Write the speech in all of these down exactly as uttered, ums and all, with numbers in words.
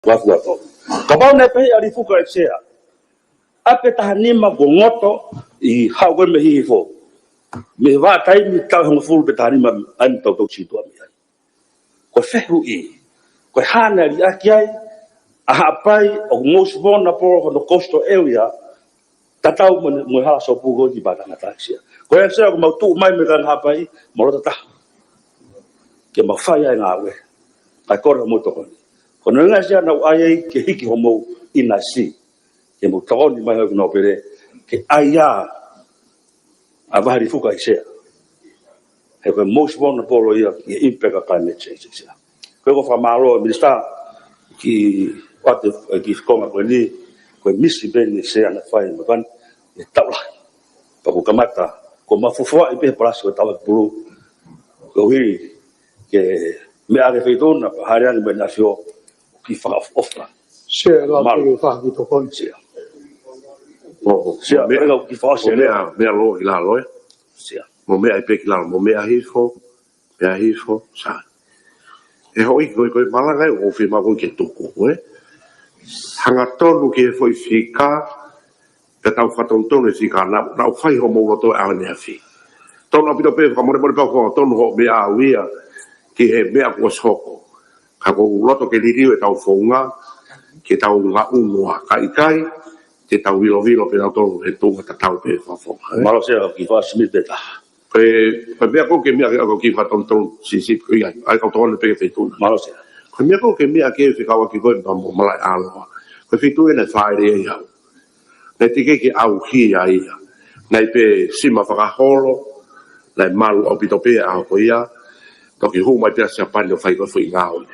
Kuo fuʻu tō. Kapau naʻe pehē ʻe ʻAlifuka ʻe Sea, ʻapi ʻe taha nima kuo ngoto ʻi he haʻu ko ē mei Hihifo, mei he vahaʻa taimi taʻu ʻe hongofulu pe taha nima ʻa eni tau tau situʻa mei ai. Ko e fehuʻi, ko e hā naʻe liʻaki ai ʻa Haʻapai ʻoku most vulnerable hono coastal area, tatau mo e, mo e hala sōpū ko ē ki Paʻatangata, Sea. Ko ia, Sea, ʻoku mau tuʻu mai mei he kanga Haʻapai mo e loto taha ke mau fai ai e ngāue. Kae kole homou tokoni. Ko hono ʻuhinga, Sea, naʻá ku ʻai ai ke hiki homou ʻinasi ke mou tokoni mai ʻo ki nōpele ke ʻai ā ʻa Vahalifuka ʻi Sea. He ko e most vulnerable ia ki he impact ʻa climate change, Sea. Ko ia ʻoku ou fakamālō, Minisitā, ki ʻoatu e kiʻi konga ko eni, ko e misi pē eni, Sea, naʻe fai mo Vani ʻi he taʻu lahi. Pea kuo kamata, kuo mau fufuaʻi pē he palasi ko e Tauʻaki Pulū. Koeʻuhi ke meʻa ʻa e Feituʻuna, pea hāʻele ange mai ʻEne ʻAfio ki he fakaʻofoʻofa. Sea, la mālō. Ke fai e kiʻi tokoni, Sea. ʻO, ʻo, Sea, mo e meʻa, ʻoku ou kiʻi fakaʻosi mo e meʻa, meʻa lō ki lalo, ē? Sea. Mo e meʻa ʻi pē ki lalo, mo e meʻa hifo, meʻa hifo, Sea. ʻE houʻeiki, ko e, ko e malanga ē ʻoku ou fiemaʻu ke tuku, ē? Hangatonu ki he foʻi fika, pea tau fakatonutonu e fika naʻa, naʻa ku fai homou loto ʻaneafi. Tonu ʻaupito pē, fakamolemole pē ʻoku tonu hoʻo meʻa ʻaʻau ia ki he meʻa kuo ʻosi hoko. Ka ʻoku ou loto ke liliu ʻetau founga, ke tau ngaʻunu ā, ka ʻikai te tau vilovilo pē ʻa tautolu he tuʻunga tatau pē fakafofonga, ē? Mālō, Sea, kiʻi fakaʻosi mai pē taha. Ko e, ko e meʻa ʻoku ou kiʻi meʻa ke, ʻoku ou kiʻi fakatonutonu siʻisiʻi ko ia, ʻa e kau tokoni pē ki he Feituʻuna. Mālō, Sea. Ko e meʻa ʻoku ou kiʻi meʻa ke fekauʻaki ko ē mo, mo Malaʻe ʻAloa. Ko e feituʻu ē naʻe fāʻeleʻi ai au. Naʻe teʻeki ke ʻauhia ia. Naʻe ʻi ai pē sima fakaholo, naʻe malu ʻaupito pē ʻa e ʻaho ko ia, toki hū mai pē ʻa Siapani ʻo fai ko ē foʻi ngāue.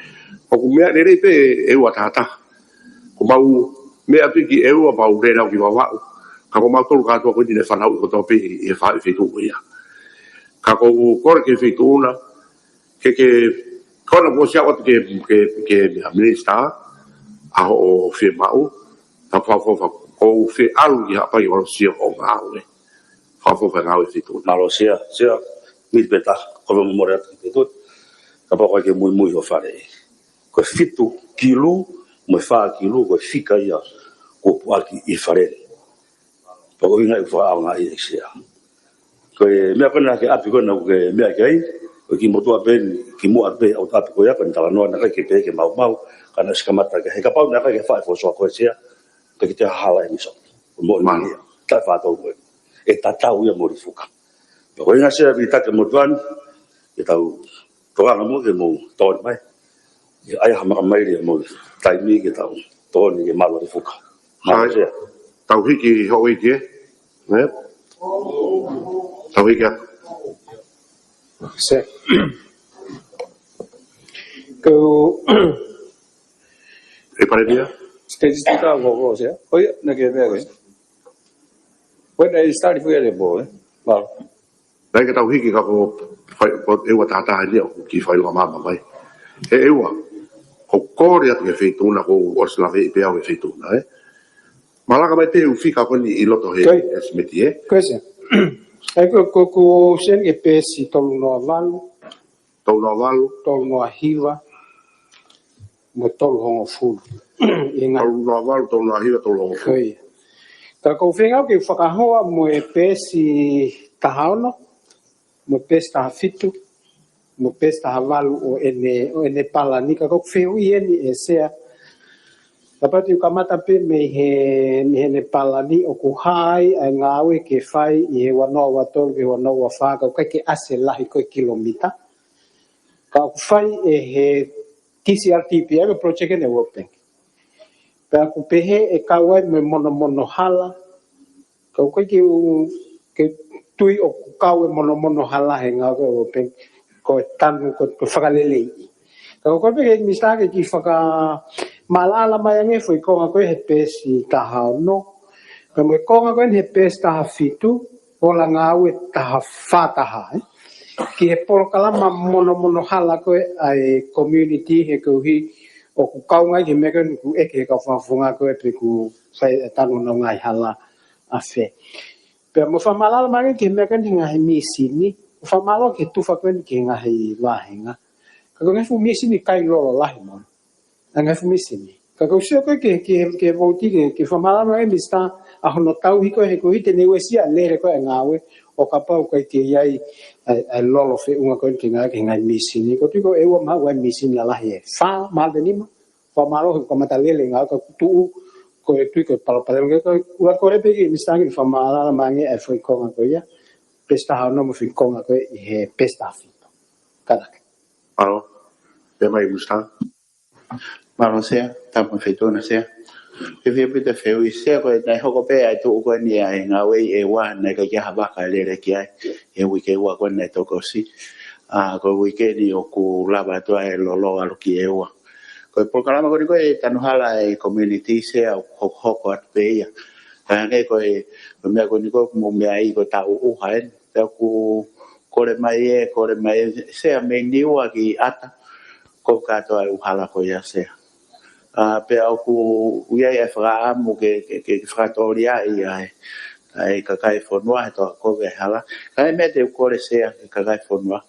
ʻOku meʻa lelei pē ʻEua tahataha. ʻOku mau meʻa pē ki ʻEua pea u lele au ki Vavaʻu. Ka ko mautolu kātoa ko eni naʻe fanauʻi kotoa pē ʻi he fai feituʻu ko ia. Ka ʻoku ou kole ki he Feituʻuna, ke, ke, ko ena kuo ʻosi ʻoatu ki he, ki he, ki he Minisitā ʻa hoʻo fiemaʻu, ka fakaʻofoʻofa, ʻoku ou fie ʻalu ki Haʻapai ʻo sio ki hoʻo ngāue. Fakaʻofoʻofa e ngāue Feituʻuna. Mālō, Sea, Sea, mili pē taha, ko e momole atu ki he Feituʻuna. Kapau ʻoku ʻikai ke muimui hoʻo faleʻi, ko e fitu kilu mo e fā kilu, ko e fika ia kuo puʻaki ʻi he fale ni. Pea ko e ʻuhinga ia ʻoku fakaʻaongaʻi ʻe Sea. Ko e meʻa ko ena ki he ʻapi ko ena ʻoku ke meʻa ki ai, ko e kiʻi motuʻa pē eni, kimuʻa pē ʻa e ʻapi ko ia, ko ʻene talanoa naʻe ʻikai ke pehē ke maumau, ka naʻe ʻosi kamata ke, he kapau naʻe ʻikai ke fai e fokotuʻu ko ē, Sea, ʻikai ke toe hala e misi. Ko e moʻoni ia. Taʻu ʻe fā tolu ko ē. ʻE tatau ia mo Lifuka. Pea ko e ʻuhinga, Sea, ʻoku ou taki motuʻa ni, ke tau tokanga mo ke mou tokoni mai. ʻE ʻai ha makamaile mo e taimi ke tau tokoni ke malu ʻa Lifuka. Mālō, Sea. Tau hiki houʻeiki, ē? Ē? Tau hiki atu. Sea. Ko e Palēmia? Statistika ko, ko, Sea. ʻOi, naʻá ke meʻa ko ē. Ko e naʻe start fue le bo, ē? Mālō. Naʻe ʻikai ke tau hiki ka ko e fai, ko e ʻEua tahataha ni ʻoku kiʻi fakaʻilonga maama mai. ʻE ʻEua, ʻoku ou kole atu ki he Feituʻuna, ʻoku ou ʻosi laveʻi pē au ki he Feituʻuna, ē? Malanga mai pē ʻū fika ko eni ʻi loto he estimate, ē? Ko e, Sea. ʻAi ko, ko, ko Sea, ki he peesi tolu noa valu. Tolu noa valu. Tolu noa hiva. Mo e tolu hongofulu. ʻInga. Tolu noa valu, tolu noa hiva, tolu hongofulu. Ko ia. Ka ʻoku ou feinga ke fakahoa mo e peesi taha ono, mo e peesi taha fitu, mo e peesi taha valu ʻo ʻene, ʻo ʻene palani, ka ʻoku ou fehuʻi eni ʻe Sea. Kapau te u kamata pē mei he, mei heʻene palani, ʻoku hā ai ʻa e ngāue ke fai ʻi he ua noa ua tolu ki he ua noa ua fā, ka ʻoku ʻikai ke ʻasi e lahi ko ē kilomita. Ka ʻoku fai ʻe he T C R T P, ʻa e project ʻa e World Bank. Pea ʻoku pehē ʻe kau ai mo e monomono hala. Ka ʻoku ʻikai ke u, ke tui ʻoku kau e monomono hala he ngāue ʻa e World Bank, ko e tanu, ko e, ko e fakaleleiʻi. Ka ʻoku ou kole pē ki he Minisitā ke kiʻi fakamaʻalaʻala mai ange e foʻi konga ko ē he peesi taha ono. Pea mo e konga ko ē he peesi taha fitu, ola ngāue taha fā taha, ē? Ki he polokalama monomono hala ko ē ʻa e community, he koeʻuhi ʻoku kau ngai ki he meʻa ko ē ʻoku ʻeke he kau fakafofonga ko ē pe ʻoku fai e tanu ʻenau ngaahi hala ʻa fē. Pea mo e fakamaʻalaʻala mai ange ki he meʻa ko ē he ngaahi mīsini, mo e fakamālō ki he tufa ko ē ki he ngaahi vāhenga. Ka ko e ngaahi fuʻu mīsini kai lolo lahi mo e ngaahi fuʻu mīsini. Ka ʻoku ou sio ko ē ki he, ki he, ki he vouti, ki he, ki he fakamālama ʻa e Minisitā ʻa hono tauhi ko ē he ko ē te ne uesia ʻa e lele ko ē ʻa e ngāue ʻo kapau ʻoku ʻikai ke ʻi ai ʻa e, ʻa e lolo feʻunga ko ē ki he ngaahi, ki he ngaahi mīsini. ʻOku ou tui ko e ua maha ua mīsini lalahi ʻe fā mahalo nima. Fakamālō he kamata lele ngāue ka ʻoku tuʻu ko e tui ko e palopalema. Ko e ʻuluaki kole pē ki he Minisitā ke ne fakamālama ange ʻa e foʻi konga ko ia. Peesi taha ono mo e foʻi konga ko ē ʻi he peesi taha fitu. Kātaki. Mālō. Pea mai Minisitā. Mālō Sea, tapu mo e Feituʻu na Sea. Ke fie pita feui Sea ko e naʻe hoko pē ʻa e tuʻu ko eni ʻa e ngāue ʻi ʻEua naʻe ʻikai ke ʻi ai ha vaka ʻe lele ki ai. He uike ua ko eni naʻe toki ʻosi. ʻA, ko e uike ni ʻoku lava atu ai e lolo ʻalu ki ʻEua. Ko e polokalama ko eni ko e tanu hala ʻa e community Sea ʻoku hokohoko atu pē ia. Ka hangē ko e, ko e meʻa ko eni ko e mou meaʻi ko e taʻu ʻuha eni. Pea ʻoku kole mai ē, kole mai ē, Sea mei Niua ki ʻAta, ko e kātoa e ʻū hala ko ia Sea. ʻA, pea ʻoku ʻi ai e fakaʻamu ke, ke, ke, ke fakatōliaʻi ʻa e, ʻa e kakai e fonua he toka ko e hala. Ka ʻi ai e meʻa te u kole Sea ki he kakai e fonua.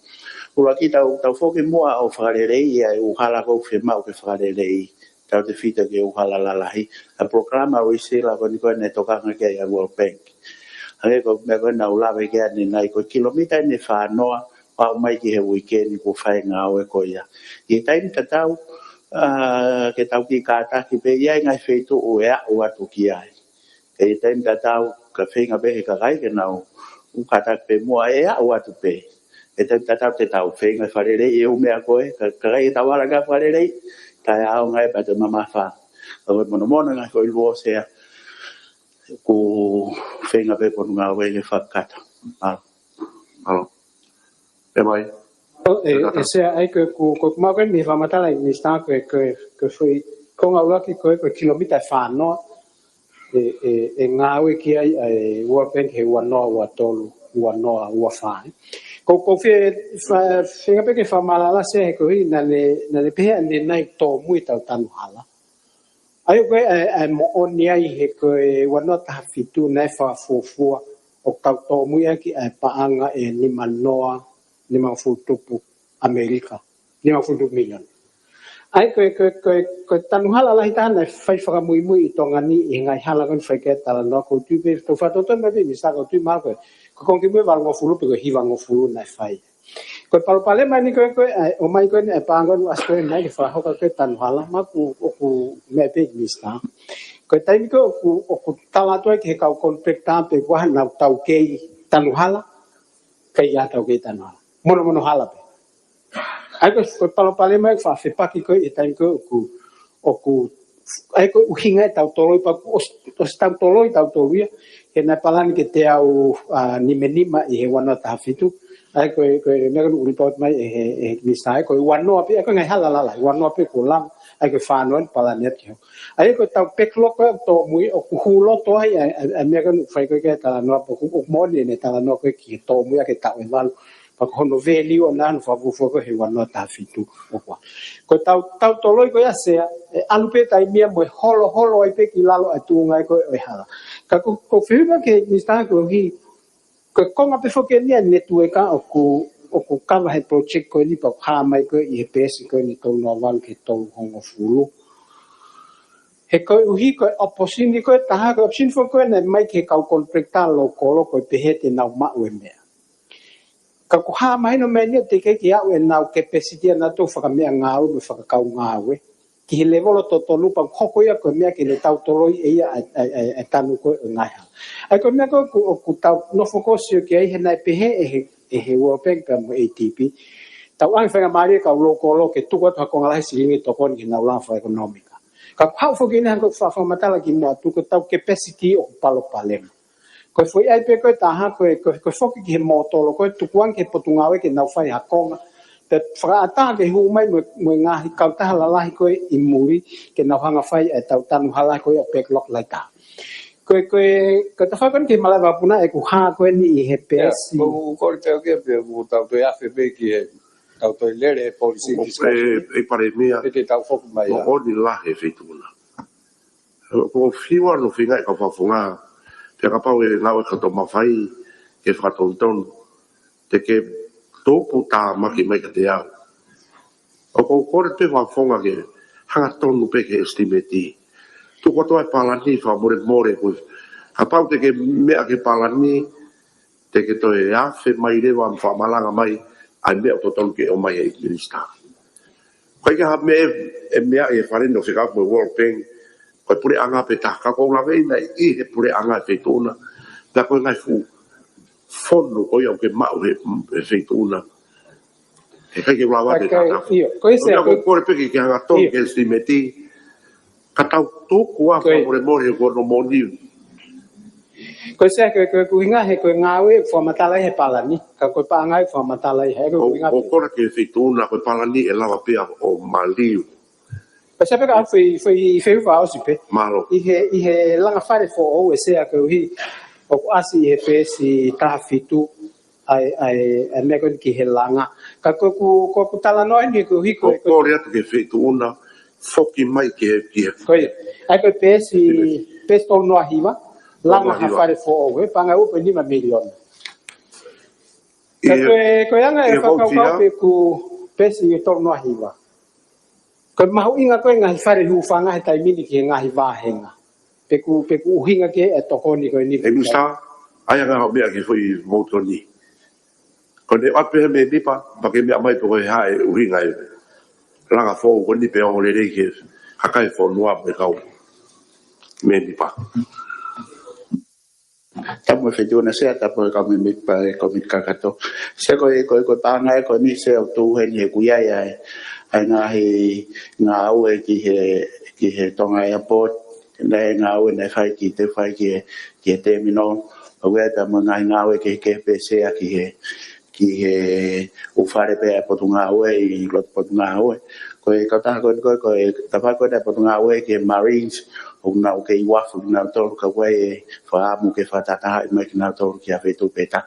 ʻUluaki tau, tau foki muʻa ʻo fakaleleiʻi ʻa e ʻū hala ʻoku fiemaʻu ke fakalelei. Tautefito ki he ʻū hala lalahi. ʻA e polokalama ʻo ʻIsila ko eni ko ē naʻe tokanga ki ai ʻa e World Bank. Hangē ko e meʻa ko ē naʻa ku lave ki ai ʻanenai ko e kilomita eni ʻe fā noa, ʻo aʻu mai ki he uike ni kuo fai e ngāue ko ia. ʻI he taimi tatau, ʻa, ke tau kiʻi kātaki pē ʻi ai e ngaahi feituʻu ʻe aʻu atu ki ai. Ka ʻi he taimi tatau, ka feinga pē he kakai ke nau ʻū kātaki pē muʻa ʻe aʻu atu pē. ʻI he taimi tatau te tau feinga fakaleleiʻi e ʻū meʻa ko ē, ka, ka ʻikai ke tau ala ke fakaleleiʻi, taʻeʻaonga ia pea toe mamafa. Ka ko e monomono ngaahi foʻi luo Sea, ʻoku feinga pē Potungāue ke fakakakato. Mālō. Mālō. Pea mai. ʻO, ʻe, ʻe Sea ai ko e ku, ko e ku mau ko eni fakamatala ʻi Minisitā ko e, ko e, ko e foʻi konga ʻuluaki ko e, ko e kilomita ʻe fā noa, ʻe, ʻe, ʻe ngāue ki ai ʻa e World Bank he ua noa ua tolu, ua noa ua fā. Ko, ko e fie, fa, feinga pē ke fakamālala Sea he ko e ʻuhi naʻa ne, naʻa ne pehē ʻanenai tōmui ʻetau tanu hala. ʻA ia ko e, ʻa e, ʻa e moʻoni ai he ko e ua noa taha fitu naʻe fakafuofua ʻoku tau tōmui ʻaki ʻa e paʻanga ʻe nima noa, nima fulu tupu ʻAmelika, nima fulu tupu miliona. ʻA ia ko e, ko e, ko e, ko e tanu hala lahi taha naʻe fai fakamuimui ʻi Tonga ni ʻi he ngaahi hala ko eni fai ki ai e talanoa ʻoku ou tui pē, tau fakatotonu mai pē Minisitā ʻoku ou tui mahalo ko e, ko e konga kimui ʻe valungofulu pe ko e hivangofulu naʻe fai. Ko e palopalema eni ko e, ko e, ʻa e, ʻomai ko eni ʻa e paʻanga ʻoku ʻasi ko eni ke fakahoko ko ē tanu hala, mahalo ʻoku, ʻoku meʻa pē Minisitā. Ko e taimi ko ē ʻoku, ʻoku tala atu ai ki he kau contractor pe ko e hā ʻenau taukei tanu hala, ʻikai ha taukei tanu hala. Monomono hala pē. ʻA ia ko e, ko e palopalema ʻoku faʻa fepaki ko ē ʻi he taimi ko ē ʻoku, ʻoku, ʻa ia ko e ʻuhinga ʻetau toloi pea kuo ʻosi, ʻosi tau toloi tautolu ia, he naʻe palani ke teau, ʻa, nima nima ʻi he ua noa taha fitu. ʻA ia ko e, ko e meʻa ko eni ʻoku report mai ʻe he, ʻe he Minisitā ʻa ia ko e ua noa pē, ʻa ia ko e ngaahi hala lalahi, ua noa pē kuo lava, ʻa ia ko e fā noa eni palani atu ki ho. ʻA ia ko ʻetau backlog ko ē ʻoku tōmui, ʻoku hū loto ai, ʻa e, ʻa e, ʻa e meʻa ko eni ʻoku fai ko ē ki ai e talanoa, ʻoku, ʻoku moʻoni ʻene talanoa ko ē ki he tōmui ʻa e taʻu ʻe valu. Pea ko hono value ʻona ʻoku fakafuofua ko ē he ua noa taha fitu ʻo kua. Ko ʻetau, tau toloi ko ia Sea, ʻe ʻalu pē taimi ia mo e holoholo ai pē ki lalo ʻa e tuʻunga ko ē ʻo e hala. Ka ko, ko e fehuʻi ki he Minisitā ko e ʻuhi, ko e konga pē foki eni ʻa e network ʻoku, ʻoku kava he project ko eni pea ʻoku hā mai ko ē ʻi he peesi ko eni tolu noa valu ki he tolu hongofulu. He ko e ʻuhi ko e option ko ē ʻe taha, ko e option foki ko ē naʻe ʻomai ki he kau contractor lōkolo ko e pehē te nau maʻu e meʻa. Ka ʻoku hā mahino mai eni ʻoku teʻeki ke aʻu ʻenau capacity ʻanautolu fakameʻangāue mo e fakakaungāue ki he levolo totonu pea hoko ia ko e meʻa ke ne tau toloi ʻe ia ʻa e, ʻa e, ʻa e, ʻa e tanu ko ē ʻo e ngaahi hala. ʻA ia ko e meʻa ko ē ʻoku, ʻoku tau nofo ko ē ʻo sio ki ai he naʻe pehē ʻe he, ʻe he World Bank pea mo e A D B. Tau ʻoange faingamālie ki he kau lōkolo ke tuku atu ha konga lahi silingi tokoni ke nau lava fakaʻekonōmika. Ka ʻoku haʻu foki eni hangē ko e faʻa fakamatala kimuʻa atu ko ʻetau capacity ʻoku palopalema. Ko e foʻi ʻai pē ko ē ʻe taha, ko e, ko e, ko e foki ki he mōtolo, ko e tukuange ki he Potungāue ke nau fai ha konga. Pea fakaʻatā ke hū mai mo, mo e ngaahi kautaha lalahi ko ē ʻi muli, ke nau hanga fai ʻetau tanu hala ko ē ʻa e backlog lahi taha. Ko e, ko e, ko e tafaʻaki ko eni ki he malaʻe vakapuna ʻoku hā ko eni ʻi he peesi. ʻIo, ʻoku ou kole pē au ke pehē, ʻoku tau toe afe pē ki he, tau toe lele he policy discussion. ʻE, ʻe Palēmia. ʻE te tau foki mai ʻa. Moʻoni lahi e feituʻu na. ʻOku ou fiu ʻa hono feinga ʻa e kau fakafofonga. Pea kapau ʻe ngāue kakato mafai ke fakatonutonu. Te ke tupu tāmaki mai kiate au. ʻOku ou kole pē fakafofonga ke Hangatonu pē ki he estimate. Tuku atu ʻa e palani fakamolemole ko e. Kapau te ke meʻa ki he palani, te ke toe afe mai leva mo fakamalanga mai ʻa e meʻa ʻoku totonu ke ʻomai ʻe he Minisitā. Ko e hā e meʻa ʻe, ʻe meʻa ʻe fale no fika mo World Bank, ko e puleʻanga pē taha, ka ʻoku ou laveʻi naʻe ʻi he puleʻanga ʻa e feituʻu na, pea ko e ngaahi fuʻu fonu ko ia ʻoku ke maʻu he, he feituʻu na. He ʻikai ke u lava ke tata. ʻIo, ko e meʻa ko e kole pē ke hangatonu ki he estimate, ka tau tuku ā fakamolemole ko hono moʻoni. Ko e sea ko e, ko e ʻuhinga he ko e ngāue fakamatala he palani, ka ko e paʻanga fakamatala he ko e ʻuhinga. ʻOku ou kole ke feituʻu na ko e palani ʻe lava pē ʻo maliu. Pea sea pē ka fai, fai, fai fakaʻosi pē. Mālō. ʻI he, ʻi he langa fale foʻou ʻe sea koeʻuhi ʻoku ʻasi ʻi he peesi taha fitu ʻa e, ʻa e, ʻa e meʻa ko eni ki he langa. Ka ko ʻeku, ko ʻeku talanoa eni koeʻuhi ko e, ʻoku ou kole atu ki he feituʻu na, foki mai ki he, ki he. Ko ia. ʻA ia ko e peesi, peesi tolu noa hiva, langa ha fale foʻou, ʻe paʻanga ua poini nima miliona. Ka ko e, ko e anga e fakakaukau pē ʻeku peesi tolu noa hiva. Ko e mahuʻinga ko e ngaahi fale hūfanga he taimi ni ki he ngaahi vāhenga. Pea ʻoku, pea ʻoku ʻuhinga ki he tokoni ko eni. ʻE Minisitā, ʻai ange hoʻo meʻa ki he foʻi motu ko eni. Ko ʻene ʻoatu pē he mēmipa, pea ke meʻa mai pe ko e hā e ʻuhinga e langa foʻou ko eni pea ʻoange lelei ki he kakai e fonua mo e kau mēmipa. Tapu mo e feituʻu na sea, tapu mo e kau mēmipa e komiti kakato. Sea ko e, ko e, ko e paʻanga ē ko eni sea ʻoku tuʻu heni he ʻoku ʻi ai ʻa e, ʻa e ngaahi ngāue ki he, ki he Tonga Airport, naʻe ngāue naʻe fai ki te fai ki he, ki he terminal. ʻOku ʻi ai pea mo e ngaahi ngāue kehekehe pē sea ki he, ki he ʻū fale pē ʻa e Potungāue ʻi loto Potungāue. Ko e kautaha ko eni ko e, ko e tafaʻaki ko eni ʻa e Potungāue ki he Marines, ʻoku nau kei uafu kinautolu ka ʻoku ʻi ai e fakaʻamu ke fakatahatahaʻi mai kinautolu ki ha feituʻu pē taha.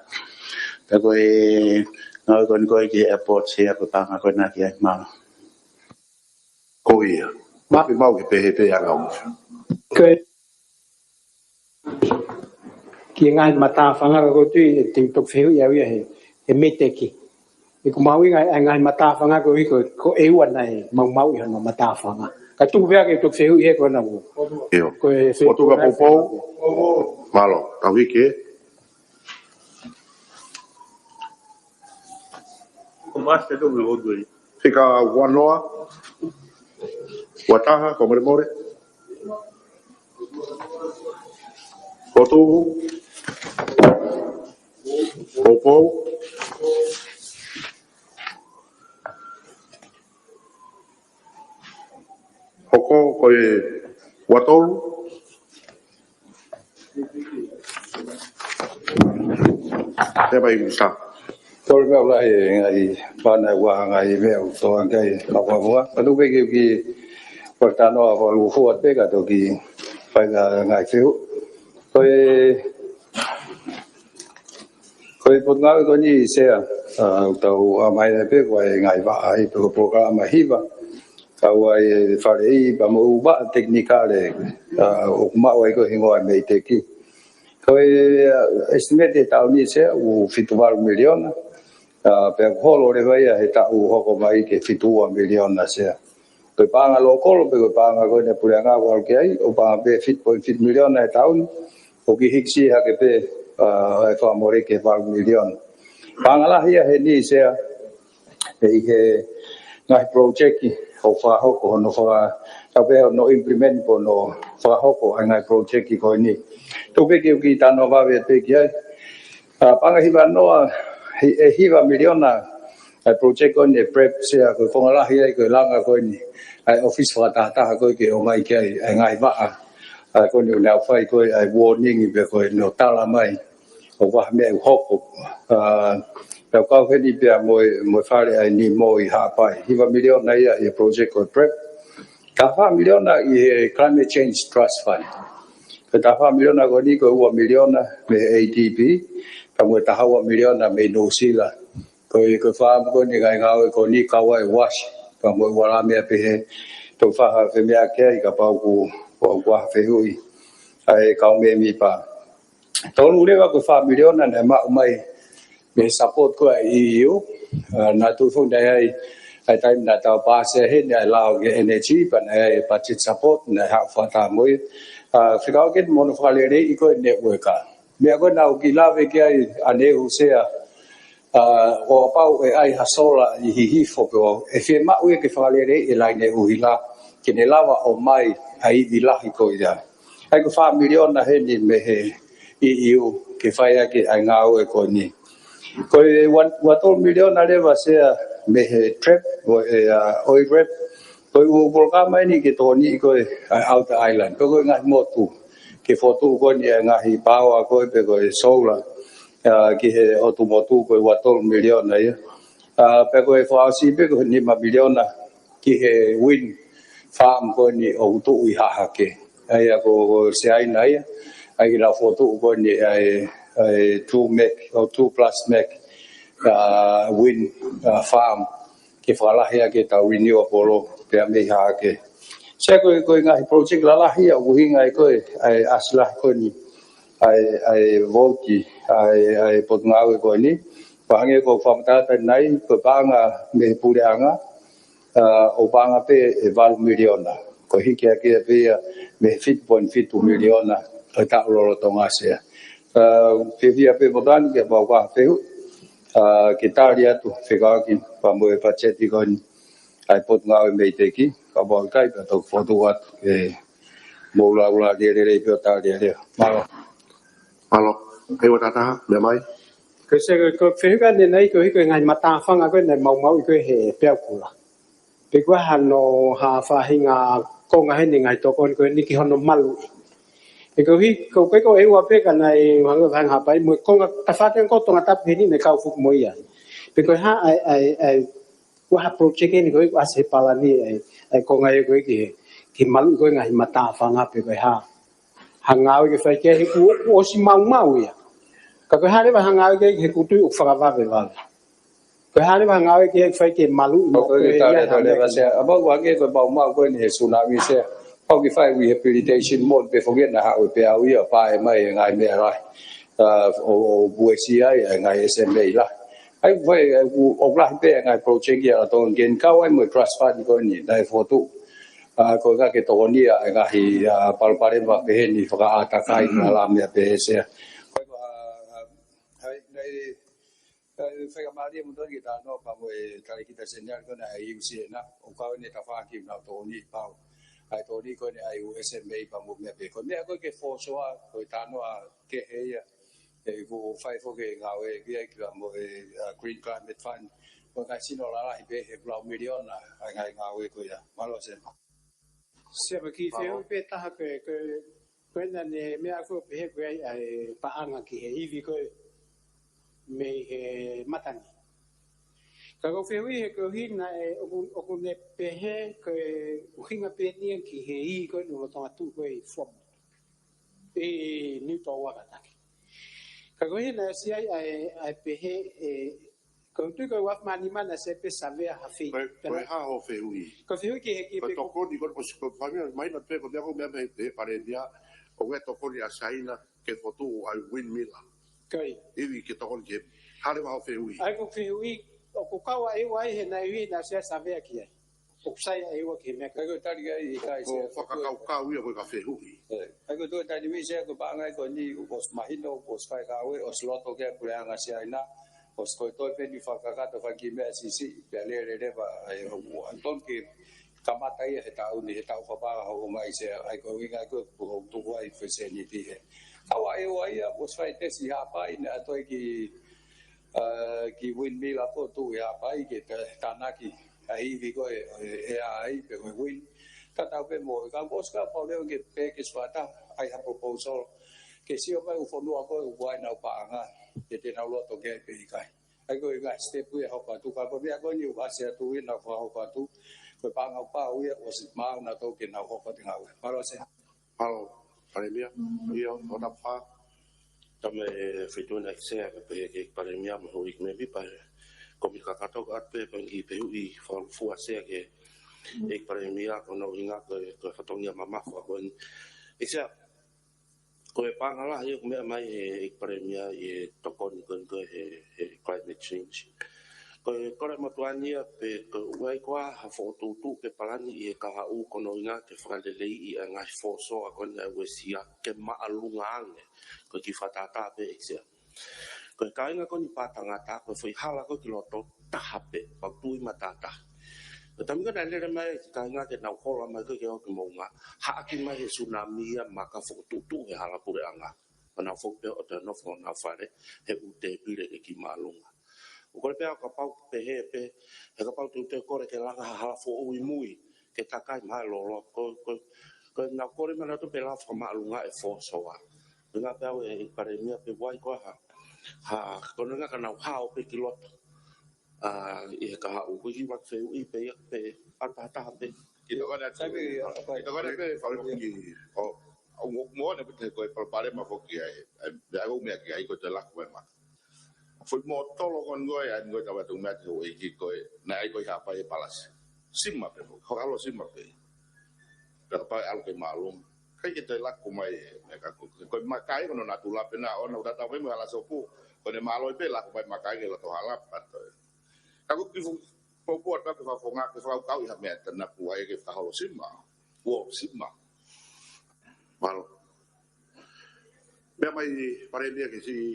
Pea ko e ngāue ko eni ko e ki he airport sea ko e paʻanga ko ena ki ai. Mālō. Ko ia. Maʻu pē mau ke pehē pē ʻa e ngāue. Ko e ki he ngaahi matāfanga ka ko e tui ʻe te u toki fehuʻi au ia he, he MEIDECC. ʻOku mahuʻinga ʻa e ngaahi matāfanga koeʻuhi ko, ko e ua naʻe maumauʻi hono matāfanga. Ka tuku pē ke toki fehuʻi he ko ena ua. ʻIo. Ko e fehuʻi. ʻOtua ka poupou. Mālō, tau hiki ē. Ko Master Dome ʻo tui. Fika ua noa, ua taha, fakamolemole. Ko Tuhu. Poupou. Hoko ko e ua tolu. Te pai Minisitā. Tolu meʻa ʻoku lahi e ngaahi pana ua ngaahi meʻa ʻoku tō ange ai ka ua ua. Ka tuku pē ke u kiʻi fakatanoa fakalūkufua pē ka toki fai ngaahi fehuʻi. Ko e, ko e Potungāue ko eni sea, ʻa, ʻoku tau ʻomai pē ko e ngaahi vaʻa ʻi he polokalama hiva. Kau ai e faleʻi pea mo e ʻū vaʻa tekinikale, ʻa, ʻoku maʻu ai ko e hingoa MEIDECC. Ko e, ʻa, estimate he taʻu ni sea ʻoku fitu valu miliona, ʻa, pea ʻoku holo leva ia he taʻu hoko mai ke fitu ua miliona sea. Ko e paʻanga lōkolo pe ko e paʻanga ko ena puleʻanga ʻoku ʻalu ki ai, ʻoku paʻanga pē fitu poini fitu miliona he taʻu ni, ʻoku kiʻi hikisi hake pē, ʻa, e fakamole ki he valu miliona. Paʻanga lahi ia heni sea, ʻi he ngaahi project ʻoku fakahoko hono faka-, tau pehē hono implement pe hono fakahoko ʻa e ngaahi project ko eni. Tuku pē ke u kiʻi talanoa vave pē ki ai. ʻA, paʻanga hiva noa, hi-, ʻe hiva miliona ʻa e project ko eni ʻe PREP sea ko e konga lahi ai ko e langa ko eni ʻa e ʻōfisi fakatahataha ko e ke ʻomai ki ai ʻa e ngaahi vaʻa. ʻA, ko eni ʻoku nau fai ko e ʻa e warning pe ko e nau tala mai ʻoku ʻi ai ha meʻa ʻoku hoko. ʻA, pea ʻoku kau heni pea mo e, mo e fale ʻa e Nīmō ʻi Haʻapai. Hiva miliona ia ʻi he project ko e PREP. Taha fā miliona ʻi he Climate Change Trust Fund. Ko e taha fā miliona ko eni ko e ua miliona mei he ADB, pea mo e taha ua miliona mei Nuʻusila. Ko e, ko e fakaʻamu ko eni ngaahi ngāue ko eni kau ai ʻa e WASH, pea mo e ua la meʻa pehē, tau fakafemeʻaʻaki ai kapau ʻoku, ʻoku ʻi ai ha fehuʻi ʻa e kau mēmipa. Tolu leva ko e fā miliona naʻe maʻu mai mei he support ko ē ʻa e E U, ʻa, naʻa tau foki naʻe ʻi ai, ʻA e taimi naʻa tau paasi ai heni ʻa e lao ki he energy, pea naʻe ʻi ai e budget support, naʻe haʻu fakataha mo ia. ʻA, fekauʻaki mo hono fakaleleiʻi ko ē e network. Meʻa ko ē naʻa ku kiʻi lave ki ai ʻaneuhu Sea, ʻa, ʻo kapau ʻe ʻi ai ha sola ʻi Hihifo pē ʻe fiemaʻu ia ke fakaleleiʻi e laine ʻuhila, ke ne lava ʻo ʻomai ʻa e ivi lahi ko ia. ʻA ia ko e fā miliona heni mei he E U ke fai ʻaki ʻa e ngāue ko eni. Ko e ua, ua tolu miliona leva Sea mei he trap, ʻo e, ʻa, oil trap. Ko e ʻū polokalama eni ke tokoniʻi ko ē ʻa e outer island. Pea ko e ngaahi motu. Ke fokotuʻu ko eni ʻa e ngaahi paoa ko ē pe ko e solar. ʻA, ki he ʻotu motu ko e ua tolu miliona ia. ʻA, pea ko e fakaʻosi pē ko e nima miliona ki he wind farm ko eni ʻoku tuʻu ʻi Hahake. ʻA ia ko, ko Siaina ia, ʻa ia ke nau fokotuʻu ko eni ʻa e, ʻa e two meg, ʻo two plus meg, ʻa, wind, ʻa, farm, ke fakalahi ʻaki ʻetau renewable pea mei Hahake. Sea ko e, ko e ngaahi project lalahi ia ʻoku ʻuhinga ai ko ē, ʻa e ʻasi lahi ko eni, ʻa e, ʻa e vouti, ʻa e, ʻa e potungāue ko eni. Pea hangē ko e fakamatala ʻanenai, ko e paʻanga mei he puleʻanga, ʻa, ʻoku paʻanga pē ʻe valu miliona. Ko e hiki hake ia pē ia mei he fitu poini fitu miliona ʻo e taʻu lolotonga Sea. ʻA, fiefia pē Motani ke pau ka fehu, ʻa, ke tali atu fekauʻaki pea mo e patiseti ko eni ʻa e potungāue mei he teki, kapau ʻikai pea toki fokotuʻu atu e mou laulā lelei pē ʻo tali ʻa e lea. Mālō. Mālō. Kei ua tātaha, meʻa mai. Ko e Sea ko e, ko e fehuʻi ʻanenai ko e hiko e ngaahi matāfanga ko ē naʻe maumauʻi ko ē he peau kula. Pe ko e hā hano ha faʻahinga konga heni ngaahi tokoni ko eni ki hono maluʻi. He ko e hiko, ko e ko e ua pē ka naʻe hanga ʻo hanga hapai mo e konga tafaʻaki ko Tongatapu heni naʻe kau foki mo ia. Pe ko e hā ʻa e, ʻa e, ʻa e, ko e hā project eni ko ē ʻoku ʻasi he palani ʻa e, ʻa e konga ia ko ē ki he, ki he maluʻi ko ē ngaahi matāfanga pe ko e hā. Ha ngāue ke fai ki ai he kuo, kuo ʻosi maumau ia. Ka ko e hā leva ha ngāue ke he kutu ʻoku fakavavevave. Ko e hā leva ha ngāue ke fai ke maluʻi mo ʻOku ko e ia tale ha tale meʻa va ke Sea. ʻA, mau ange ko e maumau ko eni he tsunami Sea. Pau ke fai rehabilitation mo pe foki naʻa haʻu e peau ia, pae mai e ngaahi meʻa lahi. ʻA, ʻo, ʻo puesi ai, e ngaahi S M A lahi. ʻA ia, fai, ʻa, ʻo, ʻoku lahi pē e ngaahi project ia ʻatonga ke kau ai mo e trust fund ko eni, naʻe fokotuʻu. ʻA, ko e ʻuhinga ke tokoni ʻa e ngaahi, ʻa, palopalema pehē ni fakaʻātakai, Mm. ʻa, lā meʻa pehē Sea. Ko e, ʻa, ʻa, ʻa, naʻe, ʻa, fai ka mālie mo toni ke talanoa pea mo e talēkita seniale ko ena ʻa e U C N ʻa, ʻo kau ʻene tafaʻaki naʻa tokoni pau. ʻA e tokoni ko eni ʻa e U S M A pea mo e meʻa pē. Ko e meʻa ko ē ke fosoa, ko e talanoa kehe ia. ʻE, ʻoku fai foki e ngāue ki ai pea mo e, ʻa, Green Climate Fund. Ko e ngaahi sino lalahi pē he pulau miliona ʻa e ngaahi ngāue ko ia. Mālō Sea. Sea, ma kiʻi Mālō. fehuʻi pē taha ko e, ko e, ko ena ne meʻa ko ē pehē ko e ʻi ai ʻa e paʻanga ki he ivi ko ē mei he matangi. Ka ko e fehuʻi he ko e hina ē, ʻoku, ʻoku ne pehē ko e ʻuhinga pē eni ia ki he ivi ko ē lolotonga tuʻu ko ē ʻi Fuaʻamotu. ʻI Niutōua kātaki. Ka ko e hina ʻosi ʻi ai ʻa e, ʻa e pehē ē, ko e tui ko e ua afe mā nima naʻe ʻosi pē savea ha fei. Ko e, ko e hā hoʻo fehuʻi? Ko e fehuʻi ki he, ki he Ko e pe ko tokoni, ko e, ko e, ko e fāmili, mahino pē ko e meʻa ko e meʻa mei he palēmia, ʻoku ʻi ai e tokoni ʻa Siaina ke fokotuʻu ʻa e windmill. Ko e. Ivi ke tokoni ki he, hā leva hoʻo fehuʻi? ʻA ia ko e fehuʻi, ʻoku kau ʻa e ua ai he naʻe ui naʻe ʻosi savea ki ai. ʻOku sai ʻa e ua ki he meʻa. ʻA ia ko e tali ai ʻikai Ko, Sea, ko e fakakaukau ia ko e ka fehuʻi. ʻE, ʻa ia ko e toe tali mai Sea ko e paʻanga ko eni ʻoku ʻosi mahino, ʻoku ʻosi fai ngāue, ʻosi loto ki ai e puleʻanga Siaina, ʻosi ko e toe pē eni fakakakato fai ki he meʻa siʻisiʻi, pea lele leva, ʻa ia ʻoku ʻalu tonu ke kamata ia he taʻu ni, he taʻu fakapaʻanga hoko mai Sea, ʻa ia ko e ʻuhinga ko ē ʻoku tuku ai e fēseniti he. Kau ʻa e ua ia, ʻosi fai tesi Haʻapai, naʻe toe ki, ʻa, ki windmill ʻa ko ē tuʻu ʻi Haʻapai, ke ta-, tānaki ʻa e ivi ko ē, ʻe, ʻe ʻai pē ko e wind. Tatau pē mo, ka ʻosi ka pau leo ke pē ke suata, ʻai ha proposal. Ke sio mai ʻū fonua ko ē ʻoku ʻi ai ʻenau paʻanga, ke te nau loto ke pē ʻikai. ʻA ia ko e ngaahi step ia hoko atu, ka ko e meʻa ko eni ʻoku ʻasi atu ia naʻa nau fakahoko atu, ko e paʻanga ʻoku pau ia, ʻosi maʻu naʻa tau ke nau hoko atu e ngāue. Mālō Sea. Mālō, Palēmia. ʻIo, ʻo na fa. Tama e fituna ʻEiki Sea, pea pehē ki he Palēmia mo e houʻeiki mēmipa he kōmiti kakato, ʻoatu pē pangikī fehuʻi fakalūkufua Sea ki he ʻEiki Palēmia, ko hono ʻuhinga ko e, ko e fatongia mamafa ko eni. ʻEiki Sea, ko e paʻanga lahi ʻoku meʻa mai he ʻEiki Palēmia ʻi he tokoni ko eni ko ē he, he climate change. Ko e kole motuʻa ni ia pe ko e ʻoku ʻi ai koā ha fokotuʻutuʻu pe palani ʻi he kahaʻu ko hono ʻuhinga ke fakaleleiʻi ʻa e ngaahi fōsoa ko eni ʻa e uesia ke māʻolunga ange. Ko e kiʻi fakatātā pē ʻEiki Sea. Ko e kāinga ko eni Pātangata, ko e foʻi hala ko ē ki loto taha pē, pau tui matātahi. Ko e taimi ko ē naʻe lele mai e kāinga ke nau hola mai ko ē ke ō ki Moʻunga, haʻaki mai he sunami ia maka fokotuʻutuʻu he hala puleʻanga. ʻO nau foki pē ʻo toe nofo honau fale he ʻū tēpile ke kiʻi māʻolunga. ʻOku kole pē au kapau pehē pē, he kapau te u toe kole ke langa ha hala foʻou ʻi mui, ke takai mai lolo, ko, ko, ko ʻenau kole mai nautolu pē lava fakamāʻolunga e fōsoa. Pea pehē au ʻEiki Palēmia pe ʻoku ʻi ai koā ha, ha, ko hono ʻuhinga ka nau hao pē ki loto. ʻA, ʻi he kahaʻu, ko e kiʻi vaka fehuʻi pē ia pe ʻa tahataha pē. Ki tokona Taimi, ki tokona pē faluki, ʻo, ʻo, ʻo, mo ne pete ko e palopalema foki ai, ai, ai, ʻo meʻa ki ai ko e toe laku mai maka. Foʻi mōtolo ko eni ko e, ʻa eni ko e tau atu meʻa ki he ʻEiki ko e, naʻe ʻi ai ko e Haʻapai he palasi. Sima pē foki, hoko ʻalu ʻo sima pē. Pea kapau ʻe ʻalu ke māʻolunga. ʻIkai ke toe laku mai e, meʻa ka ko, ko e maka ia ko hono natula pē na ʻo na uta tau mai mo e hala sopu. Ko ʻene mālohi pē laku mai maka ia ke loto hala pē ʻa toe. Ka ko e kiʻi fuʻu poupou atu pē fakafofonga ke fakakaukauʻi ha meʻa te nau ʻai ke fakaholo sima. Kuo sima. Mālō. Meʻa mai Palēmia ke siʻi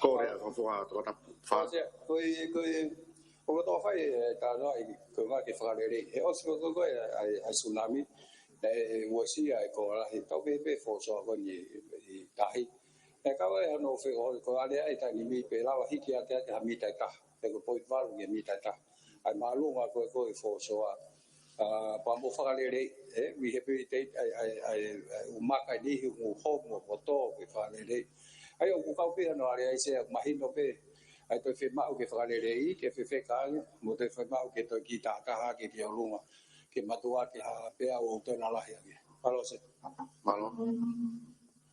kole ʻa e fakafofonga tokatapu. Fa. Ko e, ko e, ko e, ʻoku tau fai e talanoa ʻi ko e ngaahi ke fakalelei. He ʻosi ko e, ko e, ʻa e, ʻa e sunami, ʻe uesia e kolo lahi. Tau pē pē fōsoa ko eni ʻi, ʻi tahi. ʻE kau ai hano fe ko, ko ale ai taimi ni pē lava hiki ake ake ha mita ʻe taha. Pe ko e poini valu ki he mita ʻe taha. ʻA e māʻolunga ko e, ko e fōsoa. ʻA, pea mo fakalelei, ē, rehabilitate, ʻa e, ʻa e, ʻa e, ʻa e, ʻū maka ʻi he ʻū homo, mo tō, ke fakalelei. ʻA ia, ʻoku kau pē hano ale ai Sea, mahino pē, ʻa e toe fiemaʻu ke fakalelei, ke fefeka ange, mo toe fiemaʻu ke toe kiʻi tahataha ke ki ʻolunga, ke matuʻaki ha pea ʻo toe lalahi ange. Mālō Sea. Mālō.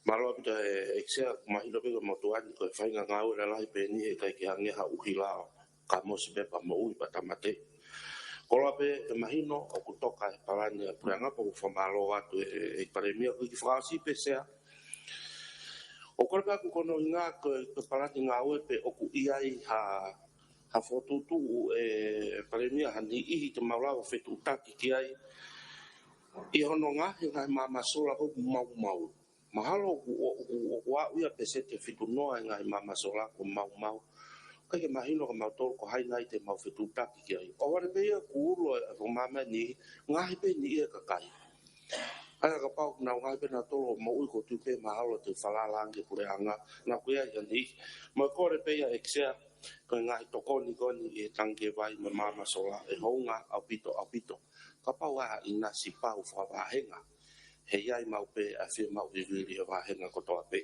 Mālō ʻaupito ʻEiki Sea, mahino pē ko e motuʻa ni ko e faʻahinga ngāue lalahi pē eni he ʻikai ke hangē ha ʻuhila ʻo ka mosi pē pea moʻui pea tāmateʻi. Koloa pē ʻe mahino ʻoku toka e palani ʻa e puleʻanga pea ʻoku fakamālō atu ʻEiki Palēmia ko e kiʻi fakaʻosi pē Sea. ʻOku kole pē ʻaku ko hono ʻuhinga ko e, ko e palani ngāue pe ʻoku ʻi ai ha, ha fokotuʻutuʻu ʻe Palēmia ha niʻihi te mau lava fetuʻutaki ki ai. ʻI hono ngaahi, ngaahi maama sola ko ē ʻoku maumau. Mahalo ʻoku, ʻoku, ʻoku aʻu ia peseti ʻe fitu noa e ngaahi maama sola ʻoku maumau. ʻIkai ke mahino kia mautolu ko hai nai te mau fetuʻutaki ki ai. ʻOhovale pē ia ʻoku ulo e, ʻo maama ni, ngaahi pē niʻihi e kakai. ʻA ia kapau ʻoku nau ngaahi pē nautolu ʻo moʻui ko e tuʻu pē mahalo te falala ange puleʻanga, naʻa ko ia ia ni. Mo e kole pē ia ʻEiki Sea, ko e ngaahi tokoni ko eni ʻi he tangi vai mo e maama sola ʻe hounga ʻaupito, ʻaupito. Kapau ʻa e ʻinasi pau fakavāhenga. He ʻi ai maʻu pē ʻa e fiemaʻu vivili ʻa e vāhenga kotoa pē.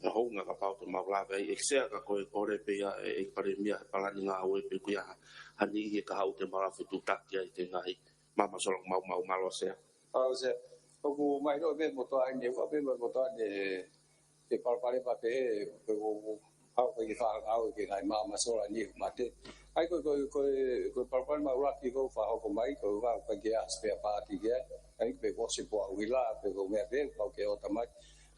ʻE hounga kapau te mau lava ai ʻEiki Sea ka ko e kole pē ia ʻEiki Palēmia he palani ngāue pe ʻoku ʻi ai ha niʻihi e kahaʻu te mau lava fetuʻutaki ai ki he ngaahi maama sola ʻoku maumau. Mālō Sea. Mālō Sea. ʻOku mahino pē motuʻa ni, ʻoku pē motuʻa ni he palopalema pē he, pe ko, ko, haʻu ki he fakangāue ki he ngaahi maama sola ni ʻoku mate. ʻA ia ko e, ko e, ko e, ko e palopalema ʻuluaki ʻoku fakahoko mai, ko e ʻuhinga ʻoku ʻikai ke ʻasi pē ʻa e paati ki ai. ʻA ia pe ko e ʻosi pō ʻa e ʻuhila, pe ko e meʻa pē, pau ke ō tamai.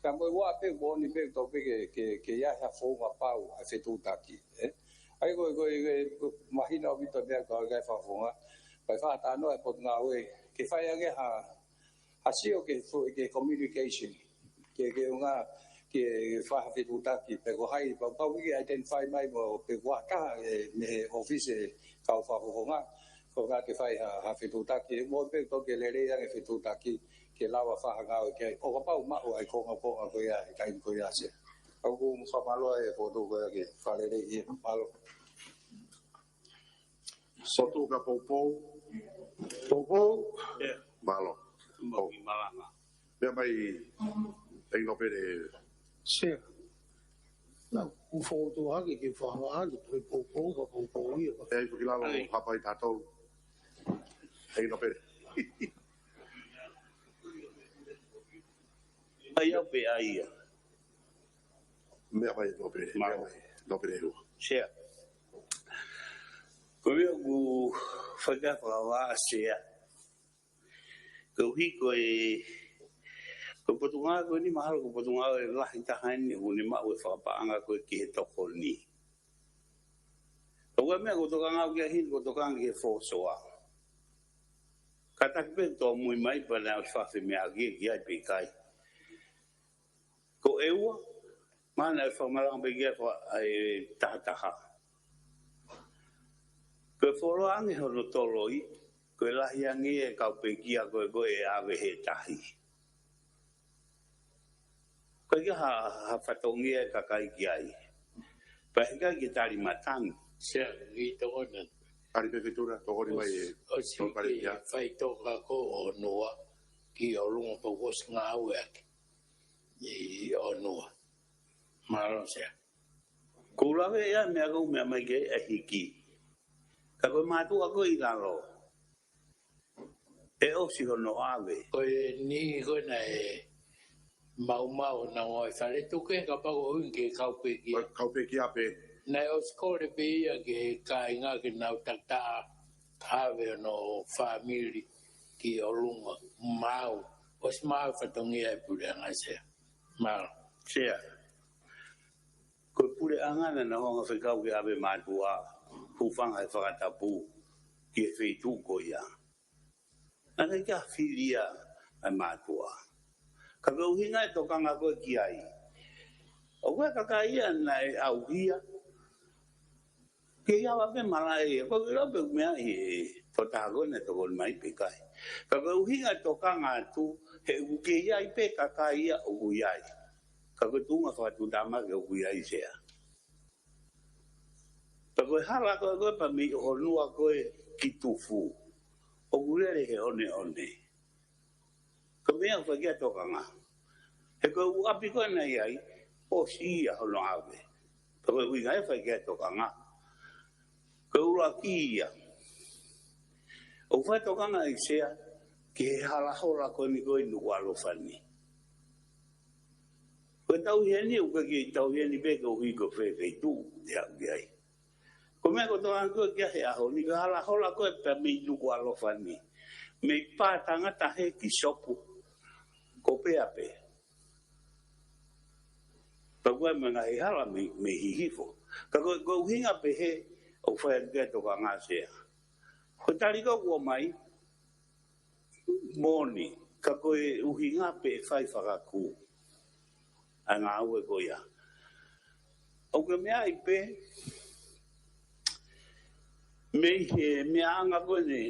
Ka mo e ua pē, ko eni pē, tau pē ke, ke, ke ʻi ai ha founga pau, ʻa e fetuʻutaki, ē? ʻA ia ko e, ko e, ko e, ko e mahino ʻaupito meʻa ko e ngaahi fakafofonga. Pea fakatalanoa e potungāue, ke fai ange ha, ha sio ki he fo-, ki he communication. Ke, ke ʻuhinga, ke fai ha fetuʻutaki, pe ko hai, pau, pau ke identify mai mo, pe ko ha taha, ē, mei he ʻōfisi e kau fakafofonga, ko e ʻuhinga ke fai ha, ha fetuʻutaki, mo pē toki lelei ange fetuʻutaki, ke lava fai ha ngāue ki ai, ʻo kapau maʻu ai ko e ngaahi konga ko ia, he taimi ko ia Sea. ʻOku ou fakamālō e fokotuʻu ko ia ke fakalelei ia, mālō. Sotu ka poupou. Poupou. ʻIo. Mālō. Mālō. Meʻa mai, ʻEiki Nōpele. Sea. Naʻa ku fokotuʻu hake ke fakahā atu, ko e poupou, ka poupou ia, ka. ʻE, ʻi he kiʻi lalo, Ai. Haʻapai taha tolu. ʻEiki Nōpele. ʻAi au pē ʻai ia. Meʻa mai Nōpele, Mālō. Meʻa mai Nōpele ʻe ua. Sea. Ko ia ʻoku fakaʻapaʻapa Sea. Koeʻuhi ko e, ko e potungāue ko eni mahalo ko e potungāue lahi taha eni ʻoku ne maʻu e fakapaʻanga ko ē ki he tokoni. Ko e meʻa ʻoku ou tokanga au ki ai heni, ʻoku ou tokanga ki he foʻi soa. Kātaki pē tōmui mai pea naʻe ʻosi fafine meʻa ki, ki ai pe ʻikai. Ko e ua, mahalo naʻe fakamalanga pē ki ai fa-, ʻa e tahataha. Ko e fuoloa ange hono toloi, ko e lahi ange e kau pekia ko ē ko ē ʻave he tahi. Ko e ʻikai ha, ha fatongia e kakai ki ai. Pea ʻikai ke tali matangi. Sea, ʻi tokoni. Tali pē fetura, tokoni mai e. ʻOsi, ʻosi tokoni ki ai. Faʻitoka ko ʻOnua ki ʻolunga pea kuo ʻosi ngāueʻaki ʻi ʻOnua. Mālō Sea. Ko e lave ia meʻa ko e meʻa mai ke ʻe hiki. Ka ko e mātuʻa ko ē ʻi lalo. ʻE ʻosi hono ʻave. Ko e niʻihi ko ē naʻe maumau ʻenau ngāue fale tuku ke kapau ʻoku ui ke kau pekia. Ko e kau pekia pē. Naʻe ʻosi kole pē ia ki he kāinga ke nau takitaha ʻave hono fāmili ki ʻolunga. Maʻu. ʻOsi maʻu fatongia e puleʻanga Sea. Mālō. Sea. Ko e puleʻanga naʻa nau hanga fekau ke ʻave mātuʻa, hūfanga he fakatapu ki he feituʻu ko ia. Naʻe ʻikai ke fili ia ʻa e mātuʻa. Ka ko e ʻuhinga e tokanga ko ē ki ai. ʻOku ʻi ai e kakai ia naʻe ʻauhia. Kei ʻi ai pē malaʻe ia, ko e lau pē meʻa ʻi he tokotaha ko ē naʻe tokoni mai pe ʻikai. Ka ko e ʻuhinga e tokanga atu, he ʻoku kei ʻi ai pē kakai ia ʻoku ʻi ai. Ka ko e tuʻunga fakatuʻutāmaki ʻoku ʻi ai Sea. Pea ko e hala ko ē ko ē pea mei ʻOhonua ko ē ki Tufu. ʻOku lele he ʻoneʻone. Ko e meʻa ʻoku fai ki ai e tokanga. He ko e ʻū ʻapi ko ē naʻe ʻi ai, ʻosi ia hono ʻave. Pea ko e ʻuhinga ia ʻoku fai ki ai e tokanga. Ko e ʻuluaki ia. ʻOku fai e tokanga ʻi Sea, ki he hala hola ko eni ko ē ʻi Nukuʻalofa ni. Ko e tauhi eni, ʻoku ʻikai ke tauhi eni pē koeʻuhi ko e feituʻu te u aʻu ki ai. Ko e meʻa ʻoku ou tokanga ko ē ki ai he ʻaho ni, ko e hala hola ko ē pea mei Nukuʻalofa ni. Mei Pātangatahe ki Sopu. Ko Pea pē. Pea ko e meʻa ngaahi hala mei, mei Hihifo. Ka ko, ko e ʻuhinga pē he ʻoku fai atu ki ai e tokanga Sea. Ko e tali ko ē ʻoku ʻomai, moʻoni, ka ko e ʻuhinga pē ʻe fai fakakū ʻa e ngāue ko ia. ʻOku ke meaʻi pē, mei he meʻaʻanga ko eni,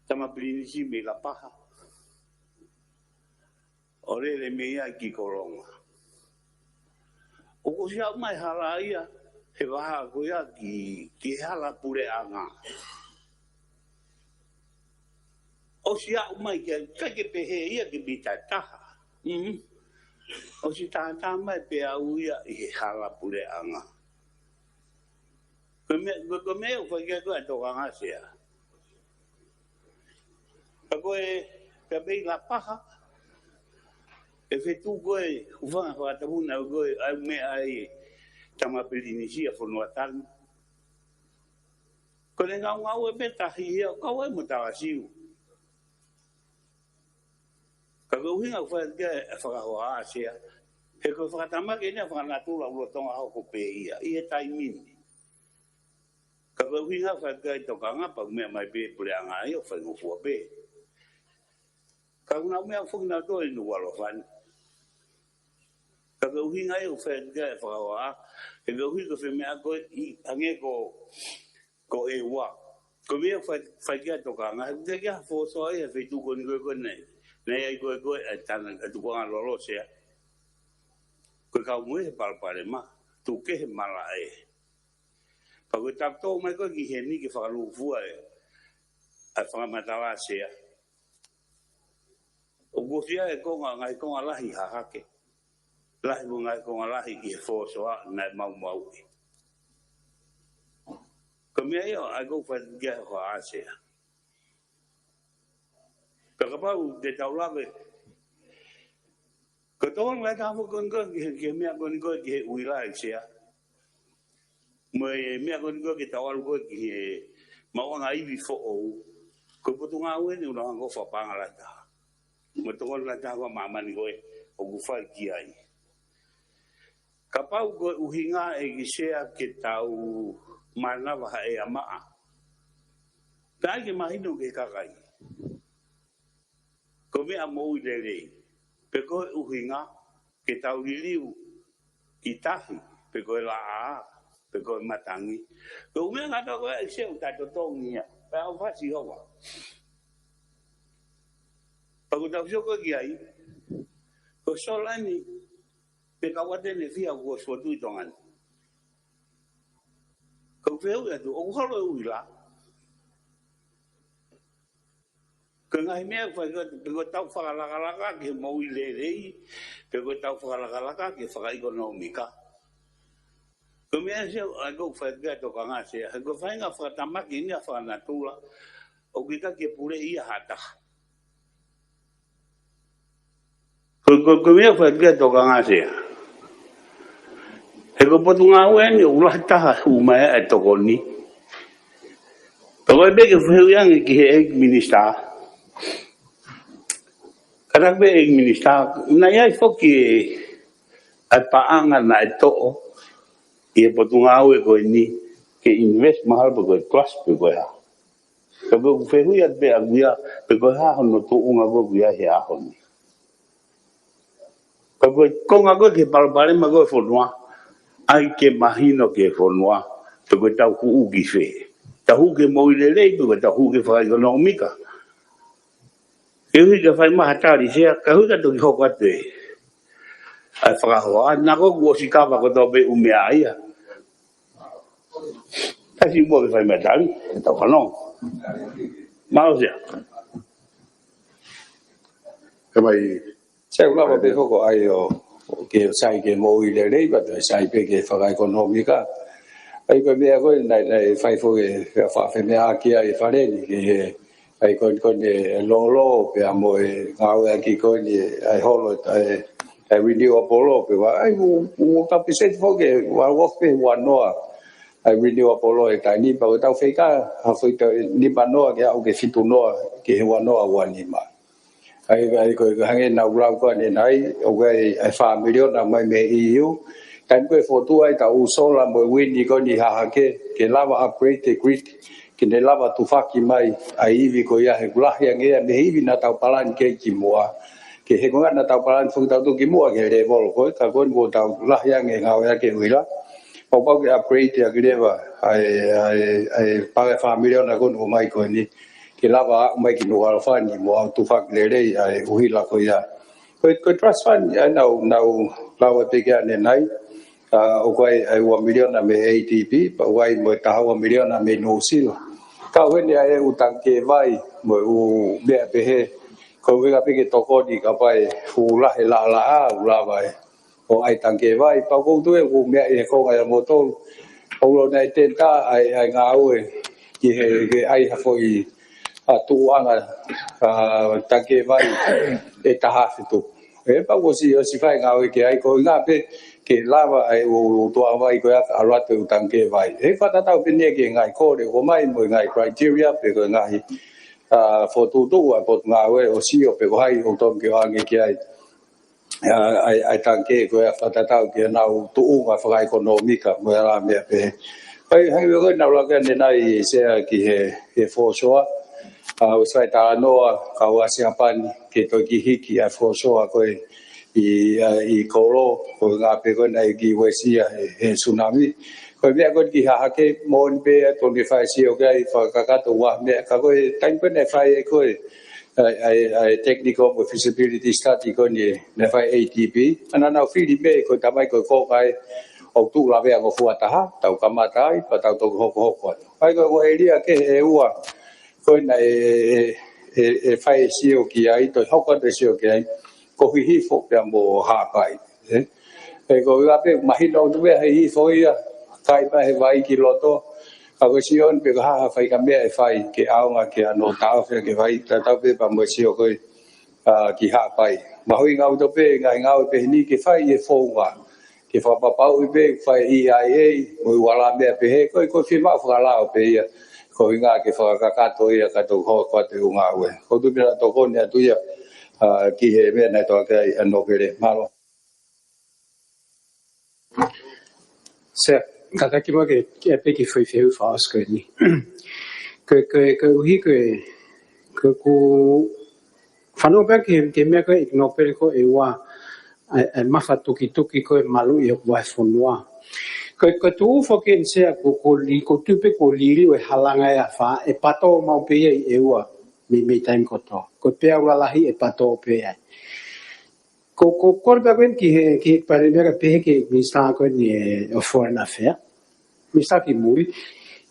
Tama Pilinisi mei Lapaha. ʻO lele mei ai ki Kolonga. ʻOku ʻosi aʻu mai hala ia, he vahaʻa ko ia ki, ki he hala puleʻanga. ʻOsi aʻu mai ki ai, ʻikai ke pehē ia ke mita taha. Mm. ʻOsi tātā mai pē aʻu ia ʻi he hala puleʻanga. Ko e meʻa, ko e, ko e meʻa ʻoku fai ki ai ko ē e tokanga Sea. Ka ko e, ka mei Lapaha, e feituʻu ko ē, hūfanga he fakatapu naʻe ʻi ai ko ē, ʻa e meʻa ʻa e Tama Pilinisi ʻa Fonuatanu. Ko e ngaungaue pē tahi ia, ʻo kau ai mo Talasiu. Ka ko e ʻuhinga ʻoku fai ki ai e fakahoa Sea. He ko e fakatamaki eni ʻa e fakanatula ʻulutonga hoko pē ia, ʻi he taimi ni. Ka ko e ʻuhinga ʻoku fai ki ai e tokanga pea ʻoku meʻa mai pē puleʻanga ia ʻo faingofua pē. Ka ʻoku nau meʻa foki nautolu ʻi Nukuʻalofa ni. Ka ko e ʻuhinga ia ʻoku fai ki ai e fakahoa, he ko e ʻuhinga ko e fē meʻa ko ē ʻi hangē ko, ko e ua. Ko e meʻa ʻoku fai, fai ki ai e tokanga, he ʻoku teʻeki ai ha foʻi soa ia he feituʻu ko eni ko ē ko ē naʻe, naʻe ʻi ai ko ē ko ē e tana, e tukuʻanga lolo Sea. Ko e kau moʻui he palopalema, tuku kehe malaʻe. Pea ko e tapu tō mai ko ē ki heni ke fakalūkufua e, ʻa e fakamatala Sea. ʻOku ʻosi ʻi ai e konga, ngaahi konga lahi hahake. Lahi mo e ngaahi konga lahi ʻi he foʻi soa naʻe maumauʻi. Ko e meʻa ia ʻoku ou fai ki ai e hohaʻa Sea. Pea kapau te tau lave. Ko e tokoni lahi taha foki ko eni ko ē ki he, ki he meʻa ko eni ko ē ki he ʻuila ʻi Sea. Mo e meʻa ko eni ko ē ke tau ʻalu ko ē ki he maʻuʻanga ivi foʻou. Ko e potungāue eni ʻoku nau hanga ʻo fakapaʻanga lahi taha. Mo e tokoni lahi taha ʻa māmani ko ē ʻoku fai ki ai. Kapau ko e ʻuhinga ʻEiki Sea ke tau mānava ha ʻea maʻa, ʻai ke mahino ki he kakai ko e meʻa moʻui lelei, pe ko e ʻuhinga ke tau liliu ki tahi, pe ko e laʻā, pe ko e matangi. Ko e meʻa ngata ko ē ʻEiki Sea ʻoku tau totongi ia, pea ʻofa Sihova. Pea ʻoku tau sio ko ē ki ai, ko Solani, pe ka ʻoua te ne fie ʻosi fotu ʻi Tonga ni. Ko e fehuʻi atu, ʻoku holo e uila? Ko e ngaahi meʻa ʻoku fai ko ē, pe ko ʻetau fakalakalaka ki he moʻui lelei, pe ko ʻetau fakalakalaka ki he fakaʻekonōmika. Ko e meʻa Sea, ʻa ia ʻoku fai ko ē ʻa e tokanga Sea, he ko e faʻahinga fakatamaki eni ʻa e fakanatula, ʻoku ʻikai ke puleʻi ia ʻe ha taha. Ko, ko, ko e meʻa ʻoku fai ko ē ʻa e tokanga Sea, he ko e potungāue eni ʻoku lahi taha hū mai ai e tokoni. Pea ko e pehē ke fehuʻi ange ki he ʻEiki Minisitā. Kātaki pē ʻEiki Minisitā, naʻe ʻi ai foki ʻa e paʻanga naʻe toʻo ʻi he potungāue ko eni ke invest mahalo pe ko e trust pe ko e hā. Ka ko ʻeku fehuʻi atu pē ʻaʻaku ia, pe ko e hā hono tuʻunga ko ē ʻoku ʻi ai he ʻaho ni. Ka ko e konga ko ē ki he palopalema ko ē ʻo e fonua, ʻai ke mahino ki he fonua pe ko ʻetau hū ki fē. Tau hū ki he moʻui lelei, pe ko ʻetau hū ki he fakaʻekonōmika. Ke ʻuhi ke fai mai ha tali Sea, ka ʻuhi ka toki hoko atu ē ʻa e fakahoa, ʻa, naʻa ko ē kuo ʻosi kava kotoa pē ʻū meʻa ia. Ka siʻi muʻa ke fai mai tali, ke tau fanongo. Mālō Sea. Ka mai, Sea, ʻoku lava pē hoko ai ʻo, ʻo ke sai ki he moʻui lelei, pea toe sai pē ki he fakaʻekonōmika. ʻA ia ko e meʻa ko ē naʻe, naʻe fai foki e faʻa, faʻa femeʻaʻaki ai e Fale ni, ki he ʻa ia ko eni, ko eni e lolo, pea mo e ngāueʻaki ko eni ʻa e holo, ʻa e, ʻa e renewable, pea ʻoku, ʻa ia ʻoku, ʻoku tau pēseti foki, ʻoku, ʻoku pē ua noa ʻa e renewable he taimi ni, pea ʻoku tau fekau ha foʻi toe nima noa ke aʻu ki he fitu noa ki he ua noa ua nima. ʻA ia, ʻa ia ko e hangē naʻa ku lau ko ē ʻanenai, ʻoku ʻi ai ʻa e fā miliona mai mei he E U. Taimi ko ē ʻe fotu ai ʻetau solar mo e wind ko eni ʻi Hahake, ke lava upgrade e grid, ke ne lava tufaki mai ʻa e ivi ko ia he ʻoku lahi ange ia mei he ivi naʻa tau palani ki ai kimuʻa. Ke he ko e ʻuhinga naʻa tau palani foki tautolu kimuʻa ki he level ko ē, ka ko eni kuo tau lahi ange ngāueʻaki e uila. Pau pau ke upgrade ʻaki leva ʻa e, ʻa e, ʻa e paʻanga ʻe fā miliona ko eni ʻoku ʻomai ko eni, ke lava aʻu mai ki Nukuʻalofa ni mo aʻu tufaki lelei ʻa e uila ko ia. Ko e, ko e trust fund, ʻa ia naʻa ku, naʻa ku lau atu pē ki ai ʻanenai, ʻa, ʻoku ʻi ai ʻa e ua miliona mei he A D B, pea ʻoku ʻi ai mo e taha ua miliona mei Nuʻusila. Kau heni ʻa e ʻū tangikē vai, mo e ʻū meʻa pehē, ko e ʻuhinga pē ke tokoni kapau ʻe fuʻu lahi e laʻalaʻā, ʻoku lava ʻe ʻo ʻai tangikē vai, pea ʻoku ou tui ʻoku meʻa ʻi he konga ʻia moutolu. ʻOku ʻi ai e tender ʻa e, ʻa e ngāue ki he, ke ʻai ha foʻi, ʻa, tuʻuʻanga, ʻa, tangikē vai ʻe taha afe tupu. ʻE, pea ʻoku ʻosi, ʻosi fai e ngāue ki ai, ko e ʻuhinga pē ke lava ʻa e ʻū, ʻū tuʻuʻanga vai ko ia ke ʻalu atu e ʻū tangikē vai. ʻE fakatatau pē eni ia ki he ngaahi kole ʻoku ʻomai mo e ngaahi criteria pe ko e ngaahi, ʻa, fokotuʻutuʻu ʻa e potungāue ʻo sio pe ko hai ʻoku totonu ke ʻoange ki ai ʻa, ʻa, ʻa e tangikē ko ia fakatatau ki honau tuʻunga fakaʻekonōmika mo e ala meʻa pehē. ʻA ia, hangē ko ē naʻa ku lau ki ai ʻanenai Sea ki he, he foreshore. ʻA, ʻosi fai e talanoa kau ʻa Siapani ke toe kiʻi hiki ʻa e foreshore ko ē ʻi, ʻa, ʻi Kolo, ko e ʻuhinga pē ko ē naʻe kiʻi uesia he, he tsunami. Ko e meʻa ko ē ki Hahake, moʻoni pē ʻa e tonu ke fai e sio ki ai, fakakakato ua meʻa, ka ko e taimi ko ē naʻe fai ai ko ē ʻa e, ʻa e, ʻa e technical mo e feasibility study ko eni naʻe fai ʻe A D B. ʻA ia naʻa nau fili pē ko e taimi ko ē ko ē ʻoku tuʻu lavea ngofua taha, tau kamata ai, pea tau toki hokohoko atu. ʻA ia ko e ongo ʻēlia kehe ʻe ua ko ē naʻe, ʻe, ʻe, ʻe fai e sio ki ai, toe hoko atu e sio ki ai, ko Hihifo pea mo Haʻapai. ʻE, ʻe ko e ʻuhinga pē, mahino ʻoku tuʻu pē ʻa Hihifo ia, kai mai he vai ki loto, ka ko e sio eni pe ko e hā ha faʻahinga meʻa ʻe fai ke ʻaonga ke ʻano taʻofi ʻaki e vai, tatau pē pea mo e sio ko ē, ʻa, ki Haʻapai. Mahuʻinga ʻaupito pē ngaahi ngāue pehē ni ke fai ʻi he founga, ke fakapapauʻi pē fai ʻe he E I A mo e ʻū ala meʻa pehē, ko e, ko e fiemaʻu fakalao pē ia, ko e ʻuhinga ke fakakakato ia ka tau hoko atu e ʻū ngāue. ʻOku ou tui pē naʻa tokoni atu ia, ʻa, ki he meʻa naʻe toʻo ʻaki ai ʻa Nokele. Mālō. Sea, kātaki mo ke, ke peki fai feu fa asko ni. Ke, ke, ke uhi ke, ke ku fanongo pē ke, ke meʻa ko e Ig Nōpele ko e ua, e, e mafa tukituki ko e malu i o kua fonua. Ke, ke tu fo ke sea ko, ko li, ko tu pe ko lili o e halanga e afa, e pato mau pē ia i e ua, mi, mi time ko to. Ko pea ua lahi e pato pē ai. Ko, ko, ko le pea ko en ki he, ki he pare mea ka pehe ke Minisitā ko eni e, o Foreign Affair. Minisitā ki muri.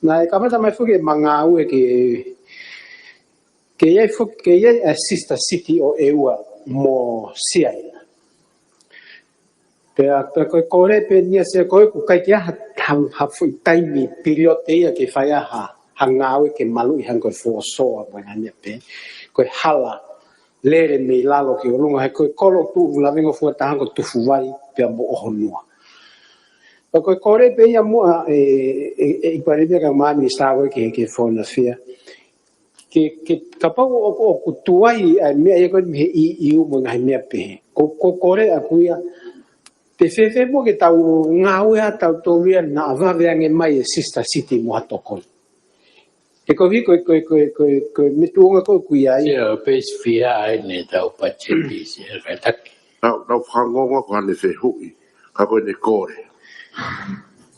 Na e kamata mai fo ke mangau e ke, ke iai fo, ke iai a sister city o e ua mo Siaina. Pea, pea ko e kore pē nia sea ko e ku kai ke aha, ha, ha fo i taimi period ia ke fai aha, ha ngāue ke malu i hanga ko e fosoa mo e ngani pē. Ko e hala, lele mei lalo ki ʻolunga, he ko e kolo tu lavengo fua taha ko Tufuvai pea mo ʻOhonua. Pea ko e kore pē ia muʻa e, e, e, i pare pē ka mami sa ko ke, ke Foreign Affair. Ke, ke kapau o, o, o ku tuai, a, mea ia ko e mea i, i u mo ngahi mea pē. Ko, ko kore a kuia, te fefe mo ke tau ngāue a tau tō ia na a vave ange mai e sister city mo ha tokoni. He ko hi ko, ko, ko, ko, ko, me tuonga ko kuia ai. Sea, o page fia ai ne tau pacheti, sea, kātaki. Nau, nau whakangonga ko hane fehuʻi, ka ko e ne kore.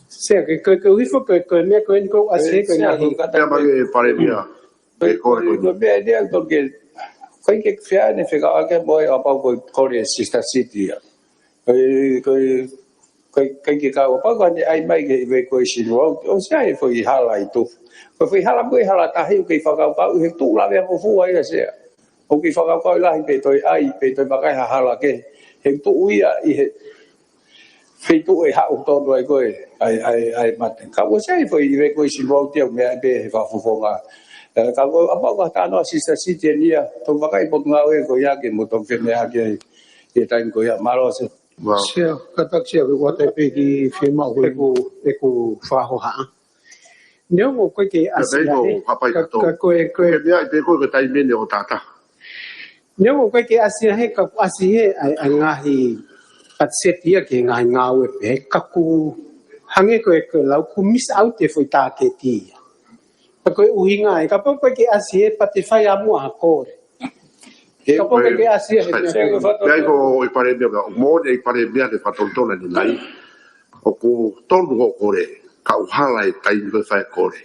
Sea, ke, ke, ke uhi fo, ke, ke mea ko eni ko ʻasi, ke Sea, ngahi. Ko kata Pea mage e pare mea, Ko, e kore ko, ko, ko mea nia to ke, ko ke fea ne feka ake mo e apau ko kore sister city ia. Ko, ko, ko, ko ke kau apau ko ne ai mai ke i ve ko i sino au, o sea e fo i hala i tu. Ko fo i hala mo e hala tahi, ke fakau kau, he tu lave mo fua ia sea. O ke fakau kau lahi pe toi ai, pe toi makai ha hala ke, he tu ia i he, feituʻu e haʻu tonu ai ko e, ai, ai, ai mate. Ka ua sai fo i ve ko i sino au te au mea pe he fafofonga. E, ka ua apa ka tano a sister city nia, to vakai po ngāue ko ia ke mo to ke mea ke, ke taimi ko ia malo se. Wow. Sea, kātaki sea, ko ua te pe ki fima ko e ku, e ku faho ha. Neongo ko e ke Ka ʻasi tei ko ai, hapai ka, ka to. Ka ko e, ko e. Ke mea i pe ko e taimi ne o tata. Neongo ko e ke ʻasi he ka ʻasi he ai, ai ngahi patiseti ia ke ngahi ngāue pē, ka ku hangē ko e, ko e lau ku miss out e foʻi tāketi ia. Ka ko e ʻuhinga ai, kapau ko e ke ʻasi he pate fai a mua ha kore. Ke Kapau ko e ke ʻasi he ai, mea ai, ko e ai ko i pare mea, mo ne i pare mea ne fatonatona ni nai. ʻOku tonu ho kore, ka u hala e taimi ko e fai kore.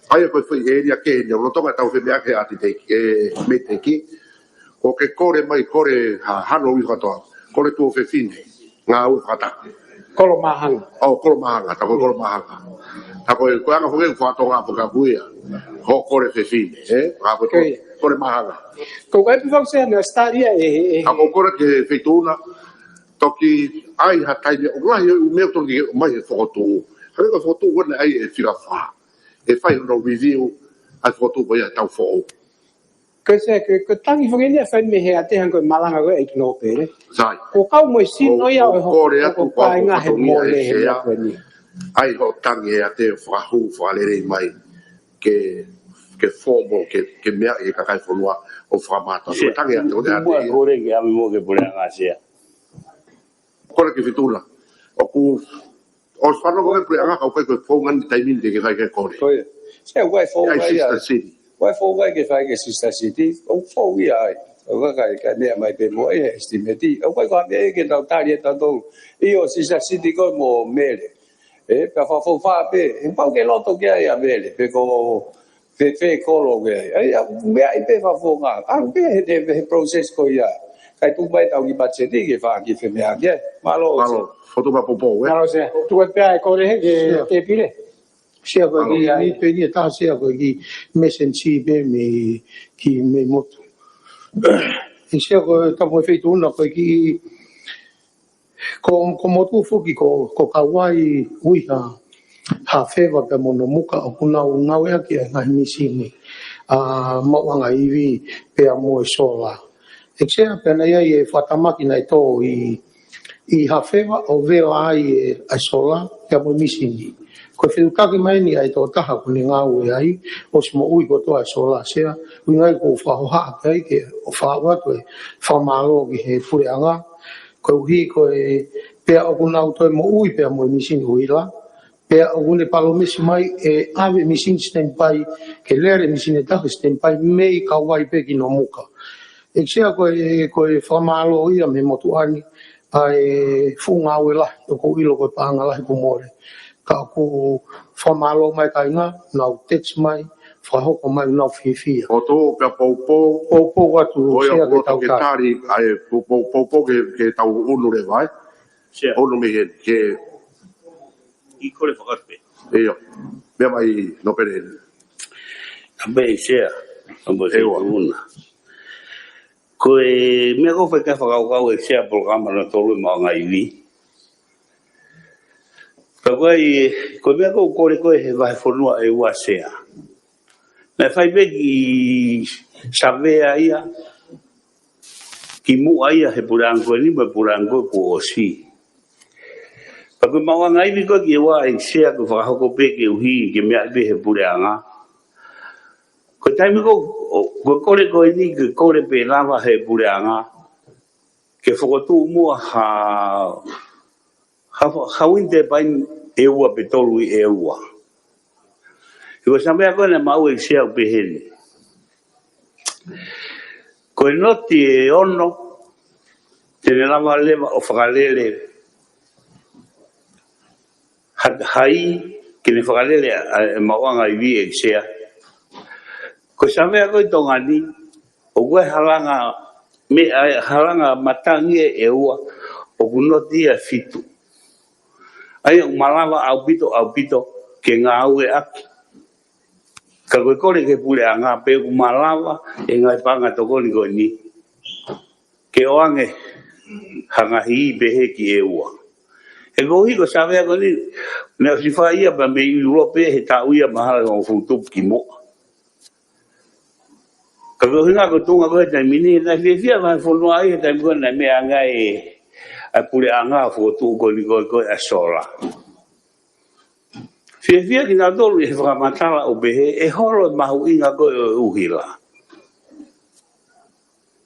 ʻAia ko e foʻi ʻēlia ke ne, ʻo loto ka tau fe mea ke ati te ke, me te ki. ʻO ke kore mai, kore ha hano i katoa. Kore tuʻo fefine, ngāue fakataha. Kolo mahanga. ʻO, kolo mahanga, ta ko e kolo mahanga. Ta ko e, ko e anga fo ke fatonga fo ka kuia. Ho kore fefine, e? Ngā ko e Kei. Kole mahanga. Ko kai pe fau se na stadia e, e, e. A ko kore ke feituʻuna, toki ai ha taimi, ʻo lahi e u mea toki mai e fokotuʻu. Hale ko fokotuʻu wana ai e fika fa. E fai hono review, ai fokotuʻu ko ia tau foʻou. Ke se, ke, ke tangi fo ke ne fai me he ate hanga ko e malanga ko e ʻEiki Nōpele. Sai. Ko kau mo e sino ia ʻo, ʻo, ʻo kore atu ko e kāinga he mole he mea ko eni. Ai ho tangi e ate fakahū, fakalelei mai. Ke, ke fomo, ke, ke mea e kakai fonua ʻo fakamata. Ko tangi atu ko te ate. Mua kore ke ami mo ke pule anga sea. Kore ke fituna. ʻOku, ʻo fano ko ke pule anga kau kai ko e founga ni taimi ni te ke kai ke kore. Ko ia. Sea, ua e founga ia. Ai sister city. Ua e founga ke fai ke sister city. ʻO fou ia ai. ʻO ka kai, kai mea mai pe mo e estimate. ʻO kai ko ame ke tau tali e tau tau. ʻIo sister city ko mo mele. E, pea fafo fa pe, e pau ke loto ke ai a vele, pe ko fe, fe kolo ke ai. Ai, a, mea i pe fafo nga. A, pe he, he, he process ko ia. Kai tu mai tau ki patiseti ke fa ki fe mea ke. Malo, malo, fotu ma popo, e. Malo se, tu e pe ai kore he ke, ke pile. Sia ko ki ai pe ni e taha sia ko ki mesensi pe me ki me motu. E sia ko tapu e feituʻuna ko ki Ko, ko motu foki ko, ko Kauai ui ha, ha feva pea mo Nomuka ʻoku nau, nau ea ki he ngaahi misini. A, maʻuʻanga ivi pea mo e sola. ʻEkisia pea na ia e fatamaki na e tō i, i ha feva ʻo vela ai e, e sola pea mo e misini. Ko e fetutaki mai ni ai tō taha ko ne ngāue ai, ʻosi moʻui kotoa e sola sea, ui ngai ko fahoha ke ai ke o faʻu atu e fakamālō ki he puleʻanga, Koeʻuhi ko e Pea ʻoku nau toe moʻui pea mo e misini ʻuhila. Pea ʻoku ne palōmesi mai ʻe ʻave misini standby, ke lele misini ʻe taha standby mei Kauai pē ki Nomuka. ʻEiki Sea, ko e, ko e fakamālō ia mei he motuʻa ni, ʻa e fuʻu ngāue lahi, ʻoku ou ʻilo ko e paʻanga lahi kuo mole. Ka ʻoku fakamālō mai kāinga, nau text mai, fakahoko mai, nau fiefia. ʻO tō pea poupou. Poupou atu, ʻOi, Sea, ʻoku ke loto tau ke tali. Tali, ʻa e, pou-, pou-, poupou ke, ke tau unu leva, ē? Sea. Unu mei heni, ke ʻI kole fakatu pē. ʻIo. Meʻa mai Nōpele heni. Ka pē ʻEiki Sea, ka pē ʻEua. Una. Ko e meʻa ʻoku ou fai ki ai e fakakaukau ʻEiki Sea, polokalama nō tolu ʻa e Maʻuʻanga Ivi. Ka ko e, ko e meʻa ʻoku ou kole ko ē he vahefonua ʻEua Sea. Naʻe fai pē kiʻi savea ia, kimuʻa ia he puleʻanga ko eni mo e puleʻanga ko ē kuo ʻosi. Ka ko e Maʻuʻanga Ivi ko ē ki ʻEua ʻEiki Sea, ko e fakahoko pē koeʻuhi ke meʻa pē he puleʻanga. Ko e taimi ko, ʻo, ko e kole ko eni, ko e kole pē lava he puleʻanga ke fokotuʻu muʻa ha, ha, ha wind turbine ʻe ua pe tolu ʻi ʻEua. He ko e savea ko ē naʻe maʻu ʻEiki Sea ʻoku pehē ni. Ko e noti ʻe ono, te ne lava leva ʻo fakalele ha, ha ivi ke ne fakalele ʻa, ʻa e Maʻuʻanga Ivi ʻEiki Sea. Ko e savea ko ē ʻi Tonga ni, ʻoku ʻi ai e halanga, meʻa, halanga matangi ʻe ʻEua, ʻoku noti ia ʻe fitu. ʻA ia ʻoku malava ʻaupito, ʻaupito, ke ngāue ʻaki. Ka ko e kole ki he puleʻanga pē ʻoku malava e ngaahi paʻanga tokoni ko eni ke ʻoange ha ngaahi ivi pehē ki ʻEua. He koeʻuhi ko e savea ko eni, naʻe ʻosi fai ia pea mei ʻIulope he taʻu ia mahalo ʻe hongofulu tupu kimuʻa. Ka ko e ʻuhinga ko e tuʻunga ko ē he taimi ni, naʻe fiefia e vahefonua ai he taimi ko ē naʻe meʻa ange ai ʻa e puleʻanga ʻo fokotuʻu ko eni ko ē, ko ē ʻa e solar. Fiefia kinautolu ʻi he fakamatala ʻo pehē ʻe holo e mahuʻinga ko ē ʻo e ʻuhila.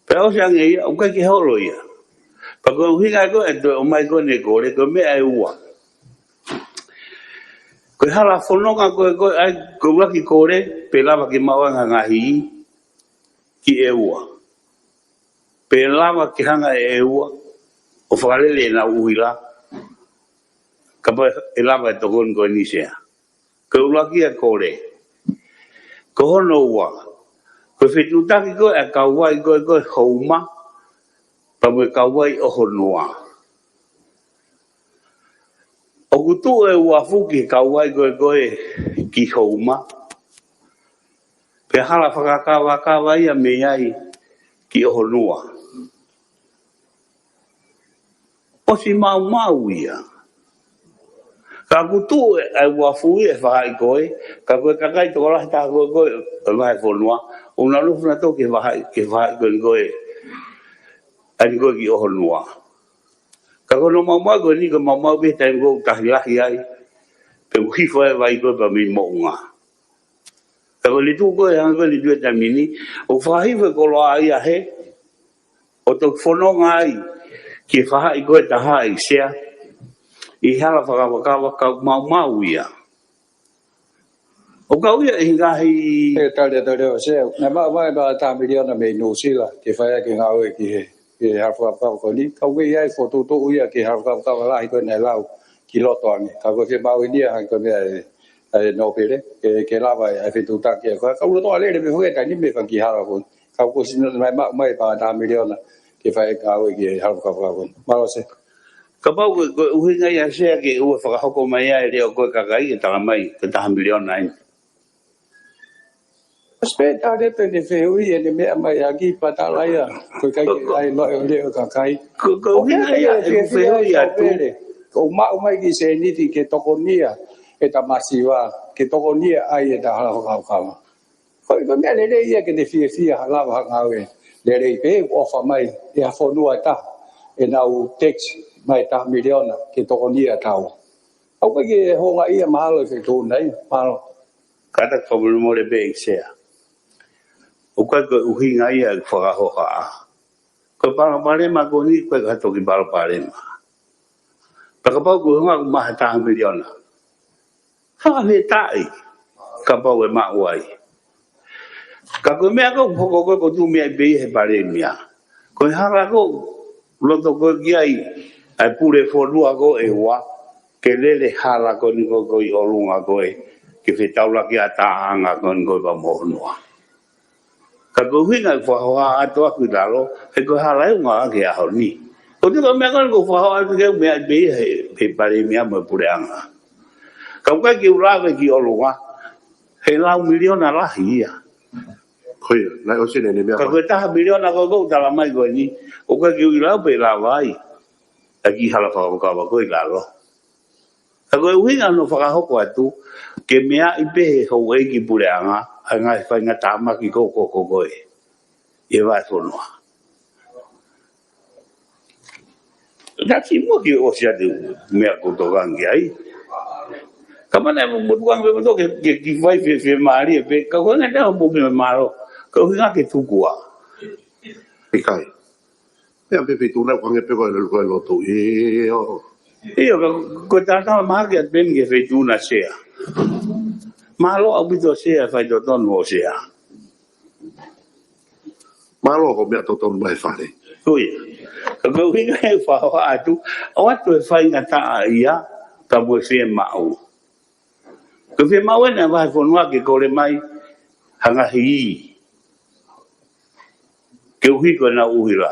Pea ʻosi ange ia, ʻoku ʻikai ke holo ia. Pea ko e ʻuhinga ko ē ʻe toe ʻomai ko eni e kole, ko e meʻa ʻe ua. Ko e hala fononga ko ē, ko ē, ʻa ia ko e ʻuluaki kole, pe lava ke maʻu ange ha ngaahi ivi ki ʻEua. Pe lava ke hanga ʻe ʻEua ʻo fakalele ʻenau ʻuhila. Kapau ʻe lava e tokoni ko eni Sea. Ko e ʻuluaki ia e kole. Ko hono ua, ko e fetuʻutaki ko ē ʻa e kauvai ko ē, ko ē Houma, pea mo e kauvai ʻo Honua. ʻOku tuʻu e uafu ki he kauvai ko ē, ko ē ki Houma. Pea hala fakakavakava ia mei ai ki ʻOhonua. ʻOsi maumau ia. Ka ʻoku tuʻu e, e uafu ia he faʻahi ko ē, ka ko e kakai tokolahi taha ko ē, ko ē, ʻo e vahefonua, ʻoku nau nofo nautolu ki he faʻahi, ki he faʻahi ko ē, ko ē, ʻa eni ko ē ki ʻOhonua. Ka ko hono maumau ko eni, ko e maumau pē he taimi ko ē ʻoku tahi lahi ai, pea ʻoku hifo ai e vai ko ē pea mei moʻunga. Ka ko e tuʻu ko ē, hangē ko e tuʻu he taimi ni, ʻoku fakahifo e koloa ia hē, ʻo toki fononga ai ki he faʻahi ko ē ʻe taha ʻi Sea, ʻi he hala fakakavakava ka ʻoku maumau ia. ʻOku kau ia ʻi he ngaahi ʻE tali, tali ʻo Sea, naʻe maʻu mai e taha miliona mei Nuʻusila, ke fai ʻaki e ngāue ki he, ki he hala fakakavakava ko eni, ka ʻoku ʻi ai e fokotuʻutuʻu ia ki he hala fakakavakava lahi ko ē naʻe lau ki loto ange. Ka ko e fiemaʻu eni ia, hangē ko e meʻa ʻa e, ʻa e Nōpele, ke, ke lava e, ʻa e fetuʻutaki ē. Ka, ka ʻoku lolotonga lele pē foki e taimi ni mei he fanga kiʻi hala ko ē. Ka ʻoku ʻosi nofo mai, maʻu mai e taha miliona ke fai e ngāue ki he hala fakakavakava ko ē. Mālō Sea. Kapau ko e, ko e ʻuhinga ia Sea ke ʻoua fakahoko mai ai e leʻo ko ē ʻa e kakai ke tala mai, ko e taha miliona eni. ʻOsi pē tale pē ʻene fehuʻi ʻene meʻa mai ʻaki pea tala ia, ko e ʻikai ke ʻai noa e leʻo ʻa e kakai. Ko, ko e ʻuhinga ia ʻeku fehuʻi atu. ʻOku maʻu mai e kiʻi sēniti ke tokonia ʻeta masiva, ke tokonia ai ʻeta hala fakakavakava. Ko e, ko e meʻa lelei ia ke ne fiefia ha lava ha ngāue lelei pē, ʻofa mai ʻe ha fonua ʻe taha, ʻenau tax mai taha miliona ke tokonia ʻa taua. ʻOku ʻikai ke houngaʻia mahalo e fetuʻu nai, mālō. Kātaki fakamolemole pē ʻEiki Sea. ʻOku ʻikai ko e ʻuhinga ia ʻeku fakahohaʻa. Ko e palopalema ko eni, ʻoku ʻikai ko ha toki palopalema. Kapau ko e hanga ʻoku maʻu ha taha miliona, hanga he taʻi kapau ʻe maʻu ai. Ka ko e meʻa ko ē ʻoku hoko ko ē, ʻoku tuʻu meʻa pē ia he palēmia. Ko e hala ko ē ʻoku loto ko ē ki ai ʻa e pule fonua ko ē ʻe ua, ke lele hala ko eni ko ē ʻi ʻolunga ko ē, ke fetaulaki ʻa e taʻanga ko eni ko ē pea mo honua. Ka ko e ʻuhinga ʻeku fakahoha atu ʻaku ʻi lalo, he ko e hala ʻoku ngāueʻaki he ʻaho ni. ʻOku tuʻu ko e meʻa ko eni ʻoku fakahoha atu ke u meʻa pē ia he, he palēmia mo e puleʻanga. Ka ʻoku ʻikai ke u lave ki ʻolunga, he lau miliona lahi ia. Ko ia, naʻe ʻosi ʻene meʻa. Ka ko e taha miliona ko ē ʻoku tala mai ko eni, ʻoku ʻikai ke u ʻilo pe ʻe lava ai ʻa e kiʻi hala fakakaukau ko ē ʻi lalo. Ka ko e ʻuhinga hono fakahoko atu, ke meaʻi pē he houʻeiki puleʻanga ʻa e ngaahi faingatāmaki ko ē ʻoku hoko ko ē ʻi he vahefonua. Naʻe ʻosi muʻa ke ʻosi atu meʻa ʻoku tokanga ki ai. Ka mana mo tokanga pē mo toke ke, ke fai fiemālie pē, ka ko e ngaahi taha mo ke mālō, ka ʻuhinga ke tuku ā. ʻIkai. Meʻa pē feituʻu na ʻoku hangē pē ko e lelu ko e lotu. ʻIo. ʻIo, ka ko e talatala mahaki atu pē eni ki he feituʻu na, Sea. Mālō ʻaupito Sea, faitotonu ʻo Sea. Mālō ko e meʻa totonu mai he fale. Ko ia. Ka ko e ʻuhinga ʻeku fakahoha atu, ʻoatu e faingataʻaʻia, ka mo e fiemaʻu. Ko e fiemaʻu eni ʻa e vahefonua ke kole mai ha ngaahi ī. Ke ʻuhi ko ʻenau ʻuhila.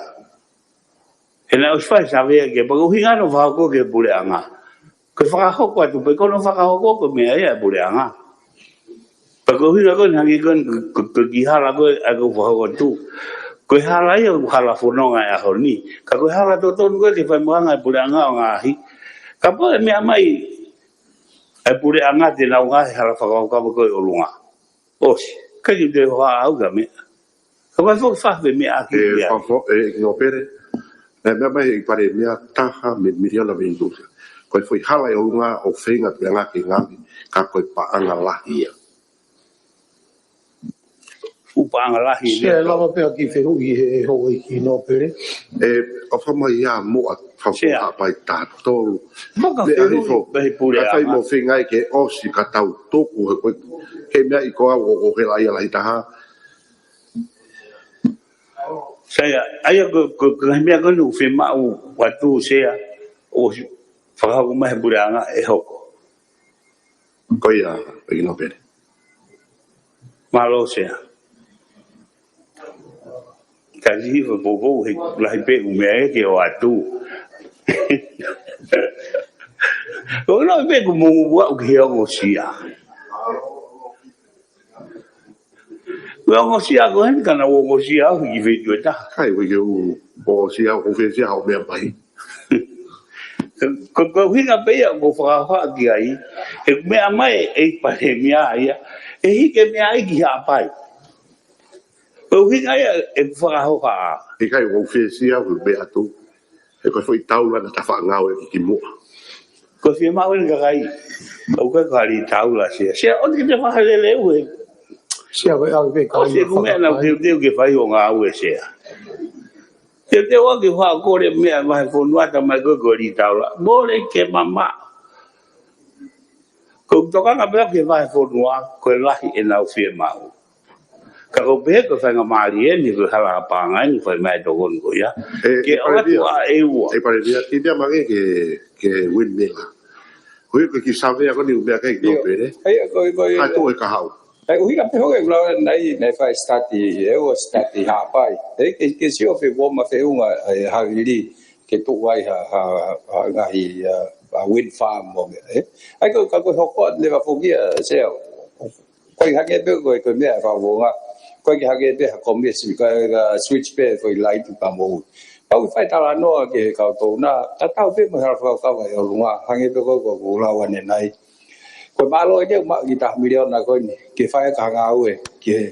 He naʻe ʻosi fai e savea ki ai, pea ko e ʻuhinga hono fakahoko ki he puleʻanga. Ko e fakahoko atu pē, ko hono fakahoko ko e meʻa ia ʻa e puleʻanga. Pea ko e ʻuhinga ko eni hangē ko eni ko, ko, ko e kiʻi hala ko ē ʻoku ou fakahoko atu. Ko e hala ia ʻoku hala fononga he ʻaho ni. Ka ko e hala totonu ko ē ke fai mo e anga e puleʻanga ʻo ngaohi. Kapau ʻe meʻa mai ʻa e puleʻanga te nau ngaohi e hala fakakaukau ko ē ʻi ʻolunga. ʻOsi, ʻikai ke u toe hohaʻa au ki ha meʻa. Ka ko e foki fakameʻa ki ʻe ia. Fafo, ʻe, ʻEiki Nōpele. Naʻe meʻa mai ʻe he palēmia taha mil-, miliona mei Nusa. Ko e foʻi hala ʻi ʻolunga ʻoku feinga e puleʻanga ke ngaohi, ka ko e paʻanga lahi ia. ʻOku paʻanga lahi ia. Sea, lava pē ha kiʻi fehuʻi he, he houʻeiki Nōpele. ʻE, ʻofa mai ia mo a fafo Sea. Haʻapai taha tolu. Maka Meʻa fehuʻi hifo. Pē he puleʻanga. Ka fai mo feinga ke ʻosi ka tau tuku he ko e, he meʻa ʻi ko au ʻo, ʻo hela ia lahi taha. Sea, ʻa ia ko, ko, ko e meʻa ko eni ʻoku fiemaʻu atu Sea, ʻosi fakahoko mai he puleʻanga ʻe hoko. Ko ia, ʻEiki Nōpele. Mālō Sea. Ka lihi fa poupou he lahi pē ʻū meʻa ʻe ke ʻoatu. Ko e lau pē ʻoku mou ʻalu ki he ongosia. Ko e ongosia ko eni ka naʻa ku ongosia au he kiʻi feituʻu ʻe taha. ʻIkai, ʻoku ʻikai ke u ongosia, ʻoku ou fiefia hoʻo meʻa mai. Ko, ko e ʻuhinga pē ia ʻoku ou fakahoha ki ai, he meʻa mai ʻe he palēmia ia, ʻe hiki e meʻa ia ki Haʻapai. Ko e ʻuhinga ia ʻeku fakahoha. ʻIkai, ʻoku ou fiefia hoʻo meʻa atu. He ko e foʻi taula naʻa ta faʻa ngāueʻaki kimuʻa. Ko e fiemaʻu eni kakai. ʻOku ʻikai ko ha lī taula Sea. Sea, ʻoua te ke fakaleleu he. Sea, ko e ʻave pē ka ʻosi ia ʻeku meʻa naʻa ku teuteu ke fai hoʻo ngāue Sea. Teuteu ʻaki hoʻo kole meʻa vahefonua, talamai ko e ko e lī taula. Mole ke mamaʻo. Ko e tokanga pē ki he vahefonua, ko e lahi ʻenau fiemaʻu. Ka ko e pehē ko e faingamālie eni, ko e hala paʻanga eni, fai mai tokoni ko ia. ʻE, Ke ʻe ʻoatu palēmia. ʻA e ua. ʻE palēmia, kiʻi meʻa mai ange ki he, ki he windmill. Ko e kiʻi savea ko eni ʻoku meʻa ki ai ʻEiki Nōpele. ʻIo, ko e, ko e. Ka tuʻu he kahaʻu. ʻE, ʻuhinga pē hoko e kula nai, naʻe fai study, ʻe ua study Haʻapai. ʻE, ke, ke sio pe ʻoku ʻomai feʻunga, ʻe, havili, ke tuʻu ai ha, ha, ha ngaahi, ʻa, ʻa wind farm mo e meʻa, ʻe. ʻA ia ko, ka ko e hoko atu leva foki ia, Sea, ko e hangē pē ko e, ko e meʻa e fakafofonga. Ko e ke hangē pē ha komisi, ka, ka switch pē ko e laiti pea mo ui. Pau ke fai talanoa ki he kau tōna, tatau pē mo e hala fakakaukau ʻi ʻolunga, hangē pē ko e, ko e, ko e lau ʻanenai. Ko e mālō ʻeni ʻoku maʻu e kiʻi taha miliona ko eni, ke fai ʻaki ha ngāue ki he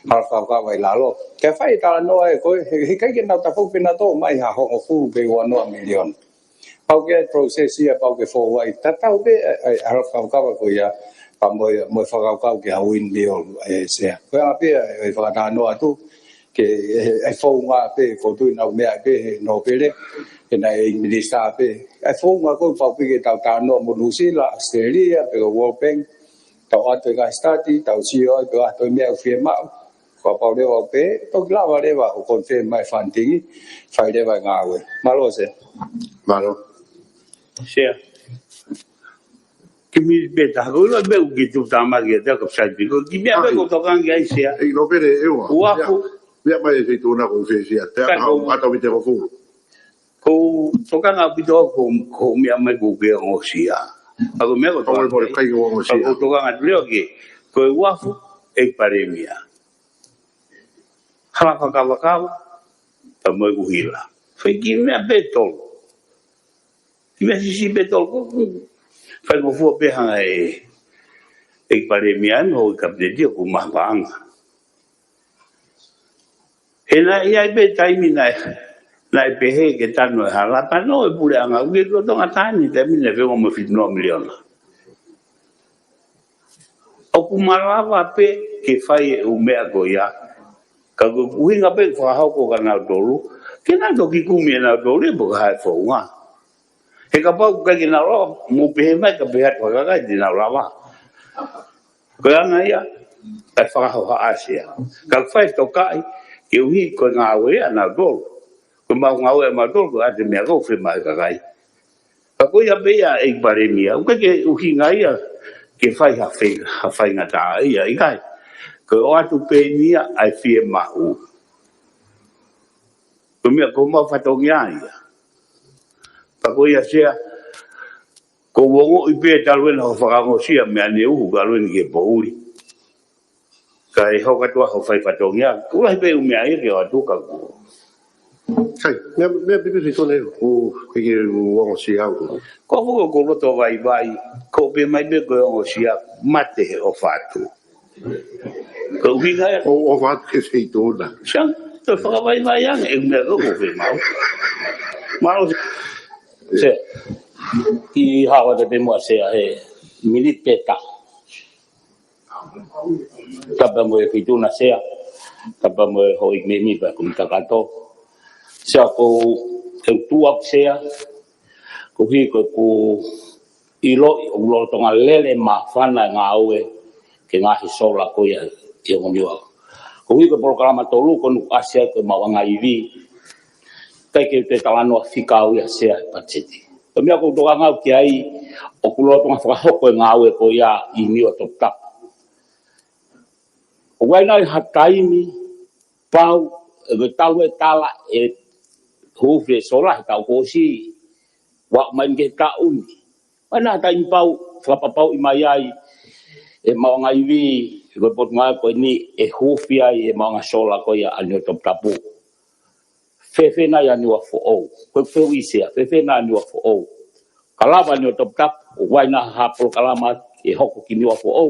hala fakakaukau ʻi lalo. Ke fai talanoa ʻe koe, he, he ʻikai ke nau tafoki pē nautolu mai ha hongofulu pe uanoa miliona. Pau ke process ia, pau ke fou ai. Tatau pē, ʻa, ʻa, ʻa e hala fakakaukau ko ia, pea mo e, mo e fakakaukau ki ha windmill, ʻe Sea. Ko ia pē, ʻe, ʻe fakatalanoa atu, ke, ʻe, ʻe founga pē, ko tui nau meʻa pē, he Nōpele, ʻEna ʻEiki Minisitā pē. ʻA e founga ko ē pau pē ke tau talanoa mo Nuʻusila, Australia, pe ko e World Bank, tau ʻoatu e ngaahi study, tau sio ai pe ko e hā e meʻa ʻoku fiemaʻu. Kapau leva ʻoku pehē, toki lava leva ʻo confirm mai e funding, fai leva e ngāue. Mālō Sea. Mālō. Sea. Kiʻi miniti pē taha, ko e ʻilo pē ʻoku ke tuʻu tāmaki ʻiate au ka sai piko. Kiʻi meʻa pē ʻoku ou tokanga ki ai Sea. ʻEiki Lopele, ʻEua. Uafu. Meʻa mai e Feituʻu na ko u fefia. Te Kai aka ko u ʻata o mite ko fulu. Ko u tokanga ʻaupito au ko, ko e meʻa mai ko e ongosia. Ka ko e meʻa ko e Ka ko e tokanga mole kai ko e ongosia. Ka ko u tokanga atu leva ki he, ko e uafu ʻEiki Palēmia. Hala fakakavakava, pea mo e ʻuhila. Fai kiʻi meʻa pē ʻe tolu. Kiʻi meʻa siʻisiʻi pē ʻe tolu. Ko, ko, faingofua pē hanga ʻe he ʻEiki Palēmia mo e Kapineti ʻo mahuʻingaʻia. He naʻe ʻi ai pē taimi naʻe, naʻe pehē ke tanu e hala pea nofo e puleʻanga ʻo ʻeke ki Tonga taimi, taimi naʻe feʻunga mo e fitu noa miliona. ʻOku malava pē ke fai e ʻū meʻa ko ia. Ka ko e ʻuhinga pē fakahoko kia nautolu, ke nau toki kumi ʻe nautolu pe ko e hā e founga. He kapau ʻoku ʻikai ke nau lava, mou pehē mai ka pehē atu ha kakai te nau lava. Ko e anga ia, ʻa e fakahohaʻa Sea. Ka fai tokaʻi, koeʻuhi ko e ngāue ʻanautolu. Ko ʻemau ngāue ʻamautolu, ko e ʻoatu e meʻa ko ē ʻoku fiemaʻu ʻe he kakai. Ka ko ia pē ia ʻEiki Palēmia, ʻoku ʻikai ke ʻuhinga ia ke fai ha fai, ha faingataʻaʻia, ʻikai. Ko e ʻoatu pē eni ia ʻa e fiemaʻu. Ko e meʻa ko homau fatongia ia. Ka ko ia Sea, ʻoku ou ongoʻi pē talu ʻena hoʻo fakaongosia meʻa ne uhu ka ʻalu eni ki he poʻuli. Kae hoko atu hoʻo fai fatongia, ʻoku lahi pē ʻū meʻa ia ke ʻoatu ka ko. Kai, meʻa, meʻa pē pē Feituʻu na, ʻoku ʻikai ke u ongosia au. Ko e foʻi ko e loto vaivai, ko e pehē mai pē ko e ongosia, mate he ʻofa atu. Ko e ʻuhinga ia. ʻO, ʻofa atu ki he Feituʻu na. Sea, toe fakavaivai ange, ʻe meʻa ko e fiemaʻu. Mālō. Sea, kiʻi hao atu pē muʻa Sea he miniti pē taha. Tapu mo e Feituʻu na Sea, tapu mo e houʻeiki mēmipa ʻo e Kōmiti Kakato. Sea ko e tuʻa Sea, koeʻuhi ko ʻeku ʻiloʻi ʻoku lolotonga lele māfana e ngāue ki he ngaahi sola ko ia ʻi Niua. Koeʻuhi ko e polokalama tolu ko eni ʻoku ʻasi ai ko e maʻuʻanga ivi. ʻIkai ke u toe talanoa fika au ia Sea he patiseti. Ko e meʻa ʻoku ou tokanga au ki ai ʻoku lolotonga fakahoko e ngāue ko ia ʻi Niua Toputapu. ʻOku ʻi ai nai ha taimi pau, ʻe talu e tala ʻe huufi e sola he taʻu kuo ʻosi, ʻo aʻu mai ki he taʻu ni. ʻOku ʻi ai nai ha taimi pau, fakapapauʻi mai ai ʻe he maʻuʻanga ivi, ko e potungāue ko eni ʻe huufi ai e maʻuʻanga sola ko ia ʻa Niua Toputapu. Fēfē nai ʻa Niuafoʻou? Ko e fehuʻi Sea, fēfē nai ʻa Niuafoʻou? Ka lava ʻa Niua Toputapu, ʻoku ʻi ai nai ha polokalama ke hoko ki Niuafoʻou?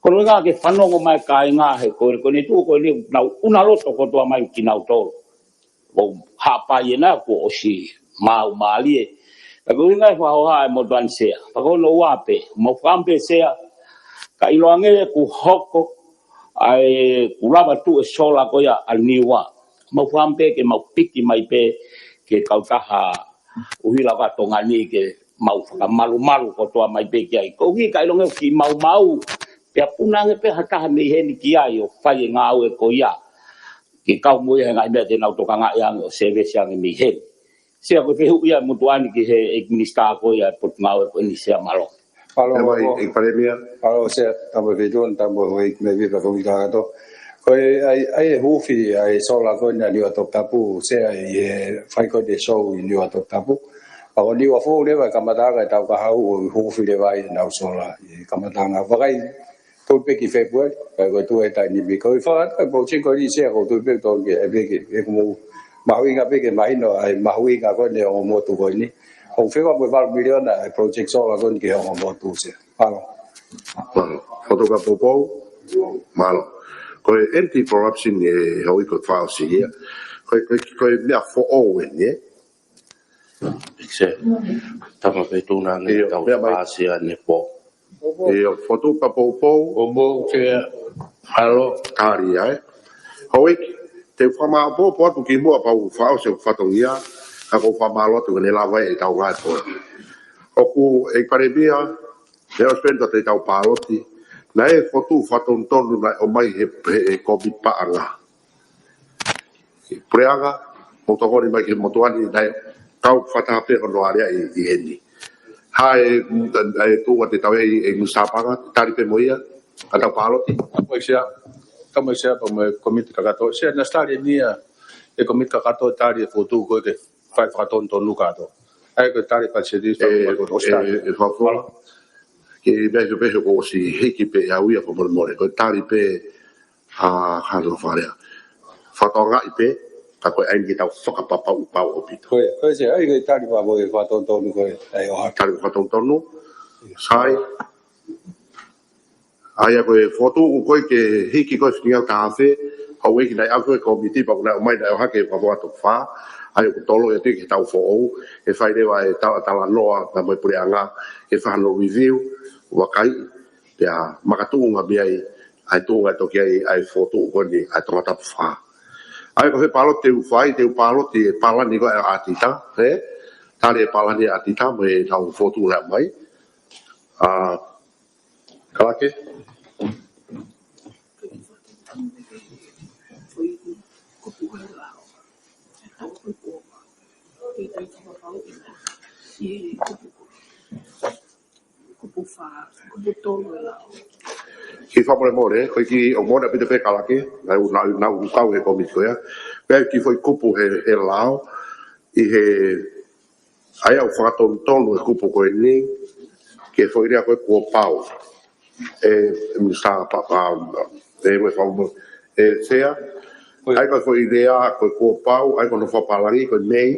Ko hono ʻuhinga ke fanongo mai e kāinga he ko e, ko ʻene tuʻu ko eni, nau ʻuna loto kotoa mai kinautolu. ʻO hapai ʻena kuo ʻosi maau mālie. Ka ko e ʻuhinga e fakahohaʻa e motuʻa ni Sea. Pea ko hono ua pē, mau fakaʻamu pē Sea, ka ʻiloange kuo hoko, ʻa e kuo lava tuʻu e sola ko ia ʻa Niua. Mau fakaʻamu pē ke mau piki mai pē ki he kautaha ʻuhila ʻa Tonga ni ke mau fakamalumalu kotoa mai pē ki ai. Koeʻuhi ka ʻiloange ʻoku kiʻi maumau, pea ʻuna ange pē ha taha mei heni ki ai ʻo fai e ngāue ko ia. Ke kau mo ia he ngaahi meʻa te nau tokangaʻi ange ʻo sēvesi ange mei heni. Sea ko e fehuʻi ia e motuʻa ni ki he ʻEiki Minisitā ko ia e Potungāue ko eni Sea, mālō. Mālō, ʻEiki Palēmia. Mālō Sea, tapu mo e Feituʻu, tapu mo e houʻeiki mēmipa ʻo e Kōmiti Kakato. Ko e ʻai, ʻai e huufi ʻa e sola ko eni ʻa Niua Toputapu, Sea, ʻi he fai ko eni e sou ʻi Niua Toputapu. Pea ko Niuafoʻou leva e kamataʻanga e taʻu kahaʻu ʻo huufi leva ai ʻenau sola ʻi he kamataʻanga. Vakai, tolu pē ki Fēpueli, kae ko e tuʻu e taimi ni. Ko e fakaʻatā e project ko eni Sea, ko e tuʻu pē tolu ki he, ʻe pē ke, ʻe kuo mahuʻinga pē ke mahino ʻa e mahuʻinga ko eni ʻo e ongo motu ko eni. ʻOku feʻunga mo e valu miliona e project sola ko eni ki he ongo motu Sea. Mālō. Mālō. Fotu ka poupou. Mālō. Ko e anti-corruption ʻe houʻeiki ko e fakaʻosi ia. Ko e, ko e, ko e meʻa foʻou eni, ē? ʻEiki Sea, tapu mo e Feituʻu na ange ʻIo, tau meʻa mai. Pāsia ne po. ʻIo, fotu ka poupou. Poupou Sea, mālō. Tali ai. Houʻeiki, te u fakamāʻopoʻopo atu kimuʻa pea u fakaʻosi e fatongia. Ka ʻoku ou fakamālō atu ʻene lava ʻetau ngāue ko ē. ʻOku ʻEiki Palēmia, he ʻosi pē eni ʻetau paloti, naʻe fokotuʻu fakatonutonu naʻe ʻomai he, he, he kōmiti paʻanga. Puleʻanga, mou tokoni mai ki he motuʻa ni, naʻe kau fakataha pē hono aleaʻi ʻi heni. Hā e, e tuʻunga te tau ʻi ai, ʻEiki Minisitā Paʻanga, tali pē mo ia, ka tau paloti. Ko e Sea, ka mo e Sea pea mo e kōmiti kakato. Sea, naʻe ʻosi tali eni ia ʻe he kōmiti kakato e tali e fokotuʻu ko ē ke fai fakatonutonu kātoa. ʻA ia ko e tali pē se di, ʻe, ʻe, ʻe Fakafola. Ke meʻa pē he kuo ʻosi hiki pē ʻe au ia fakamolemole. Ko e tali pē ʻa Hano Falea. Fakatokangaʻi pē, ka ko e ʻai ke tau fakapapauʻi pau ʻaupito. Ko e, ko e Sea, ʻa ia ko e tali pē mo e fakatonutonu ko ē, ʻa ia ʻo ha- Tali fakatonutonu, sai. ʻA ia ko e fokotuʻu ko ē ke hiki ko ē fitungau taha afe, houʻeiki naʻe ʻave ko ē kōmiti pea ʻoku nau ʻomai naʻe ʻohake he fakafofonga toko fā, ʻa ia ʻoku tolo ia te ke tau foʻou, ʻe fai leva ʻetau talanoa pea mo e puleʻanga, ke fai hano review, vakai, pea makatuʻunga mei ai, ʻa e tuʻunga ʻe toki ʻai, ʻa e fokotuʻu ko eni, ʻa e Tongatapu fā. ʻA ia ko e paloti te u fai, te u paloti e palani ko ē ʻa ʻAtita, ē? Tali e palani ʻa ʻAtita, mo e tau fokotuʻu lea mai. ʻA, Kalake? Kupu fā, kupu tolu e lao. Kiʻi fakamolemole, ko e kiʻi ʻoku mole ʻaupito pē Kalake, naʻa ku, naʻa ku, naʻa ku kau he kōmiti ko ia. Pea kiʻi foʻi kupu he, he lao, ʻi he, ʻa ia ʻoku fakatonutonu e kupu ko eni, ke foʻi lea ko ē kuo pau. ʻE, ʻe Minisitā Pa-, um, ʻe, ʻe fakamolemole, ʻe Sea, ʻOi. ʻA ia ko e foʻi lea ko ē kuo pau, ʻa ia ko hono fakapālangi, ko e mei.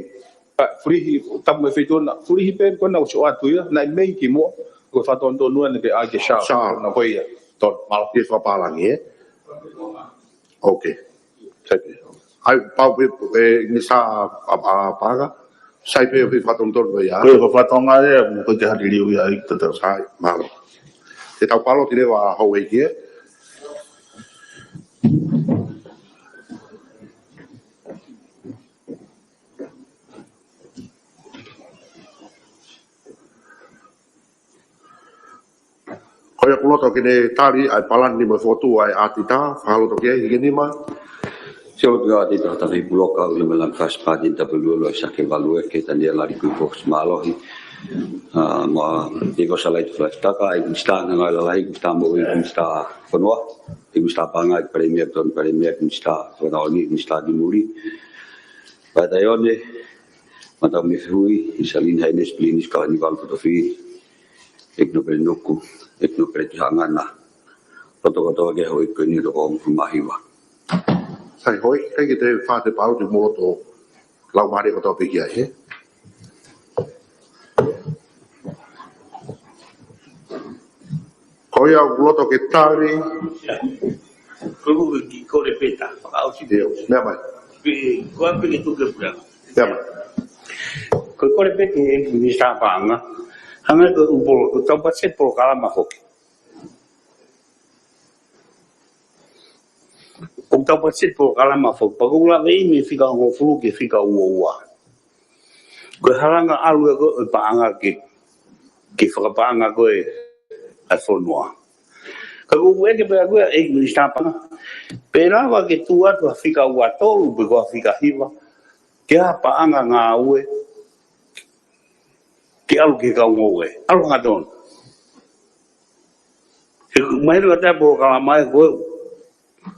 ʻA, fulihi, tapu mo e feituʻu na, fulihi pē ko ena ʻosi ʻoatu ia, naʻe mei kimuʻa, ko e fakatonutonu eni pē ʻa e Sea. Sea. Na ko ia, tonu, mālō. Ke fakapālangi, ē? Ok. Sai pē. ʻA ia, pau pē, ʻe, Minisitā ʻa, ʻa, Paʻanga, sai pē ʻo fakatonutonu ia. Ko e fakatonga ia, ko e te hari liu ia, ʻai, tata. Sai, mālō. Te tau paloti leva houʻeiki, ē? Ko ia ʻoku loto ke ne tali ʻa e palani mo e fokotuʻu ʻa e ʻAtita, fakaloto ke hiki nima. Sio atu ʻa ʻAtita, Hatafihi Puloka, ʻUlumelangi Fasi, Pātini Tapu Lua, Loʻisake Valueke, Taniela Liku Fox Mālohi. ʻA, mo Nico Salai Tufalafitaka, ʻa e Minisitā Ngāue Lalahi, Minisitā Moʻui, Minisitā Fonua, ʻa e Minisitā Paʻanga, ʻa e Palēmia, Tokoni Palēmia, Minisitā Fakatāuni, Minisitā Kimuli. Pae Taione, Matau Mifehui, ʻa Saline Haines, Pilinis Kalaniuvalu Fotofi, ʻEiki Nōpele Nuku, ʻEiki Nōpele Tuʻihaʻangana, loto kotoa ki he houʻeiki ko eni ʻe toko hongofulu mā hiva. Sai hoi, ʻikai ke te fā te pau te moloto lau mare kotoa pē ki ai, ē? Ko ia ʻoku loto ke tali. Ko e kiʻi kole pē ta, fakaʻosi pē. ʻIo, meʻa mai. Pe, ko e pē ke tuku e pula. Meʻa mai. Ko e kole pē ki he Minisitā Paʻanga. Hangē ko e ʻū polo-, ko e tau patiseti polokalama foki. ʻOku tau patiseti polokalama foki. Pea ʻoku lave ia mei he fika hongofulu ki he fika uaua. Ko e halanga ʻalu ē ko ē ʻo e paʻanga ke, ke fakapaʻanga ko ē ʻa e fonua. Ka ʻoku ou ʻeke pē au ia ʻEiki Minisitā Paʻanga. Pe lava ke tuʻu atu ha fika uatolu pe ko ha fika hiva. Ke ʻai ha paʻanga ngāue. Ke ʻalu ki he kau ngoue. ʻAlu hangatonu. He mahino ka tae polokalama ē ko ē.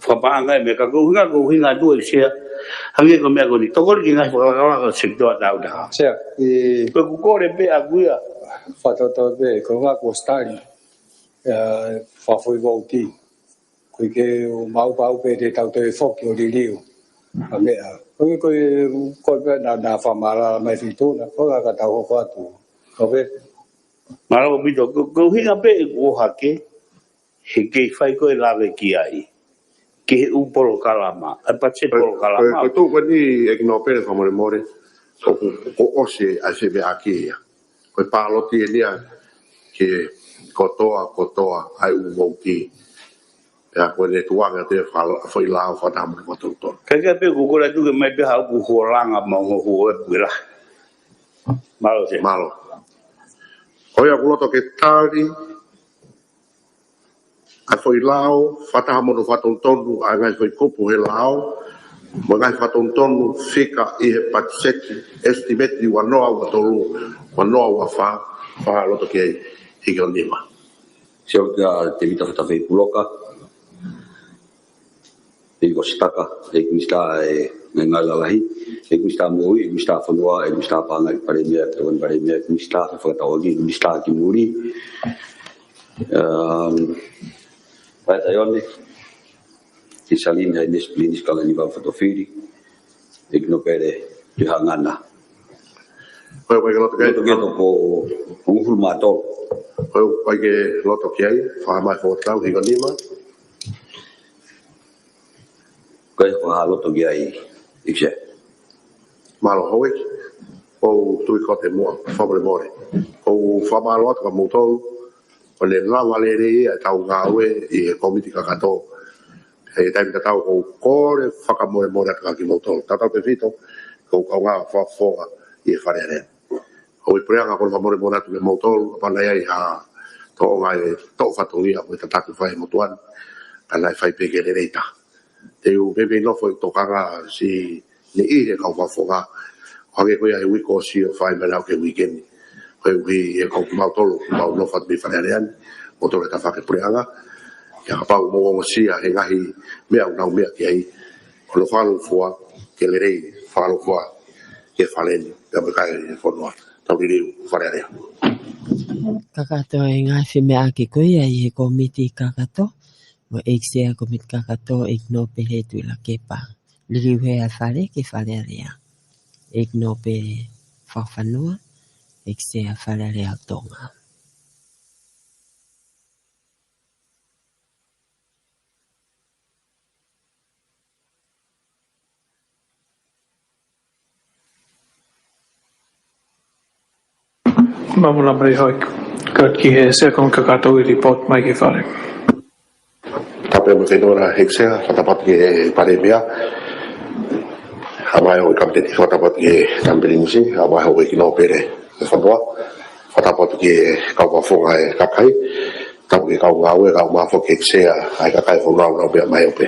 Fakapaʻanga e meʻa ka ko e ʻuhinga, ko e ʻuhinga atu ʻe Sea. Hangē ko e meʻa ko eni. Tokoni ki he ngaahi fakalakalaka sekitoa tau taha. Sea, ʻi Ko e ʻoku kole pē au ia. Fakatoto pē, ko e ʻuhinga kuo ʻosi tali. ʻA, fakafoʻi vouti. Ko e ke mau pau pē te tau toe foki ʻo liliu. ʻA meʻa. Ko e, ko e, ko e pē naʻa, naʻa fakamālō mai feituʻu na. Ko e ka tau hoko atu. Ko e pē. Mālō ʻaupito, ko, ko e ʻuhinga pē ʻeku ʻohake, he kei fai ko e lave ki ai. Ki he ʻū polokalama, ʻa e patiseti polokalama. Ko e, ko e tuʻu ko eni ʻEiki Nōpele fakamolemole, ʻoku, kuo ʻosi ʻa e femeʻaʻaki ia. Ko e paloti eni ia, ki he kotoa, kotoa, ʻa e ʻū vouti. Pea ko e tuʻunga te falo-, foʻi lao fakataha mo e fakatonutonu. Ka ʻikai pē ʻoku ou kole atu ke ʻomai pē ha ʻū holanga mo e ʻū ʻū ʻe pue lahi. Mālō, Sea. Mālō. Ko ia ʻoku loto ke tali ʻa e foʻi lao, fakataha mo hono fakatonutonu ʻa e ngaahi foʻi kupu he lao, mo e ngaahi fakatonutonu fika ʻi he patiseti, estimate ua noa ua tolu, ua noa ua fā, fakaloto ki ai, Hikonima. Sea, ko Tēvita Fatafehi Puloka, ʻEiki Sitaka, ʻEiki Minisitā ʻo e Ngaahi Lalahi, ʻEiki Minisitā Moʻui, ʻEiki Minisitā Fonua, ʻEiki Minisitā Paʻanga, ʻEiki Palēmia, ʻEiki Tokoni Palēmia, ʻEiki Minisitā Fefakatauʻaki, Minisitā ki Muli, um, Vaea Taione, ʻEiki Sālini Hainesi Pilinisi Kalaniuvalu Fatofili, ʻEiki Nōpele Tuʻihaʻangana. Ko ia ʻoku ʻikai ke loto ki ai. Loto ki ai, toko hongofulu mā tolu. Ko ia ʻoku ʻikai ke loto ki ai, fakahā mai e foʻi tau, Hikonima. Ko ia ʻoku ʻikai ke loto ki ai, ʻEiki Sea. Mālō Houʻeiki, ʻoku ou tui ko e muʻa, fakamolemole. ʻOku ou fakamālō atu kia moutolu, ʻoku ne lava lelei ʻetau ngāue ʻi he kōmiti kakato. He taimi tatau ʻoku ou kole fakamolemole atu kia kimoutolu. Tautautefito ki hoku kaungā fakafofonga ʻi he Fale Alea. ʻOku ou puleʻanga, ʻoku ou fakamolemole atu kia moutolu, kapau naʻe ʻi ai ha tōʻonga ʻe toʻo fatongia mo e tataki fai ʻe he motuʻa ni, ka naʻe fai pē ke lelei taha. Te u meimei nofo ʻi he tokanga siʻi niʻihi he kau fakafofonga, ʻo hangē ko ia he uike kuo ʻosi ʻo fai mai naʻa ke uike ni. Koeʻuhi he ko kimautolu, kimautolu nofo atu mei Fale Alea ni, moutolu he tafaʻaki puleʻanga, ʻio kapau ʻoku mou ongosia he ngaahi meʻa ʻoku nau meʻa ki ai, ʻo nau fakalūkufua ke lelei, fakalūkufua ki he fale ni, pea mo e kakai ʻo e fonua. Tau liliu, Fale Alea. Kakato e ngaahi femeʻaʻaki ko ia ʻi he kōmiti kakato, mo e ʻEiki Sea kōmiti kakato, ʻEiki Nōpele Tuʻilakepa. Liliu he ʻa e Fale ki Fale Alea, ʻEiki Nōpele Fakafanua, ʻEiki Sea Fale Alea ʻo Tonga. Mālō Houʻeiki, ko e ki he Sea kōmiti kakato ʻi he lipooti mai ki he Fale. Tapu mo e fenora ʻEiki Sea, fakatapu ki he Palēmia, ʻa e Kau Kōmiti, fakatapu ki he Kau Pilinisi, ʻa e Houʻeiki Nōpele ʻo e fonua, fakatapu ki he kau fakafofonga ʻo e kakai, tapu ki he kau ngāue, kau mafoki ʻEiki Sea, ʻa e kakai fonua ʻoku nau meʻa mai ʻo pē.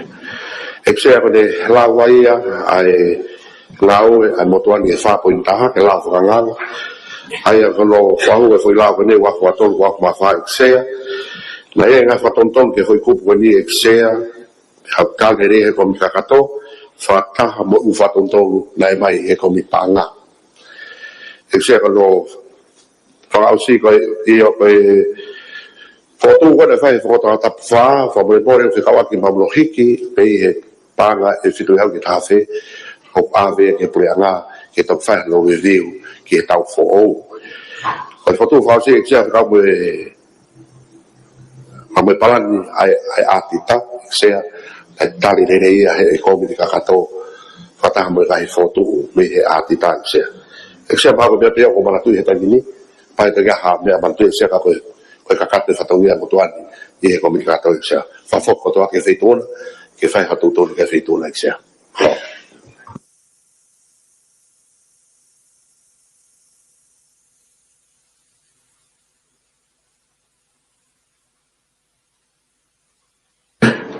ʻEiki Sea ko ʻene lau ia, ʻa e ngāue ʻa e motuʻa ni ʻi he fā poini taha, ki he lao fakaangaanga. ʻA ia ko hono fahu e foʻi lao ko eni, ua afe ua tolu, ua afe mā fā ʻEiki Sea. Naʻe ʻi ai e ngaahi fakatonutonu ki he foʻi kupu ko eni ʻEiki Sea, ʻa e tali lelei he kōmiti kakato, fakataha mo e ʻū fakatonutonu naʻe ʻomai ʻe he kōmiti paʻanga. ʻEiki Sea ko hono fakaʻosi ko e, ʻio ko e, fokotuʻu ko ē naʻe fai he fokotuʻu tapu fā, fakamolemole ʻoku fekauʻaki mo hono hiki, pē ʻi he paʻanga ʻe fitu ʻi he ʻaho ki he taha afe, ʻoku ʻave ki he puleʻanga, ke toki fai hono review, ki he taʻu foʻou. Ko e fokotuʻu fakaʻosi ʻEiki Sea fekauʻaki mo e, mo e palani ʻa e, ʻa e ʻaotita, ʻEiki Sea, ʻa e tali lelei ia he kōmiti kakato, fakataha mo e ngaahi fokotuʻu mei he ʻaotita, ʻEiki Sea. ʻEiki Sea, mahalo ko e meʻa pē ia ʻoku ou manatuʻi he taimi ni, pea ʻikai ke ʻi ai ha meʻa manatuʻi ʻEiki Sea ka ko e, ko e kakato e fatongia ʻa e motuʻa ni ʻi he kōmiti kakato ʻEiki Sea. Fakafoki kotoa ki he Feituʻuna, ke fai ha tuʻutuʻuni ki he Feituʻuna ʻEiki Sea.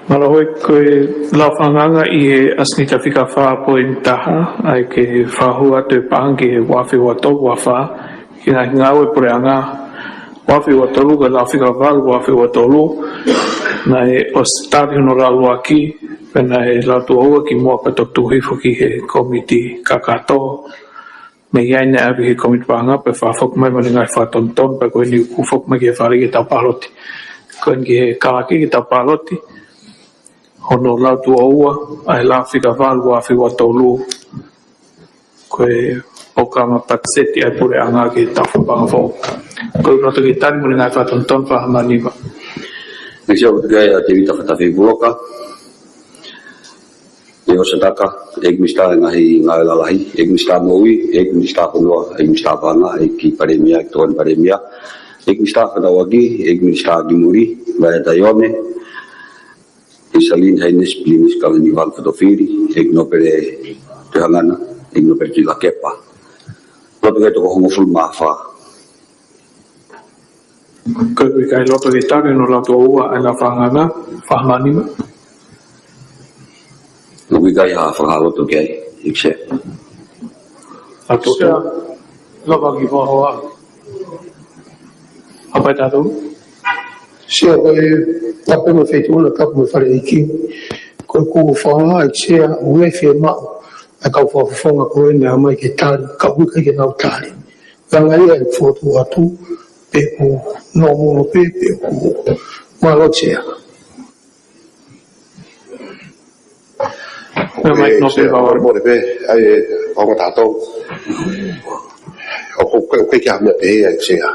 Mālō Houʻeiki, ko e lao fakaangaanga ʻi he ʻasenita fika fā poini taha, ʻa ia ke fakahū atu e paʻanga ki he ua afe ua tolu ua fā, ki he ngaahi ngāue puleʻanga, ua afe ua tolu, ko e lao fika valu ua afe ua tolu, naʻe ʻosi tali hono lau ʻuluaki, pea naʻe lau tuʻo ua kimuʻa pea toki tuku hifo ki he kōmiti kakato, mei ai naʻe ʻave ki he kōmiti paʻanga pea fakafoki mai mo e ngaahi fakatonutonu pea ko eni kuo foki mai ki he Fale ke tau pāloti. Ko eni ki he kalake ke tau pāloti. Hono lau tuʻo ua, ʻa e lao fika valu ua afe ua tolu. Ko e polokalama patiseti ʻa e puleʻanga ki he taʻu fakapaʻanga foʻou. Ko e loto ke tali mo e ngaahi fakatonutonu, Hikonima. ʻEiki Sea, ʻoku ʻi ai ʻa Tēvita Fatafehi Puloka, ʻEiki Sitaka, ʻEiki Minisitā ʻo e Ngaahi Lalahi, ʻEiki Minisitā Moʻui, ʻEiki Minisitā Fonua, ʻEiki Minisitā Paʻanga, ʻEiki Palēmia, ʻEiki Tokoni Palēmia, ʻEiki Minisitā Fefakatauʻaki, ʻEiki Minisitā ki Muli, Vaea Taione, ʻEiki Sālini Hainesi Pilinisi Kalaniuvalu Fatofili, ʻEiki Nōpele Tuʻihaʻangana, ʻEiki Nōpele Tuʻilakepa. Lotu ki he toko hongofulu mā fā. Ko e ʻikai loto ke tali hono lau tuʻo ua ʻa e lafanga, fā mā nima. ʻOku ʻikai ha fakaloto ki ai, ʻEiki Sea. Atu. Sea, lava ki Vahoa. Hapai tātou. Sea, ko e tapu mo e Feituʻuna, tapu mo e Fale ʻEiki. Ko e kuo fanga ʻEiki Sea, ʻoku ʻikai fiemaʻu ʻa e kau fakafofonga ko eni ʻo ʻomai ke tali, ka ʻoku ʻikai ke nau tali. Langa ia e fotu atu, pe ʻoku nōmolo pē, pe ʻoku mālō Sea. Meʻa mai, ʻEiki Sea, nō pē, mole, mole pē, ʻa e, ʻa e ongo tātou. ʻOku, ʻoku, ʻoku ʻikai ke ha meʻa pehē ʻEiki Sea.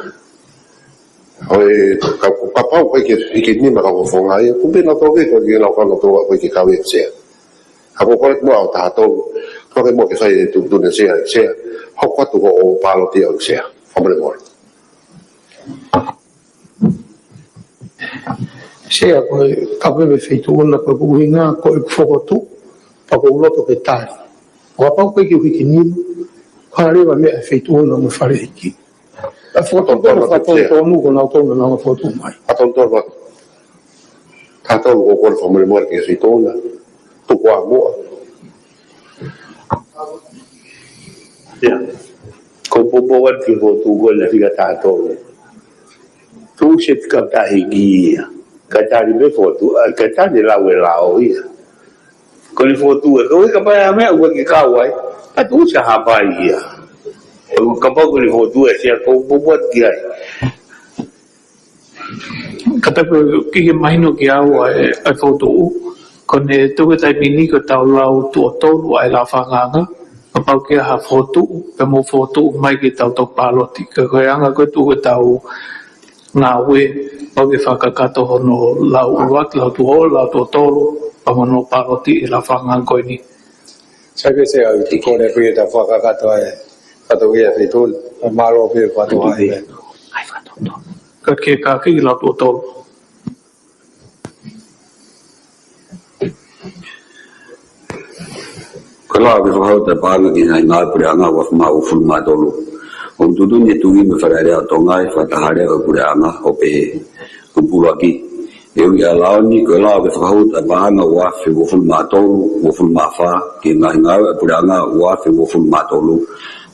ʻOku, ka, ka, kapau ʻoku ʻikai ke, ʻikai ke nima kau fakafofonga ia, ʻoku pehē nautolu ke, ko e lau ka nautolu ʻoku ʻikai ke kau ʻEiki Sea. Ka ko e kole muʻa ʻo tātou, ko e muʻa ke fai e tuʻutuʻuni Sea, Sea, hoko atu ko hoʻo pāloti ʻEiki Sea. Fakamolemole. Sea, ko e tapu mo e Feituʻuna, ko e ʻuhinga ko e fokotuʻu, pea ʻoku ou loto ke tali. ʻO kapau ʻoku ʻikai ke hiki nima, ka leva meʻa Feituʻuna mo e Fale ʻEiki. ʻA e fokotuʻu, ʻa e fokotuʻu, ko nautolu naʻa nau fokotuʻu mai. ʻA e tonu tonu atu. Tātou ʻoku ou kole fakamolemole ki he Feituʻuna. Tuku ā muʻa. ʻIo. Ko e poupou atu ki he fokotuʻu ko ena fika tātou. Tuʻu Sea, fika tahi ki ia. Ka tali pē fokotuʻu, ʻa, ka tali lau e lao ia. Ko eni fokotuʻu ē, ko e kapau ʻe ʻi ai ha meʻa ʻoku ʻikai ke kau ai, ka tuʻu Sea, hapai ia. Kapau ko eni fokotuʻu ē, Sea, ko e poupou atu ki ai. Ka tapu, ʻoku ʻikai ke mahino kiate au ʻa e, ʻa e fokotuʻu, ko ʻene tuku he taimi ni ko ʻetau lau tuʻo tolu ʻa e lafanga, kapau ʻoku ʻi ai ha fokotuʻu, pea mou fokotuʻu mai ke tau toki pāloti. Ka ko e anga ko ē ʻetau ngāue, pau ke fakakakato hono lau ʻuluaki, lau tuʻo, lau tuʻo tolu, pea mo hono pāloti e lafanga ko eni. Sai pē Sea, ʻoku ou kole pē ke ta fakakakato e fatongia ʻa e Feituʻuna, mālō pē fatongia. Ka ke ka ki lau tuʻo tolu. Ko e lao ke fakahoko ʻa e paʻanga ki he ngaahi ngāue ʻa e Puleʻanga ua afe mā uofulu mā tolu. ʻOku tuʻutuʻuni ʻe he Tuʻi mo e Fale Alea ʻo Tonga ʻa e fakataha alea ʻo e Puleʻanga ʻo pehē: Kupu ʻuluaki, ʻe ui ʻa e lao ni ko e lao ke fakahoko ʻa e paʻanga ua afe uofulu mā tolu, uofulu mā fā, ki he ngaahi ngāue ʻa e Puleʻanga ua afe uofulu mā tolu,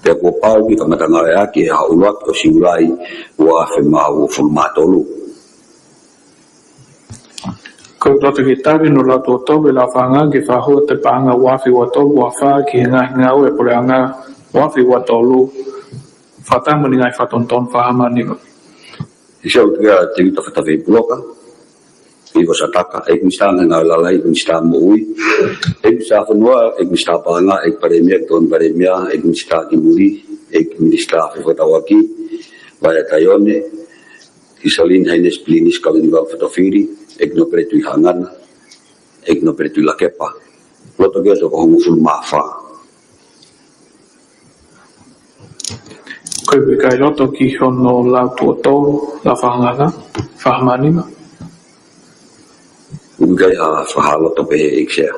pea kuo pau ke kamata ngāueʻaki ʻi he ʻuluaki ʻo Siulai ua afe mā uofulu mā tolu. Ko e lotu ke tali hono lau tuʻo tolu e lafanga ke fakahoko ʻa e paʻanga ua afe ua tolu, ua fā ki he ngaahi ngāue ʻa e Puleʻanga ua afe ua tolu. Fakataha mo e ngaahi fakatonutonu, fā mā nima. ʻEiki Sea, ʻoku ou tuku atu ʻa Tēvita Fatafehi Puloka, Ivo Sataka, ʻEiki Minisitā Ngaahi Ngāue Lalahi, ʻEiki Minisitā Moʻui, ʻEiki Minisitā Fonua, ʻEiki Minisitā Paʻanga, ʻEiki Palēmia, Tokoni Palēmia, ʻEiki Minisitā ki Muli, ʻEiki Minisitā Fefakatauʻaki, Vaea Taione, ʻIsalini Hainesi Pilinisi Kalaniuvalu Fatofili, ʻEiki Nōpele Tuʻihaʻangana, ʻEiki Nōpele Tuʻilakepa. Lotu ki he toko hongofulu mā fā. Ko e ʻikai loto ki hono lau tuʻo tolu, lafanga, fā mā nima. ʻOku ʻikai ha fakaloto pehē ʻEiki Sea.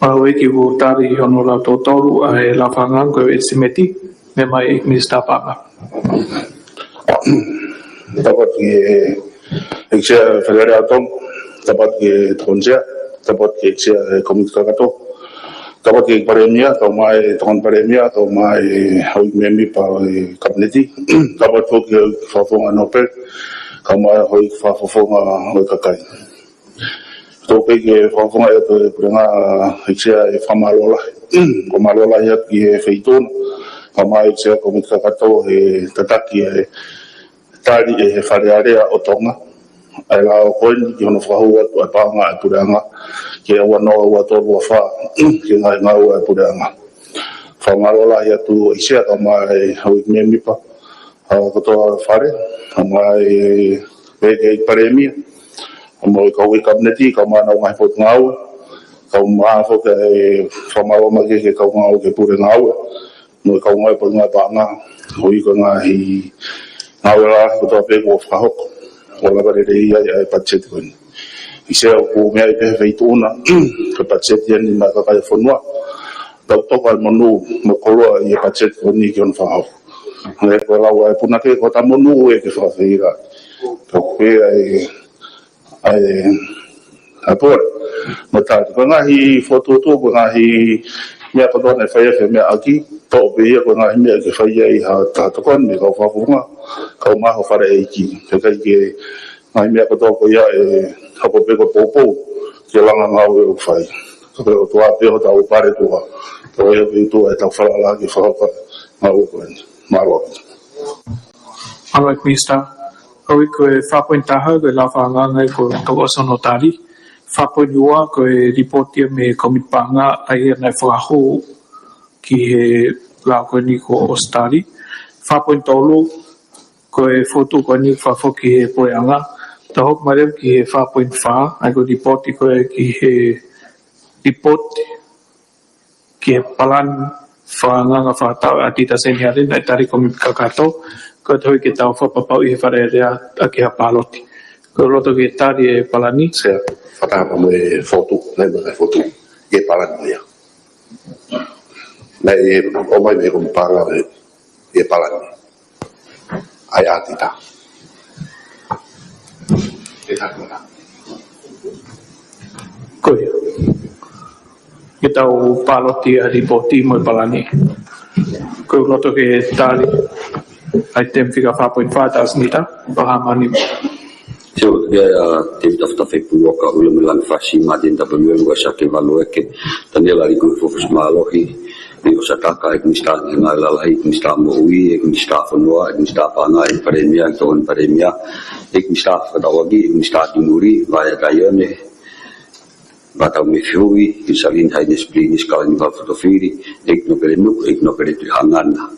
Mālō ʻEiki, ʻoku tali hono lau tuʻo tolu ʻa e lafanga ko e ʻesitimeti, meʻa mai ʻEiki Minisitā Paʻanga. Tapu atu ki he ʻEiki Sea Fale Alea ʻo Tonga, tapu atu ki he Tokoni Sea, tapu atu ki he ʻEiki Sea Kōmiti Kakato, tapu atu ki he Palēmia, kau mai Tokoni Palēmia, kau mai Houʻeiki Mēmipa ʻo e Kapineti, tapu atu ki he Fakafofonga Nōpele, kau mai Houʻeiki Fakafofonga ʻo e Kakai. Tokoni ke fakafofonga ʻe he Puleʻanga, ʻEiki Sea, ʻa e fakamālō lahi. Ko e mālō lahi atu ki he Feituʻuna, kau mai ʻEiki Sea Kōmiti Kakato he tataki e tali ʻe he Fale Alea ʻo Tonga ʻa e lao ko eni ki hono fakahoko atu ʻa e paʻanga ʻa e Puleʻanga ki he ua noa, ua tolu, ua fā, ki he ngaahi ngāue ʻa e Puleʻanga. Fakamālō lahi atu ʻEiki Sea, kau mai Houʻeiki Mēmipa, ʻa e kotoa e Fale, kau mai ʻEiki Palēmia, kau mai kau ʻi he Kapineti, kau mai ʻenau ngaahi potungāue, kau mai foki e fakamālō mai ki he kau ngāue ki he Pule Ngāue, mo e kau ngāue Puleʻanga Paʻanga, ʻo e ngaahi ngāue lalahi kotoa pē kuo fakahoko, ʻo lava lelei ai ʻa e patiseti ko eni. ʻEiki Sea, ʻoku meaʻi pē ʻe he Feituʻuna ko e patiseti eni maʻa e kakai ʻo e fonua, tau toka e monū mo koloa ʻi he patiseti ko eni ki hono fakahoko. Hangē ko e lau ʻa e punake, ko hota monū ē ke fakafeʻiloaki. Ka ko e ʻai, ʻai, ʻai pole. Mo tā, ko e ngaahi fokotuʻutuʻu, ko e ngaahi meʻa kotoa naʻe fai ʻaki e meʻa ʻaki, toʻo pē ia ko e ngaahi meʻa ke fai ai ha taha tokoni mei he kau fakafofonga, kau maho fale ʻeiki. Ke kai ke ngaahi meʻa kotoa ko ia ʻe hoko pē ko e poupou ki he langa ngāue ʻoku fai. Ka ko e ʻOtua pē hotau pale tuʻa. Ka ko ia pē tuʻa ʻetau falala ke fakahoko e ngāue ko eni. Mālō. Mālō Minisitā. Ko e, ko e fā poini taha, ko e lau fakaangaanga ia ko e toko ʻosi hono tali. Fā poini ua, ko e lipooti ia mei he Kōmiti Paʻanga, ʻa ia naʻe fakahū ki he lao ko eni ko ʻOsitali. Fā poini tolu, ko e fokotuʻu ko eni fakafoki ki he puleʻanga. Tau hoko mai leva ki he fā poini fā, ʻa ia ko e lipooti ko ē ki he lipooti ki he palani fakaangaanga fakataʻu ʻa Tita Senihalina, ʻe tali Kōmiti Kakato, ko e toe ke tau fakapapauʻi he Fale Alea ʻaki ha pāloti. Ko e loto ke tali e palani. Sea, fakataha mo e fokotuʻu, naʻe mo e fokotuʻu, ʻi he palani ia. Naʻe ʻomai mei he Kōmiti Paʻanga ʻi he palani. ʻAi ʻa Tita. Ko ia. Ke tau pāloti ʻa e lipooti mo e palani. Ko e loto ke tali ʻa e temi fika fā poini fā, Tita Senihalina, Fakahaamani. Sio, ke a Tevita Fatafe Puluaka, Uila Melani Fasi, Martin W. Ngua Sake Valueke, Taniela Liku Fufusi Mālohi, Viko Sataka, ʻEiki Minisitā Ngāue Lalahi, ʻEiki Minisitā Moʻui, ʻEiki Minisitā Fonua, ʻEiki Minisitā Paʻanga, ʻEiki Palēmia, ʻEiki Tokoni Palēmia, ʻEiki Minisitā Fakataulaʻeiki, ʻEiki Minisitā Kimuli, Vaea Taione, Vatau Mefiui, ʻEiki Salini Hainesi Pilinisi Kalani Valufotofili, ʻEiki Nōpele Nuku, ʻEiki Nōpele Tuʻihangana.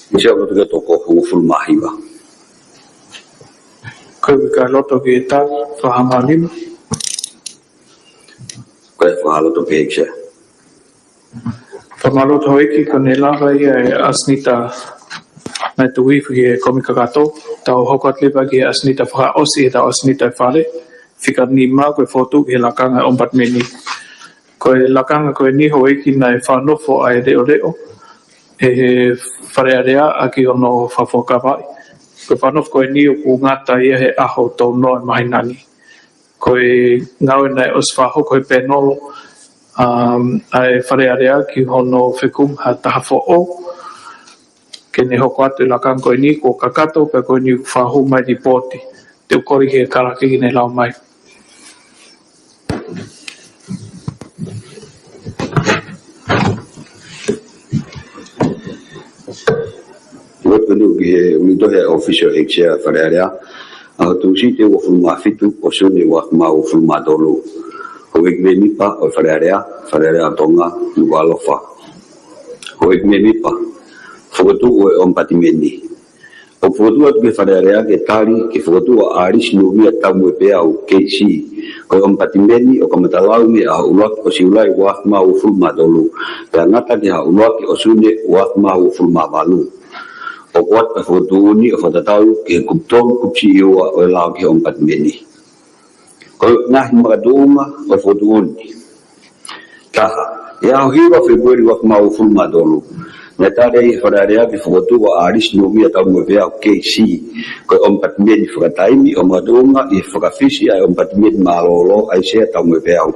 Minisitā, loto ke toko hongofulu mā hiva. Ko e ʻikai loto ke tali, Fakahaamani. Ko e fakaloto pē, ʻEiki Sea. Fakamālō atu houʻeiki, ko ʻene lava ia ʻa e ʻasenita naʻe tuku hifo ki he Kōmiti Kakato, tau hoko atu leva ki he ʻasenita fakaʻosi ʻetau ʻasenita ʻa e Fale, fika nima, ko e fokotuʻu ki he lakanga ʻo e ʻOmipatimeni. Ko e lakanga ko eni houʻeiki naʻe fakanofo ʻa e leʻoleʻo ʻe he Fale Alea ʻaki hono fakafuakavaʻi. Ko e fakanofo ko eni ʻoku ngata ia he ʻaho tolu noa ʻo e māhina ni. Ko e ngāue naʻe ʻosi fakahoko he panel, um, ʻa e Fale Alea ki hono fekumi ha taha foʻou ke ne hoko atu e lakanga ko eni, kuo kakato pea ko eni fakahū mai lipooti. Te u kole ki he kalake ke ne lau mai. Lotu ki he ʻUluaki Tohi ʻa e ʻŌfisi ʻo e ʻEiki Sea ʻo e Fale Alea, ʻaho Tūsite uofulu mā fitu ʻo Sune uaafe mā uofulu mā tolu. Houʻeiki mēmipa ʻo e Fale Alea, Fale Alea ʻo Tonga, Nukuʻalofa. Houʻeiki mēmipa, fokotuʻu ʻo e ʻOmipatimeni. ʻOku fokotuʻu atu ki he Fale Alea ke tali ki he fokotuʻu ʻa ʻAlisi Nōmia Taumuepeau, K C, ko e ʻOmipatimeni ʻo kamata lau mei he ʻaho ʻuluaki ʻo Siulai uaafe mā uofulu mā tolu, pea ngata ki he ʻaho ʻuluaki ʻo Sune uaafe mā uofulu mā valu. ʻOku ʻoatu ʻa e fokotuʻu ni ʻo fakatatau ki he kupu tolu kupu siʻi ua ʻo e lao ki he ʻOmipatimeni. Ko e ngaahi makatuʻunga ʻo e fokotuʻu ni. Taha, ʻi he ʻaho hiva Fēpueli uaafe mā uofulu mā tolu, naʻe tali ʻe he Fale Alea ke fokotuʻu ʻa ʻAlisi Nōmia Taumuepeau, K C, ko e ʻOmipatimeni fakataimi, ʻo makatuʻunga ʻi he fakafisi ʻa e ʻOmipatimeni mālōlō ʻa e Sea Taumuepeau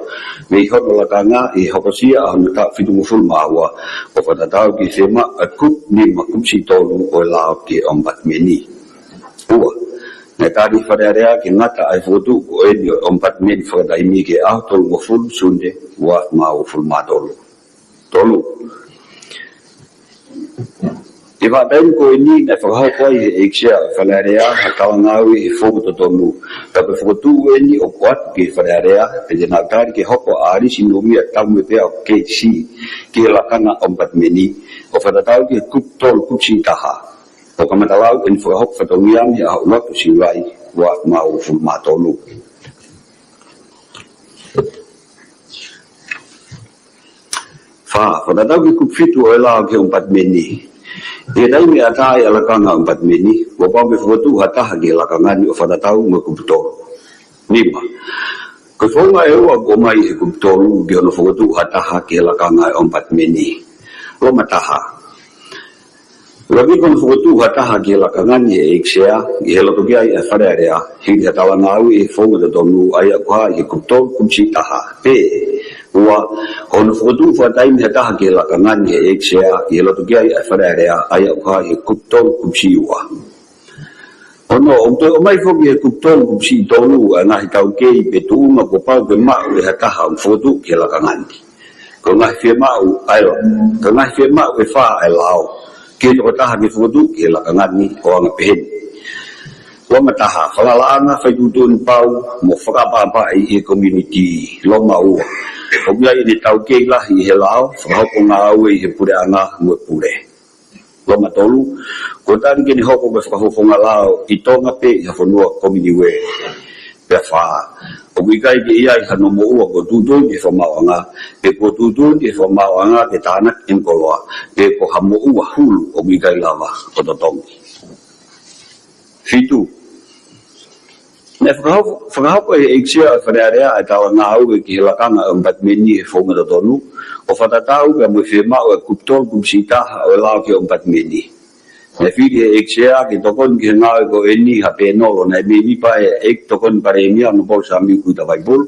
mei hono lakanga ʻi he hokosia ʻa hono taʻu fitungofulu mā ua, ʻo fakatatau ki he fema ʻa e kupu nima kupu siʻi tolu ʻo e lao ki he ʻOmipatimeni. Ua, naʻe tali ʻe he Fale Alea ke ngata ʻa e fokotuʻu ko eni ʻo e ʻOmipatimeni fakataimi ki he ʻaho tolungofulu Sune uaafe mā uofulu mā tolu. Tolu, ʻi he vahaʻa taimi ko eni naʻe fakahoko ai ʻe he ʻEiki Sea ʻo e Fale Alea ha talangāue ʻi he founga totonu, ka ko e fokotuʻu eni ʻoku ʻoatu ki he Fale Alea, pea te nau tali ke hoko ʻa ʻAlisi Nōmia Taumuepeau, K C, ki he lakanga ʻOmipatimeni, ʻo fakatatau ki he kupu tolu kupu siʻi taha. ʻO kamata lau ʻene fakahoko fatongia mei he ʻaho ʻuluaki ʻo Siulai uaafe mā uofulu mā tolu. Fā, fakatatau ki he kupu fitu ʻo e lao ki he ʻOmipatimeni. ʻI he taimi ʻe ʻatā ai ʻa e lakanga ʻOmipatimeni, kuo pau ke fokotuʻu ha taha ki he lakanga ni ʻo fakatatau mo e kupu tolu. Nima, Ko e founga ʻe ua ʻoku ʻomai ʻe he kupu tolu ki hono fokotuʻu ha taha ki he lakanga ʻo e ʻOmipatimeni. Loma taha. Lava ke hono fokotuʻu ha taha ki he lakanga ni ʻe he ʻEiki Sea, ʻi he loto ki ai ʻa e Fale Alea, hili ha talangāue ʻi he founga totonu ʻa ia ʻoku hā ʻi he kupu tolu kupu siʻi taha. Pea ua, hono fokotuʻu fakataimi ha taha ki he lakanga ni ʻe he ʻEiki Sea, ʻi he loto ki ai ʻa e Fale Alea, ʻa ia ʻoku hā ʻi he kupu tolu kupu siʻi ua. Ono, ʻoku toe ʻomai foki ʻe he kupu tolu kupu siʻi tolu ʻa e ngaahi taukei pe tuʻunga kuo pau ke maʻu ʻe ha taha ʻoku fokotuʻu ki he lakanga ni. Ko e ngaahi fiemaʻu ʻa e, ko e ngaahi fiemaʻu ʻe fā ʻa e lao ki he tokotaha ke fokotuʻu ki he lakanga ni ʻo anga peheni. Loma taha, fakalaʻanga, fai tuʻutuʻuni pau mo fakaʻapaʻapaʻi ʻi he community. Loma ua, ʻoku ʻi ai ʻene taukei lahi ʻi he lao, fakahoko ngāue ʻi he puleʻanga mo e pule. Loma tolu, kuo tali ke ne hoko ko e fakafofonga lao ʻi Tonga pē ʻi ha fonua Commonwealth. Pea fā, ʻoku ʻikai ke ʻi ai hano moʻua kuo tuʻutuʻuni ʻe he fakamaauʻanga, pe kuo tuʻutuʻuni ʻe he fakamaauʻanga ke tānaki ʻene koloa, pe ko ha moʻua hulu ʻoku ʻikai lava ʻo totongi. Fitu, naʻe fakahoko, fakahoko ʻe he ʻEiki Sea ʻo e Fale Alea ʻa e talangāue ki he lakanga ʻo e ʻOmipatimeni he founga totonu, ʻo fakatatau pea mo e fiemaʻu ʻa e kupu tolu kupu siʻi taha ʻo e lao ki he ʻOmipatimeni. Naʻe fili ʻe he ʻEiki Sea ke tokoni ki he ngāue ko eni ha pēnolo naʻe mēmipa ai ʻa e ʻEiki Tokoni Palēmia Honourable Samiu Kuita Vaipulu,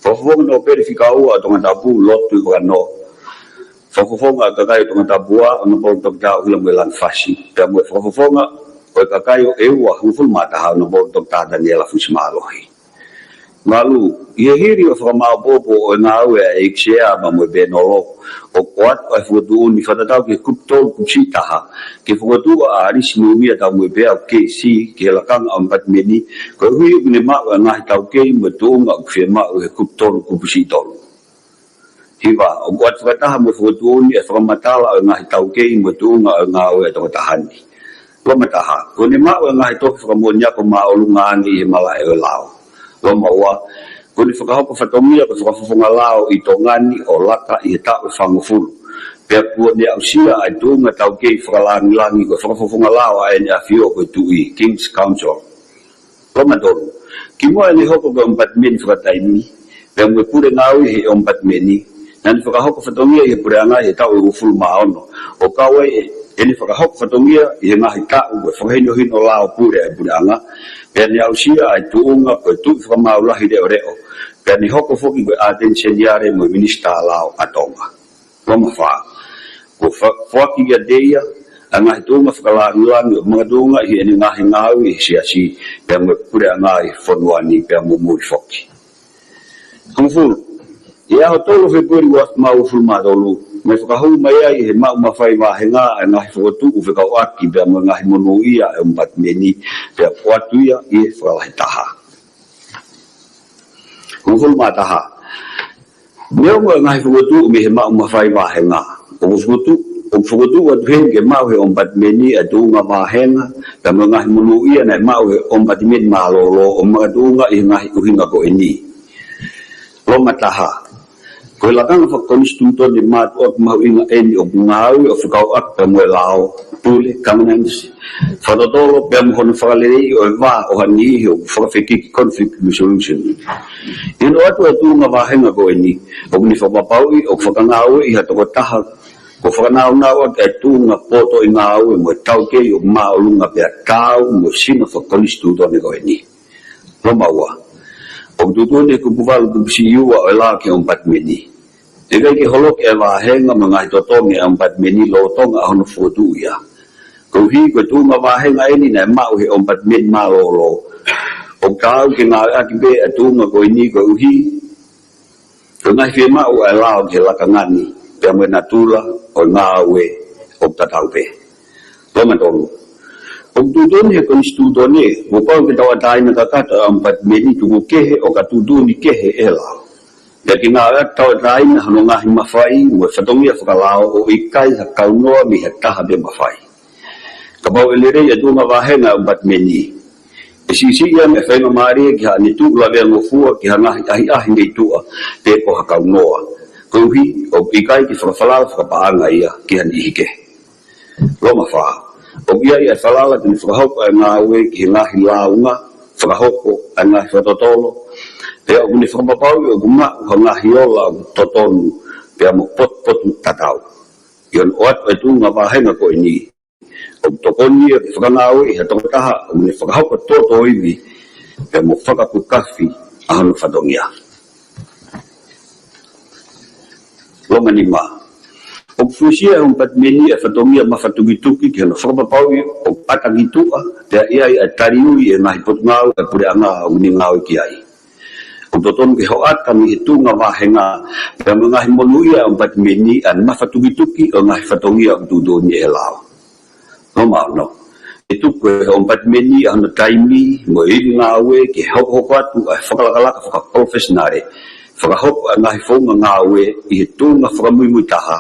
Fakafofonga Nōpele fika ua ʻo Tongatapu Lord Tuʻivakanō, Fakafofonga ʻo e kakai ʻo Tongatapu ua Honourable Toketā ʻUhilamoelangi Fasi, pea mo e Fakafofonga ʻo e kakai ʻe ua hongofulu mā taha Honourable Toketā Taniela Fusimālohi. Valu, ʻi he hili ʻo e fakamāʻopoʻopo ʻo e ngāue ʻa e ʻEiki Sea pea mo e pēnolo, ʻoku ʻoatu ʻa e fokotuʻuni fakatatau ki he kupu tolu kupu siʻi taha ke fokotuʻu ʻa Alisi Nūmia Taumuepeau K C ki he lakanga ʻo e ʻOmipatimeni, koeʻuhi ʻoku ne maʻu ʻa e ngaahi taukei mo e tuʻunga ʻoku fiemaʻu ʻe he kupu tolu kupu siʻi tolu. Hiva, ʻoku ʻoatu fakataha mo e fokotuʻuni ʻa e fakamatala ʻo e ngaahi taukei mo e tuʻunga ʻo e ngāue ʻa e tokotaha ni. Loma taha, kuo ne maʻu ʻa e ngaahi tohi fakamoʻoni ako māʻolunga ange ʻi he malaʻe ʻo e lao. Loma ua, kuo ne fakahoko fatongia ko e fakafofonga lao ʻi Tonga ni ʻo laka ʻi he taʻu ʻe fāngofulu. Pea kuo ne aʻusia ʻa e tuʻunga taukei fakalāngilangi ko e fakafofonga lao ʻa ʻEne ʻAfio ko e Tuʻi, King's Council. Loma tolu, kimuʻa ʻene hoko ko e ʻOmipatimeni fakataimi, pea mo e pule ngāue he ʻOmipatimeni, naʻa ne fakahoko fatongia ʻi he puleʻanga ʻi he taʻu ʻe uofulu mā ono, ʻo kau ai ʻene fakahoko fatongia ʻi he ngaahi taʻu ko e fakahinohino lao pule ʻa e puleʻanga, pea ne aʻusia ʻa e tuʻunga ko e Tuʻi Fakamaau Lahi Leʻoleʻo, pea ne hoko foki ko e ʻAteni Seniale mo e Minisitā Lao ʻa Tonga. Loma fā, kuo fa-, foaki kiate ia ʻa e ngaahi tuʻunga fakalāngilangi ʻo makatuʻunga ʻi heʻene ngaahi ngāue ʻi he siasi, pea mo e puleʻanga ʻi he fonua ni, pea mo muli foki. Hongofulu, ʻi he ʻaho tolu Fēpueli ua afe mā uofulu mā tolu, naʻe fakahū mai ai ʻe he maʻu mafai vāhenga ʻa e ngaahi fokotuʻu fekauʻaki pea mo e ngaahi monūʻia ʻa e ʻOmipatimeni, pea ʻoatu ia ʻi he fakalahi taha. Hongofulu mā taha, neongo ʻa e ngaahi fokotuʻu mei he maʻu mafai vāhenga, ʻoku fokotuʻu, ʻoku fokotuʻu atu heni ke maʻu ʻe he ʻOmipatimeni ʻa e tuʻunga vāhenga, pea mo e ngaahi monūʻia naʻe maʻu ʻe he ʻOmipatimeni mālōlō ʻo makatuʻunga ʻi he ngaahi ʻuhinga ko eni. Loma taha, ko e lakanga fakakonisitūtone mātuʻaki mahuʻinga eni ʻoku ngāue ʻo fekauʻaki pea mo e lao, pule, governance, fakatotolo pea mo hono fakaleleiʻi ʻo e vā ʻo ha niʻihi ʻoku fakafekiki, conflict resolution. ʻI hono ʻoatu ʻa e tuʻunga vāhenga ko eni, ʻoku ne fakapapauʻi ʻoku fakangāueʻi ha tokotaha kuo fakanaunauʻaki ʻa e tuʻunga potoʻi ngāue mo e taukei ʻoku māʻolunga pea taau mo e sino fakakonisitūtone ko eni. Loma ua, ʻoku tuʻutuʻuni ʻe he kupu valu kupu siʻi ua ʻo e lao ki he ʻOmipatimeni, ʻe ʻikai ke holoki ʻa e vāhenga mo e ngaahi totongi ʻa e ʻOmipatimeni lolotonga ʻa hono fokotuʻu ia. Koeʻuhi ko e tuʻunga vāhenga eni naʻe maʻu ʻe he ʻOmipatimeni mālōlō, ʻoku taau ke ngāueʻaki pē ʻa e tuʻunga ko eni koeʻuhi ko e ngaahi fiemaʻu ʻa e lao ki he lakanga ni, pea mo e natula ʻo e ngāue ʻoku tatau pē. Loma tolu, ʻoku tuʻutuʻuni ʻe he konisitūtone kuo pau ke tauʻatāina kakato ʻa e ʻOmipatimeni tuku kehe ʻo ka tuʻutuʻuni kehe ʻe he lao, pea ke ngāueʻaki tauʻatāina hono ngaahi mafai mo e fatongia fakalao ʻo ʻikai ha kaunoa mei ha taha pē mafai. Kapau ʻe lelei ʻa e tuʻunga vāhenga ʻa e ʻOmipatimeni, ʻe siʻisiʻi ange ʻa e faingamālie ki haʻane tuʻu laveangofua ki ha ngaahi ʻahiʻahi mei tuʻa pe ko ha kaunoa, koeʻuhi ʻoku ʻikai ke fakafalala fakapaʻanga ia ki ha niʻihi kehe. Loma fā, ʻoku ʻi ai ʻa e falala ke ne fakahoko ʻa e ngāue ki he ngaahi lāunga, fakahoko ʻa e ngaahi fakatotolo, Pea ʻoku ne fakapapauʻi ʻoku maʻu ha ngaahi ola ʻoku totonu pea mo potupotutatau. ʻI hono ʻoatu e tuʻunga vāhenga ko eni, ʻoku tokoni ia ke fakangāueʻi ha tokotaha ʻoku ne fakahoko tōtōivi pea mo fakakukafi ʻa hono fatongia. Loma nima. ʻOku fuesia ʻe he ʻOmipatimeni ʻa e fatongia mafatukituki ki hono fakapapauʻi ʻoku ʻata ki tuʻa pea ʻi ai ʻa e taliui ʻe he ngaahi potungāue ʻa e puleʻanga ʻoku ne ngāue ki ai. ʻOku totonu ke hoʻata mei he tuʻunga vāhenga pea mo e ngaahi monūʻia ʻa e ʻOmipatimeni ʻa e mafatukituki ʻo e ngaahi fatongia ʻoku tuʻutuʻuni ʻe he lao. Loma ono. ʻE tuku ʻe he ʻOmipatimeni ʻa hono taimi mo e ivi ngāue ke hokohoko atu ʻa e fakalakalaka fakapalofesinale, fakahoko ʻa e ngaahi founga ngāue ʻi he tuʻunga fakamuimui taha,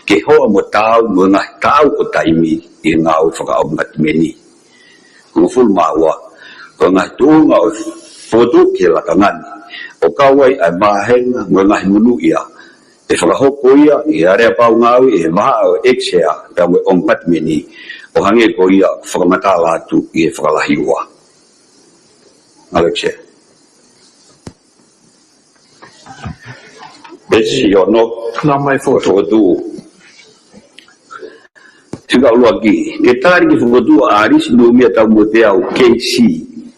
ke hoa mo taau mo e ngaahi taʻau ʻo taimi ʻi he ngāue fakaʻomipatimeni. Hongofulu mā ua. Ko e ngaahi tuʻunga ʻo e fokotuʻu ki he lakanga ni, ʻo kau ai ʻa e vāhenga mo e ngaahi monūʻia, ʻe fakahoko ia ʻi he aleapau ngāue ʻe he vahaʻa ʻo e ʻEiki Sea pea mo e ʻOmipatimeni, ʻo hangē ko ia ʻoku fakamatala atu ʻi he Fakalahi ua. ʻEiki Sea. Veesi ono. Lama e fokotuʻu. Fokotuʻu. Fika ʻuluaki. Ke tali ki he fokotuʻu ʻa ʻAlisi Numia Taumuepeau, K C,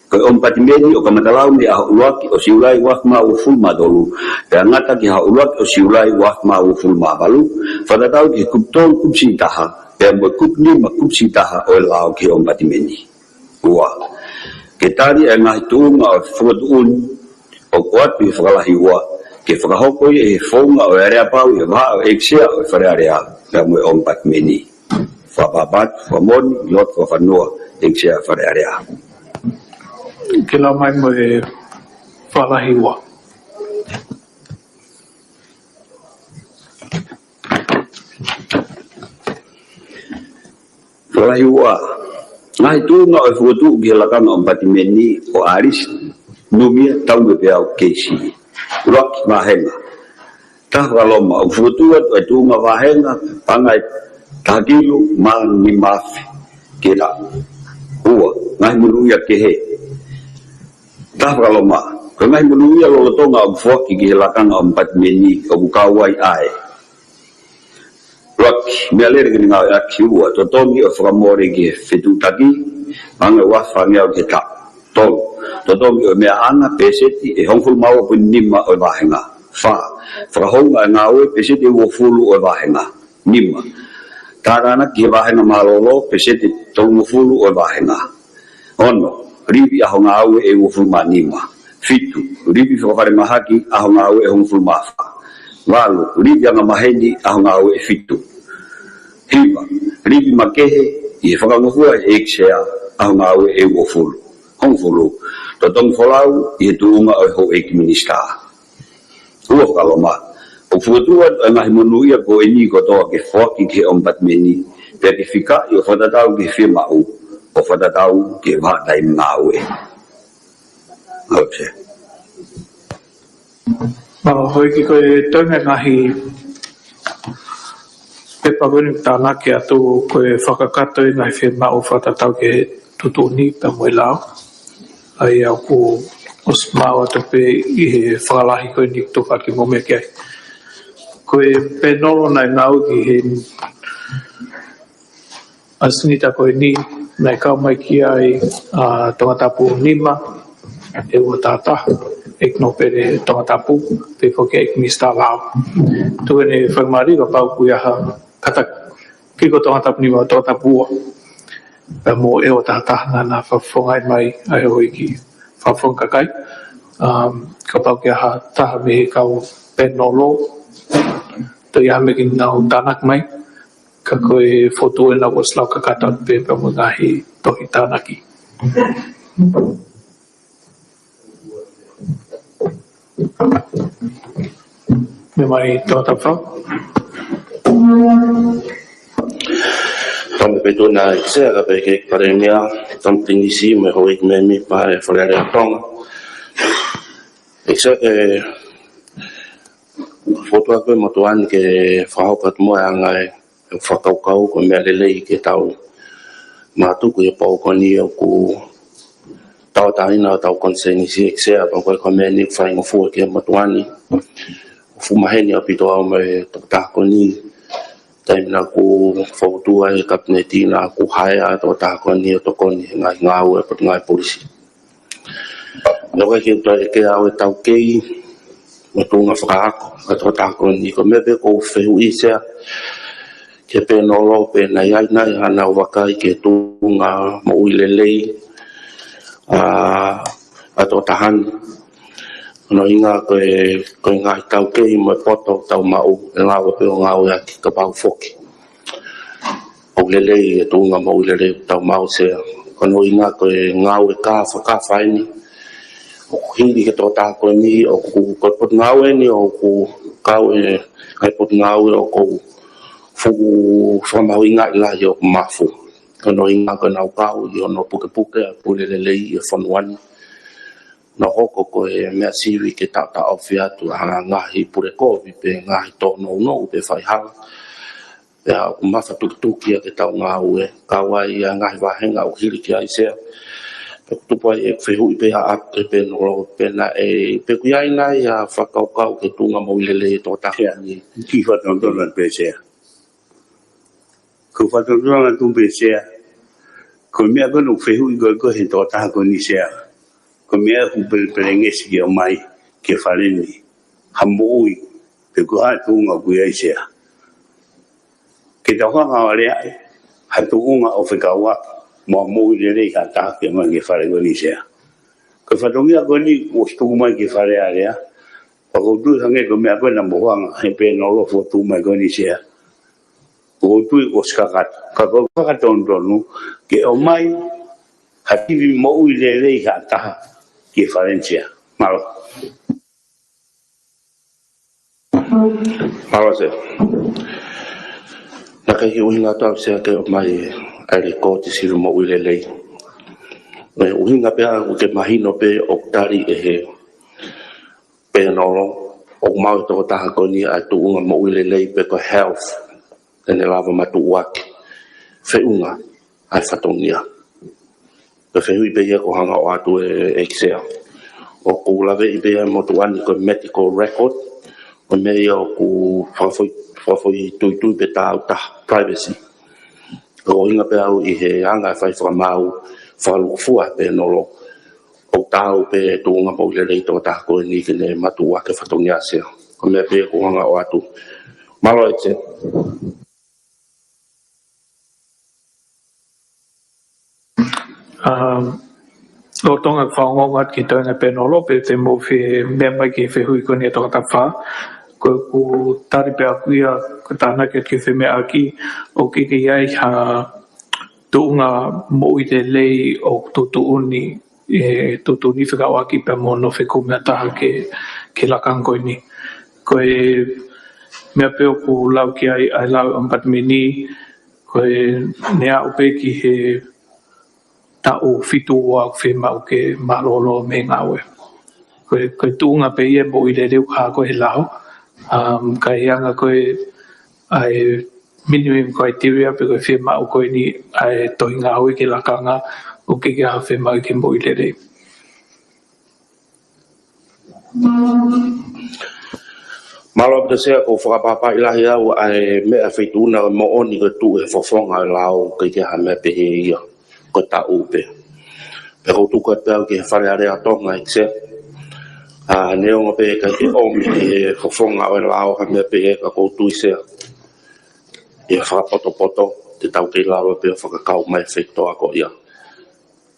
ko e ʻOmipatimeni, ʻo kamata lau mei he ʻaho ʻuluaki ʻo Siulai ua afe mā uofulu mā tolu, pea ngata ki he ʻaho ʻuluaki ʻo Siulai ua afe mā uofulu mā valu, fakatatau ki he kupu tolu kupu siʻi taha pea mo e kupu nima kupu siʻi taha ʻo e lao ki he ʻOmipatimeni. Ua. Ke tali ʻa e ngaahi tuʻunga ʻo e fokotuʻu ni, ʻoku ʻoatu ʻi he Fakalahi ua, ke fakahoko ia ʻi he founga ʻo e aleapau ʻi he vahaʻa ʻo e ʻEiki Sea ʻo e Fale Alea pea mo e ʻOmipatimeni. Fakapapatu, fakamoʻoni, lotu fakafanua, ʻEiki Sea Fale Alea. Ke lau mai mo e Fakalahi ua. Fakalahi ua. Ngaahi tuʻunga ʻo e fokotuʻu ki he lakanga ʻOmipatimeni ʻo ʻAlisi Numia Taumuepeau, K C. ʻUluaki, vāhenga. Taha, fakaloma. ʻOku fokotuʻu atu ʻa e tuʻunga vāhenga, paʻanga ʻe taha kilu mā nima afe kila. Ua, ngaahi monūʻia kehe. Taha, fakaloma. Ko e ngaahi monūʻia lolotonga ʻoku foaki ki he lakanga ʻOmipatimeni ʻoku kau ai ʻa e: ʻUluaki, meʻalele ki he ngāueʻaki. Ua, totongi ʻo e fakamole ki he fetuʻutaki, paʻanga ʻe ua afe fāngeau ki he taʻu. Tolu, totongi ʻo e meʻaʻanga, peseti ʻe hongofulu mā ua poini nima ʻo e vāhenga. Fā, fakahounga ʻa e ngāue, peseti ʻe uofulu ʻo e vāhenga. Nima, tātānaki ki he vāhenga mālōlō, peseti ʻe tolungofulu ʻo e vāhenga. Ono, livi ʻaho ngāue ʻe uofulu mā nima. Fitu, livi fakafalemahaki ʻaho ngāue ʻe hongofulu mā fā. Valu, livi angamaheni ʻaho ngāue ʻe fitu. Hiva, livi makehe ʻi he fakangofua ʻe he ʻEiki Sea ʻaho ngāue ʻe uofulu. Hongofulu, totongi folau ʻi he tuʻunga ʻo e houʻeiki minisitā. Ua, fakaloma. ʻOku fokotuʻu atu ʻa e ngaahi monūʻia ko eni kotoa ke foaki ki he ʻOmipatimeni, pea ke fikaʻi ʻo fakatatau ki he fiemaʻu, ʻo fakatatau ki he vahaʻa taimi ngāue. ʻOku mālō, houʻeiki, ko e toenga e ngaahi pepa ko eni ʻoku tānaki atu, ko e fakakakato e ngaahi fiemaʻu fakatatau ki he tuʻutuʻuni pea mo e lao. ʻA ia ʻoku ʻosi maʻu atu pē ʻi he fakalahi ko eni ʻoku tau fakahoko mai ki ai. Ko e pēnolo naʻe ngāue ki he ʻasenita ko eni, naʻe kau mai ki ai ʻa Tongatapu nima, ʻe ua taha taha, ʻEiki Nōpele Tongatapu, pea foki ʻEiki Minisitā Lao. Tuku eni fakamālō kapau ʻoku ʻi ai ha kātaki ko Tongatapu nima, Tongatapu ua, pea mo e ua taha taha naʻa na fakafofongaʻi mai ʻa e houʻeiki fakafofonga kakai. Um, kapau ʻoku ʻi ai ha taha mei he kau pēnolo, toe ʻi ai ha meʻa ke nau tānaki mai, ka ko e fokotuʻu ena kuo ʻosi lau kakato pē pea mo e ngaahi tohi tānaki. Meʻa mai Tongatapu. Tau me petu na ʻEiki Sea, kae ʻEiki Palēmia, Tama Pilinisi, mo e houʻeiki mēmipa ʻo e Fale Alea ʻo Tonga. ʻEiki Sea, ke fokotuʻu atu e motuʻa ni ke fakahoko atu mo e anga e fakakaukau ko e meʻa lelei ke tau mātuku he pō ko eni ʻoku tauʻatāina ʻo tau konisēnisi ʻEiki Sea, pea ko e komeni faingofua ki he motuʻa ni. Fuʻu maheni ʻaupito au mo e tokotaha ko eni. Taimi naʻa ku foutua ʻi he kapineti naʻa ku haea ʻa e tokotaha ko eni ʻo tokoni he ngaahi ngāue ʻa e Potungāue Polisi. Naʻe ʻikai ke u toe ʻeke au e taukei mo e tuʻunga fakaako ʻa e tokotaha ko eni. Ko e meʻa pē ʻoku ou fehuʻi Sea ki he pēnolo pe naʻe ʻi ai nai haʻanau vakai ki he tuʻunga moʻui lelei ʻa, ʻa e tokotaha ni. Ko hono ʻuhinga ko e, ko e ngaahi taukei mo e poto ʻoku tau maʻu ʻe lava pē ʻo ngāueʻaki kapau foki ʻoku lelei e tuʻunga moʻui lelei ʻoku tau maʻu Sea. Ko hono ʻuhinga ko e ngāue kā fakafai ni ʻoku hili ki he tokotaha ko eni, ʻoku, ko e potungāue eni ʻoku kau he ngaahi potungāue ʻoku fuʻu fakamahuʻingaʻi lahi ʻoku mafu. Ko hono ʻuhinga ko ʻenau kau ʻi hono pukepuke ʻa e pule lelei ʻi he fonua ni. Naʻe hoko ko e meʻa sivi ke taʻotaʻofi atu ʻa e ngaahi pule kovi pe ngaahi tōnounou pe faihala. Pea ʻoku mafatukituki ʻa e ke tau ngāue, kau ai ʻa e ngaahi vāhenga ʻoku hili ki ai Sea. Pea ʻoku tupu ai ʻeku fehuʻi pē ʻaʻaku ki he pēnolo pe naʻe, pe ʻoku ʻi ai nai ha fakakaukau ki he tuʻunga moʻui lelei ʻa e tokotaha ko eni. Kiʻi fatonutonu atu pē Sea. Ko e fatonutonu atu pē Sea. Ko e meʻa ko ē naʻa ku fehuʻi ko ē ko ē he tokotaha ko eni Sea. Ko e meʻa ʻoku pelepelengesi ke ʻomai ki he fale ni ha moʻui pe ko e hā e tuʻunga ʻoku ʻi ai Sea. Ke tau hanga ʻo aleaʻi ha tuʻunga ʻo fekauʻaki mo e moʻui lelei ha taha ke ʻomai ki he fale ko eni Sea. Ko e fatongia ko eni kuo ʻosi tuku mai ki he Fale Alea. Pea ʻoku ou tui hangē ko e meʻa ko ē naʻa mo hanga he pēnolo fotu mai ko eni Sea. ʻOku ou tui kuo ʻosi kakato. Ka ko e fakatonutonu ke ʻomai ha sivi moʻui lelei ha taha ki he fale ni Sea. Mālō. Mālō Sea. Naʻe ʻikai ke ʻuhinga atu au Sea ke ʻomai ʻa e lēkooti sivi moʻui lelei. Ko e ʻuhinga pē ʻoku ke mahino pē ʻoku tali ʻe he pēnolo ʻoku maʻu ʻe he tokotaha ko eni ʻa e tuʻunga moʻui lelei pe ko e health, ʻene lava matuʻuaki feʻunga ʻa e fatongia. Ko e fehuʻi pē ia ʻoku ou hanga ʻo ʻoatu ʻEiki Sea. ʻOku ou laveʻi pē ia ʻa e motuʻa ni ko e medical record, ko e meʻa ia ʻoku fakafoʻi, fakafoʻituitui pe tāutaha, privacy. Ko e ʻuhinga pē au ʻi he anga e fai fakamaau fakalūkufua ʻa e pēnolo, ʻoku taau pē tuʻunga moʻui lelei ʻa e tokotaha ko eni ke ne matuʻuaki e fatongia Sea. Ko e meʻa pē ʻoku ou hanga ʻo ʻoatu. Mālō ʻEiki Sea. Um, lolotonga fakaongoongo atu ki he toenga pēnolo, pea te mou fe-, meʻa mai ki he fehuʻi ko eni ʻa e toko taha fā. Ko ʻeku tali pē ʻaʻaku ia, ko e tānaki atu ki he femeʻaʻaki, ʻoku ʻikai ke ʻi ai ha tuʻunga moʻui lelei ʻoku tuʻutuʻuni, ʻe tuʻutuʻuni fekauʻaki pea mo hono fekumi ʻa e taha ki he, ki he lakanga ko eni. Ko e meʻa pē ʻoku lau ki ai ʻa e lau ʻa e ʻOmipatimeni, ko ʻene aʻu pē ki he taʻu fitu ua ʻoku fiemaʻu ke mālōlō mei he ngāue. Ko e, ko e tuʻunga pē ia moʻui lelei ʻoku hā ko ē he lao, um, ka ʻi he anga ko ē ʻa e minimum criteria pe ko e fiemaʻu ko eni ʻa e tohi ngāue ki he lakanga ʻoku ʻikai ke ʻi ai ha fiemaʻu ki he moʻui lelei. Mālō ʻaupito Sea, ʻoku ou fakapapauʻi lahi au ʻa e meʻa feituʻu na moʻoni ko e tuʻu he fofonga ʻo e lao ʻoku ʻikai ke ʻi ai ha meʻa pehē ia ko e taʻu pē. Pea ʻoku ou tuku atu pē au ki he Fale Alea ʻo Tonga ʻEiki Sea. ʻA, neongo pē ʻikai ke ʻomi ki he fofonga ʻo e lao ha meʻa pehē ka ʻoku ou tui Sea, ʻi he fakapotopoto te tau kei lava pē ʻo fakakau mai e feitoʻo ko ia.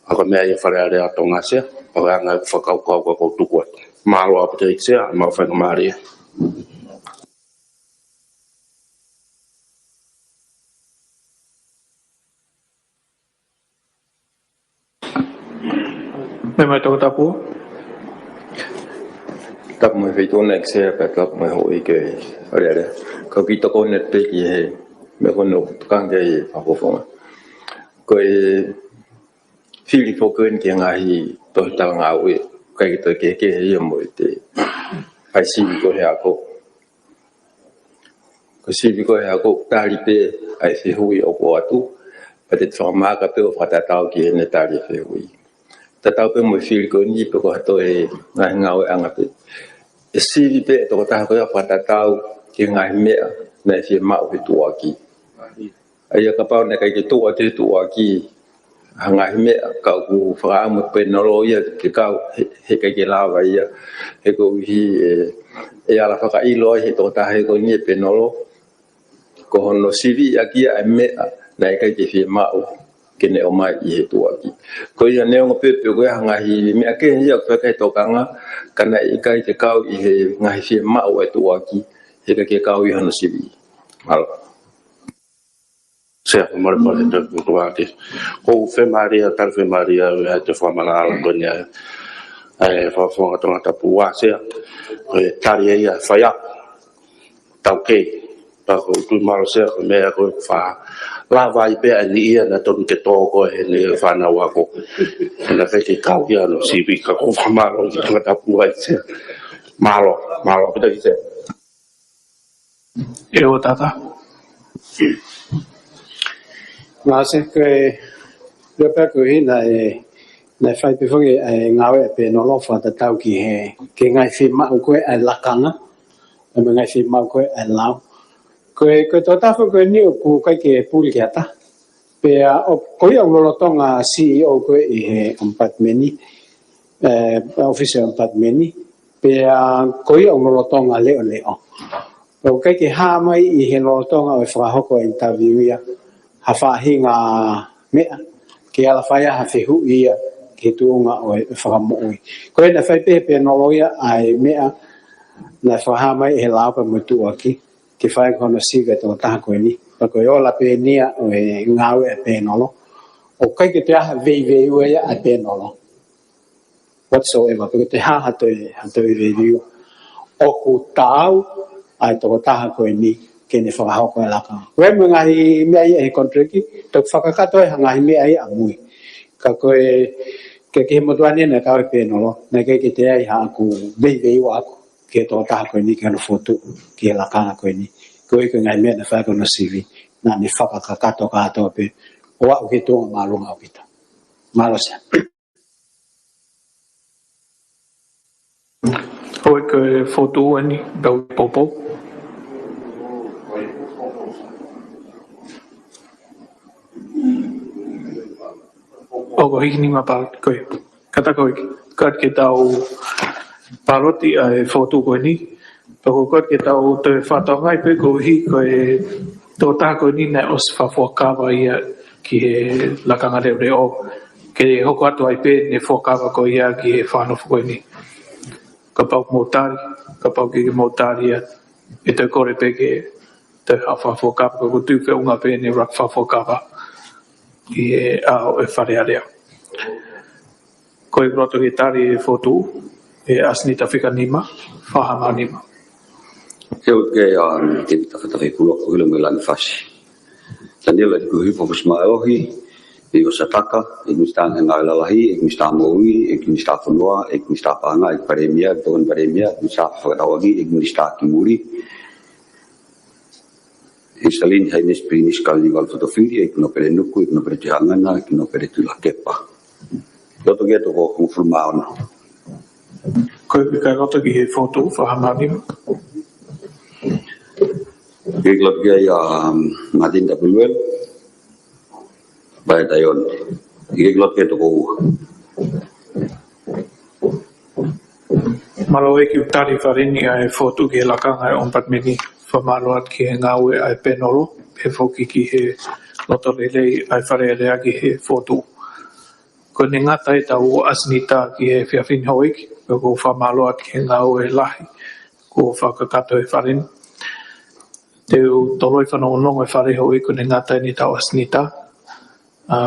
ʻA ko e meʻa ia Fale Alea ʻo Tonga Sea, pea ko e anga e fakakaukau ko ē ʻoku ou tuku atu. Mālō ʻaupito ʻEiki Sea, mau faingamālie. Meʻa mai Toketā Pua. Tapu mo e feituʻu na ʻEiki Sea, pea tapu mo e houʻeiki Fale Alea. Kau kiʻi tokoni atu pē ki he meʻa ko ē naʻe tukange ʻi he fakafofonga. Ko e fili foki eni ki he ngaahi tohi talangāue, ʻikai ke toe kehekehe ia mo e te ʻai sivi ko ē he ako. Ko e sivi ko ē he ako ʻoku tali pē ʻa e fehuʻi ʻoku ʻoatu, pea te te fakamaaka pē ʻo fakatatau ki heʻene tali e fehuʻi. tatau pē mo e fili ko eni pe ko ha toe ngaahi ngāueʻanga pē. ʻE sivi pē ʻe he tokotaha ko ia fakatatau ki he ngaahi meʻa naʻe fiemaʻu he tuʻuaki. ʻA ia kapau naʻe ʻikai ke tuʻu atu he tuʻuaki ha ngaahi meʻa, ka ʻoku fakaʻamu e pēnolo ia ke kau, he, heʻikai ke lava ia, he koeʻuhi ʻe, ʻe ala fakaʻilo ai he tokotaha ko eni e pēnolo, ko hono sivi ʻaki ia e meʻa naʻe ʻikai ke fiemaʻu ke ne ʻomai ʻi he tuʻuaki. Ko ia neongo pē pe ko e hā e ngaahi meʻa kehe ia ʻoku fai ki ai e tokanga, ka naʻe ʻikai ke kau ʻi he ngaahi fiemaʻu e tuʻuaki, heʻikai ke kau ʻi hono sivi. Mālō. Sea, mālō pale te kukuake. Ko e fiemālie, tali fiemālie ʻa e fakamatala ko eni ʻa e fakafofonga Tongatapu ʻa Sea. Ko e tali ia ʻa e faiako. Taukei. Pea ʻoku ou tui mālō Sea ko e meʻa ko e fa lava ai pē ʻa e niʻihi naʻe tonu ke tō ko eni e fānau ako. Naʻe ʻikai ke kau ia hono sivi ka ʻoku ou fakamālō ki Tongatapu ʻa Sea. Mālō, mālō ʻaupito ki Sea. ʻE ʻo tata. Mālō Sea, ko e, leo pea ko e hina e, naʻe fai pē foki e ngāue e pēnolo fakatatau ki he, ki he ngaahi fiemaʻu ko ē ʻa e lakanga, ʻa e ngaahi fiemaʻu ko ē ʻa e lao. Ko e, ko e tokotaha ko eni ʻoku ʻikai ke puli ki ha taha. Pea ʻoku, ko ia ʻoku lolotonga C E O ko ē ʻi he ʻomipatimeni, ʻe, ʻofisi ʻomipatimeni, pea ko ia ʻoku lolotonga leʻoleʻo. Pea ʻoku ʻikai ke hā mai ʻi he lolotonga ʻo e fakahoko e interview ia ha faʻahinga meʻa, ke ala fai ha fehuʻi ia ki he tuʻunga ʻo e fakamoʻui. Ko ia naʻe fai pē he pēnolo ia ʻa e meʻa naʻe fakahā mai ʻe he lao pea mo e tuʻuaki, ke fai ko hono sivi e tokotaha ko eni. Pea ko e ola pē eni ia ʻo e ngāue e pēnolo. ʻOku ʻikai ke toe ʻi ai ha veiveiua ia ʻa e pēnolo whatsoever, pe ko e hā ha toe, ha toe veiveiua. ʻOku taau ʻa e tokotaha ko eni ke ne fakahoko e lakanga. Ko e mo e ngaahi meʻa ia he contract, toki fakakakato ai ha ngaahi meʻa ia ʻamui. Ka ko e, ke, ki he motuʻa ni naʻe kau he pēnolo, naʻe ʻikai ke toe ʻi ai haʻaku veiveiua ʻaʻaku ki he tokotaha ko eni ki hono fokotuʻu ki he lakanga ko eni. Ko e, ko e ngaahi meʻa naʻe fai ko hono sivi, naʻa ne fakakakato kātoa pē, ʻo aʻu ki he tuʻunga māʻolunga ʻaupito. Mālō Sea. ʻOi, ko e fokotuʻu eni, Bel Popo. ʻO ko e hiki nima pāloti, ko e, kātaki ko e, kātaki ke tau pāloti ʻa e fokotuʻu ko eni. Pea ko e kātaki ke tau toe fakatokangaʻi pē koeʻuhi ko e tokotaha ko eni naʻe ʻosi fakafuakava ia ki he lakanga leʻoleʻo. Ke hoko atu ai pē ʻene fuakava ko ia ki he fakanofo ko eni. Kapau ʻoku mou tali, kapau ʻoku ʻikai ke mou tali ia, ʻe toe kole pē ke toe hā fakafuakava, ka ʻoku ou tui feʻunga pē ʻene ʻuluaki fakafuakava ʻi he ʻao ʻo e Fale Alea. Ko e loto ke tali e fokotuʻu, ʻe ʻAsenita Fikanima, Fahama Nima. ʻE ʻoatu kia Tēvita Fatafepulo, ko Hilo Melani Fasi. Taniela Tukuhifo Fusimālohi, ʻEiki Sataka, ʻEiki Minisitā Ngāue Lalahi, ʻEiki Minisitā Moʻui, ʻEiki Minisitā Fonua, ʻEiki Minisitā Paʻanga, ʻEiki Palēmia, ʻEiki Palēmia, ʻEiki Minisitā Fakataulaʻeiki, ʻEiki Minisitā Kimuli, ʻEiki Salini Hainesi Pilinisi Kalaniuvalu Fotofili, ʻEiki Nōpele Nuku, ʻEiki Nōpele Tuʻihaʻangana, ʻEiki Nōpele Tuʻilakepa. Loto ke toko hongofulu mā ono. Ko e pika loto ki he fokotuʻu Fahama Nima. ʻIkai ke loto ki ai ʻa Martin Tapuiluelu. Pae Taione. ʻIkai ke loto ki he toko ua. Mālō ʻEiki ʻoku tali fale ni ʻa e fokotuʻu ki he lakanga ʻo e ʻomipatimeni. Fakamālō atu ki he ngāue ʻa e pēnolo, pehē foki ki he loto lelei ʻa e Fale Alea ki he fokotuʻu. Ko ʻene ngata ʻetau ʻasenita ki he efiafi ni Houʻeiki, pea ʻoku ou fakamālō atu ki he ngāue lahi kuo fakakakato ʻe he fale ni. Te u toloi fanongonongo e fale Houʻeiki, ko ʻene ngata eni ʻetau ʻasenita, ʻa,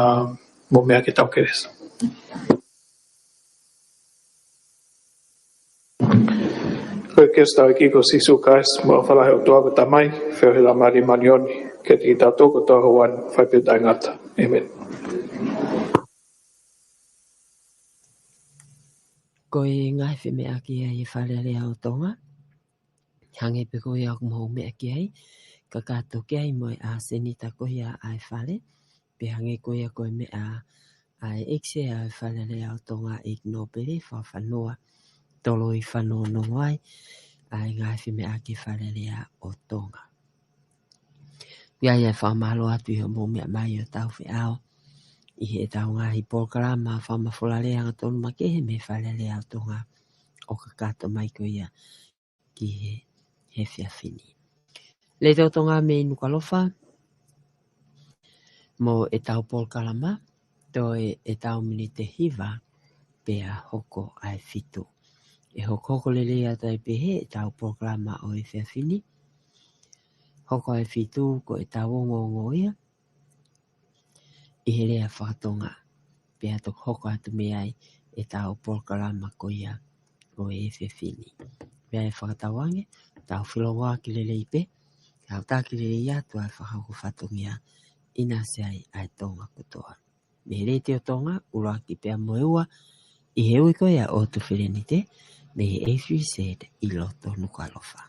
mo e meʻa ke tau kelesi. Ko e kelesi ʻa e ʻEiki ko Sīsū Kalaisi, mo e ʻofa lahi ʻa e ʻOtua ko e Tamai, feohi ʻa e Laumālie Māʻoniʻoni, ke ʻiate kitautolu kotoa ʻo ʻoua, fai pē taʻengata. ʻĒmeni. Ko e ngaahi femeʻaʻaki ia ʻi he Fale Alea ʻo Tonga, hangē pē ko ia ʻoku mou meʻa ki ai, kakato ki ai mo e ʻasenita ko ia ʻa e fale, pea hangē ko ia ko e meʻa ʻa e ʻEiki Sea ʻo e Fale Alea ʻo Tonga, ʻEiki Nōpele Fakafanua, toloi fanongonongo ai ʻa e ngaahi femeʻaʻaki ʻa e Fale Alea ʻo Tonga. ʻOku ʻi ai ʻa e fakamālō atu ʻi hoʻomou meʻa mai ʻo tau feʻao ʻi heʻetau ngaahi polokalama fakamafola lea hangatonu makehe mei he Fale Alea ʻo Tonga ʻo kakato mai ko ia ki he, he efiafi ni. Letiō Tonga mei Nukuʻalofa, mo ʻetau polokalama, toe ʻetau miniti ʻe hiva pea hoko ʻa e fitu. ʻE hokohoko lelei atu ai pē ʻetau polokalama ʻo e efiafi ni. Hoko ʻa e fitu ko ʻetau ongoongo ia ʻi he lea faka-Tonga. Pea toki hoko atu mei ai ʻetau polokalama ko ia ʻo e efiafi ni. Pea ʻe fakatauange, tau feʻiloaki lelei pē, tau taki lelei atu ʻa e fakahoko fatongia ʻi he ʻinasi ai ʻa e Tonga kotoa. Mei he Letiō Tonga, ʻuluaki pea mo e ua, ʻi he ui ko ia ʻo e Tufilenite, mei he A three Z ʻi loto Nukuʻalofa.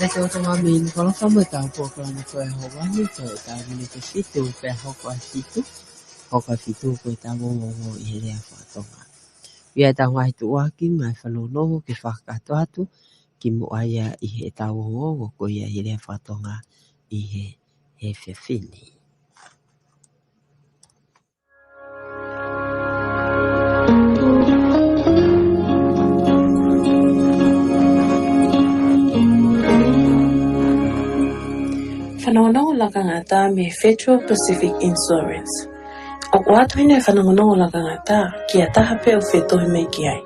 Letiō Tonga mei Nukuʻalofa mo ʻetau polokalama ko e Hoʻo Vanu, toe ʻetau miniti ʻe fitu pea hoko ʻa e fitu. Hoko ʻa e fitu ko ʻetau ongoongo ʻi he lea faka-Tonga. ʻOku ʻi ai ʻetau ngaahi tuʻuaki, ngaahi fanongonongo ke fakakakato atu kimuʻa ia ʻi heʻetau ongoongo ko ia ʻi he lea faka-Tonga ʻi he, he efiafi ni. Fanongonongo lakanga ʻatā mei he Federal Pacific Insurance. ʻOku ʻoatu heni e fanongonongo lakanga ʻatā ki ha taha pē ʻoku fetohi mai ki ai.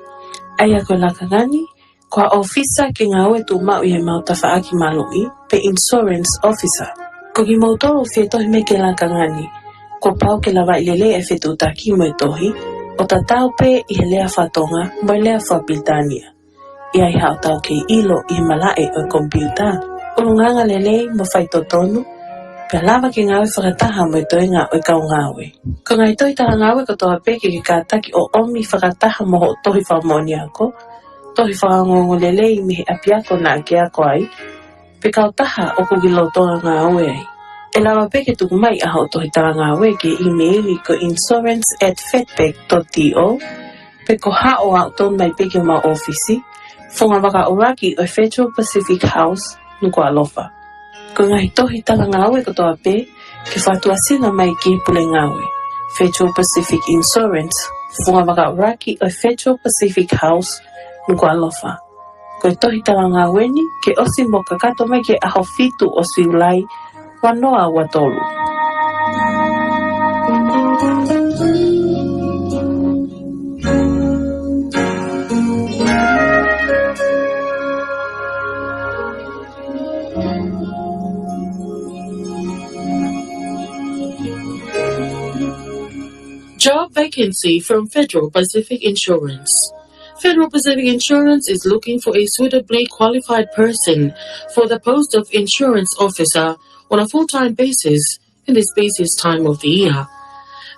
ʻA ia ko e lakanga ni, ko ha ʻōfisa ke ngāue tuʻumaʻu ʻi heʻemau tafaʻaki maluʻi, pe insurance officer. Ko kimoutolu ʻoku fetohi mai ki he lakanga ni, kuo pau ke lavaʻi lelei e fetuʻutaki mo e tohi, ʻo tatau pē ʻi he lea faka-Tonga mo e lea faka-Pilitānia. ʻI ai haʻatau kei ʻilo ʻi he malaʻe ʻo e komipiuta, ʻulungaanga lelei mo faitotonu, pea lava ke ngāue fakataha mo e toenga ʻo e kau ngāue. Ko e ngaahi tohi talangāue kotoa pē ke ke kātaki ʻo ʻomi fakataha mo hoʻo tohi fakamoʻoni ako, tohi fakaongoongo lelei mei he ʻapiako naʻa ke ako ai, pe kautaha ʻoku ke lolotonga ngāue ai. ʻE lava pē ke tuku mai ʻa hoʻo tohi talangāue ki he ʻīmeili ko insurance at fedpac dot to, pe ko e haʻu ʻo aʻu tonu mai pē ki homau ʻōfisi, Funga Vaka ʻUluaki ʻo e Federal Pacific House, Nukuʻalofa. Ko e ngaahi tohi talangāue kotoa pē, ke fakatuʻasino mai ki he pule ngāue, Federal Pacific Insurance, Funga Vaka ʻUluaki ʻo e Federal Pacific House, Nukuʻalofa. Ko e tohi talangāue ni, ke ʻosi mo kakato mai ki he ʻaho fitu ʻo Siulai, ua noa ua tolu. Job vacancy from Federal Pacific Insurance. Federal Pacific Insurance is looking for a suitably qualified person for the post of insurance officer on a full-time basis in this busiest time of the year.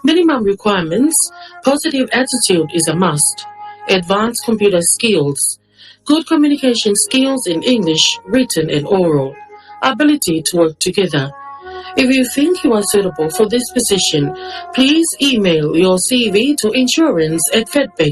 Minimum requirements: positive attitude is a must. Advanced computer skills. Good communication skills in English, written and oral. Ability to work together. If you think you are suitable for this position, please email your C V to insurance at fedpac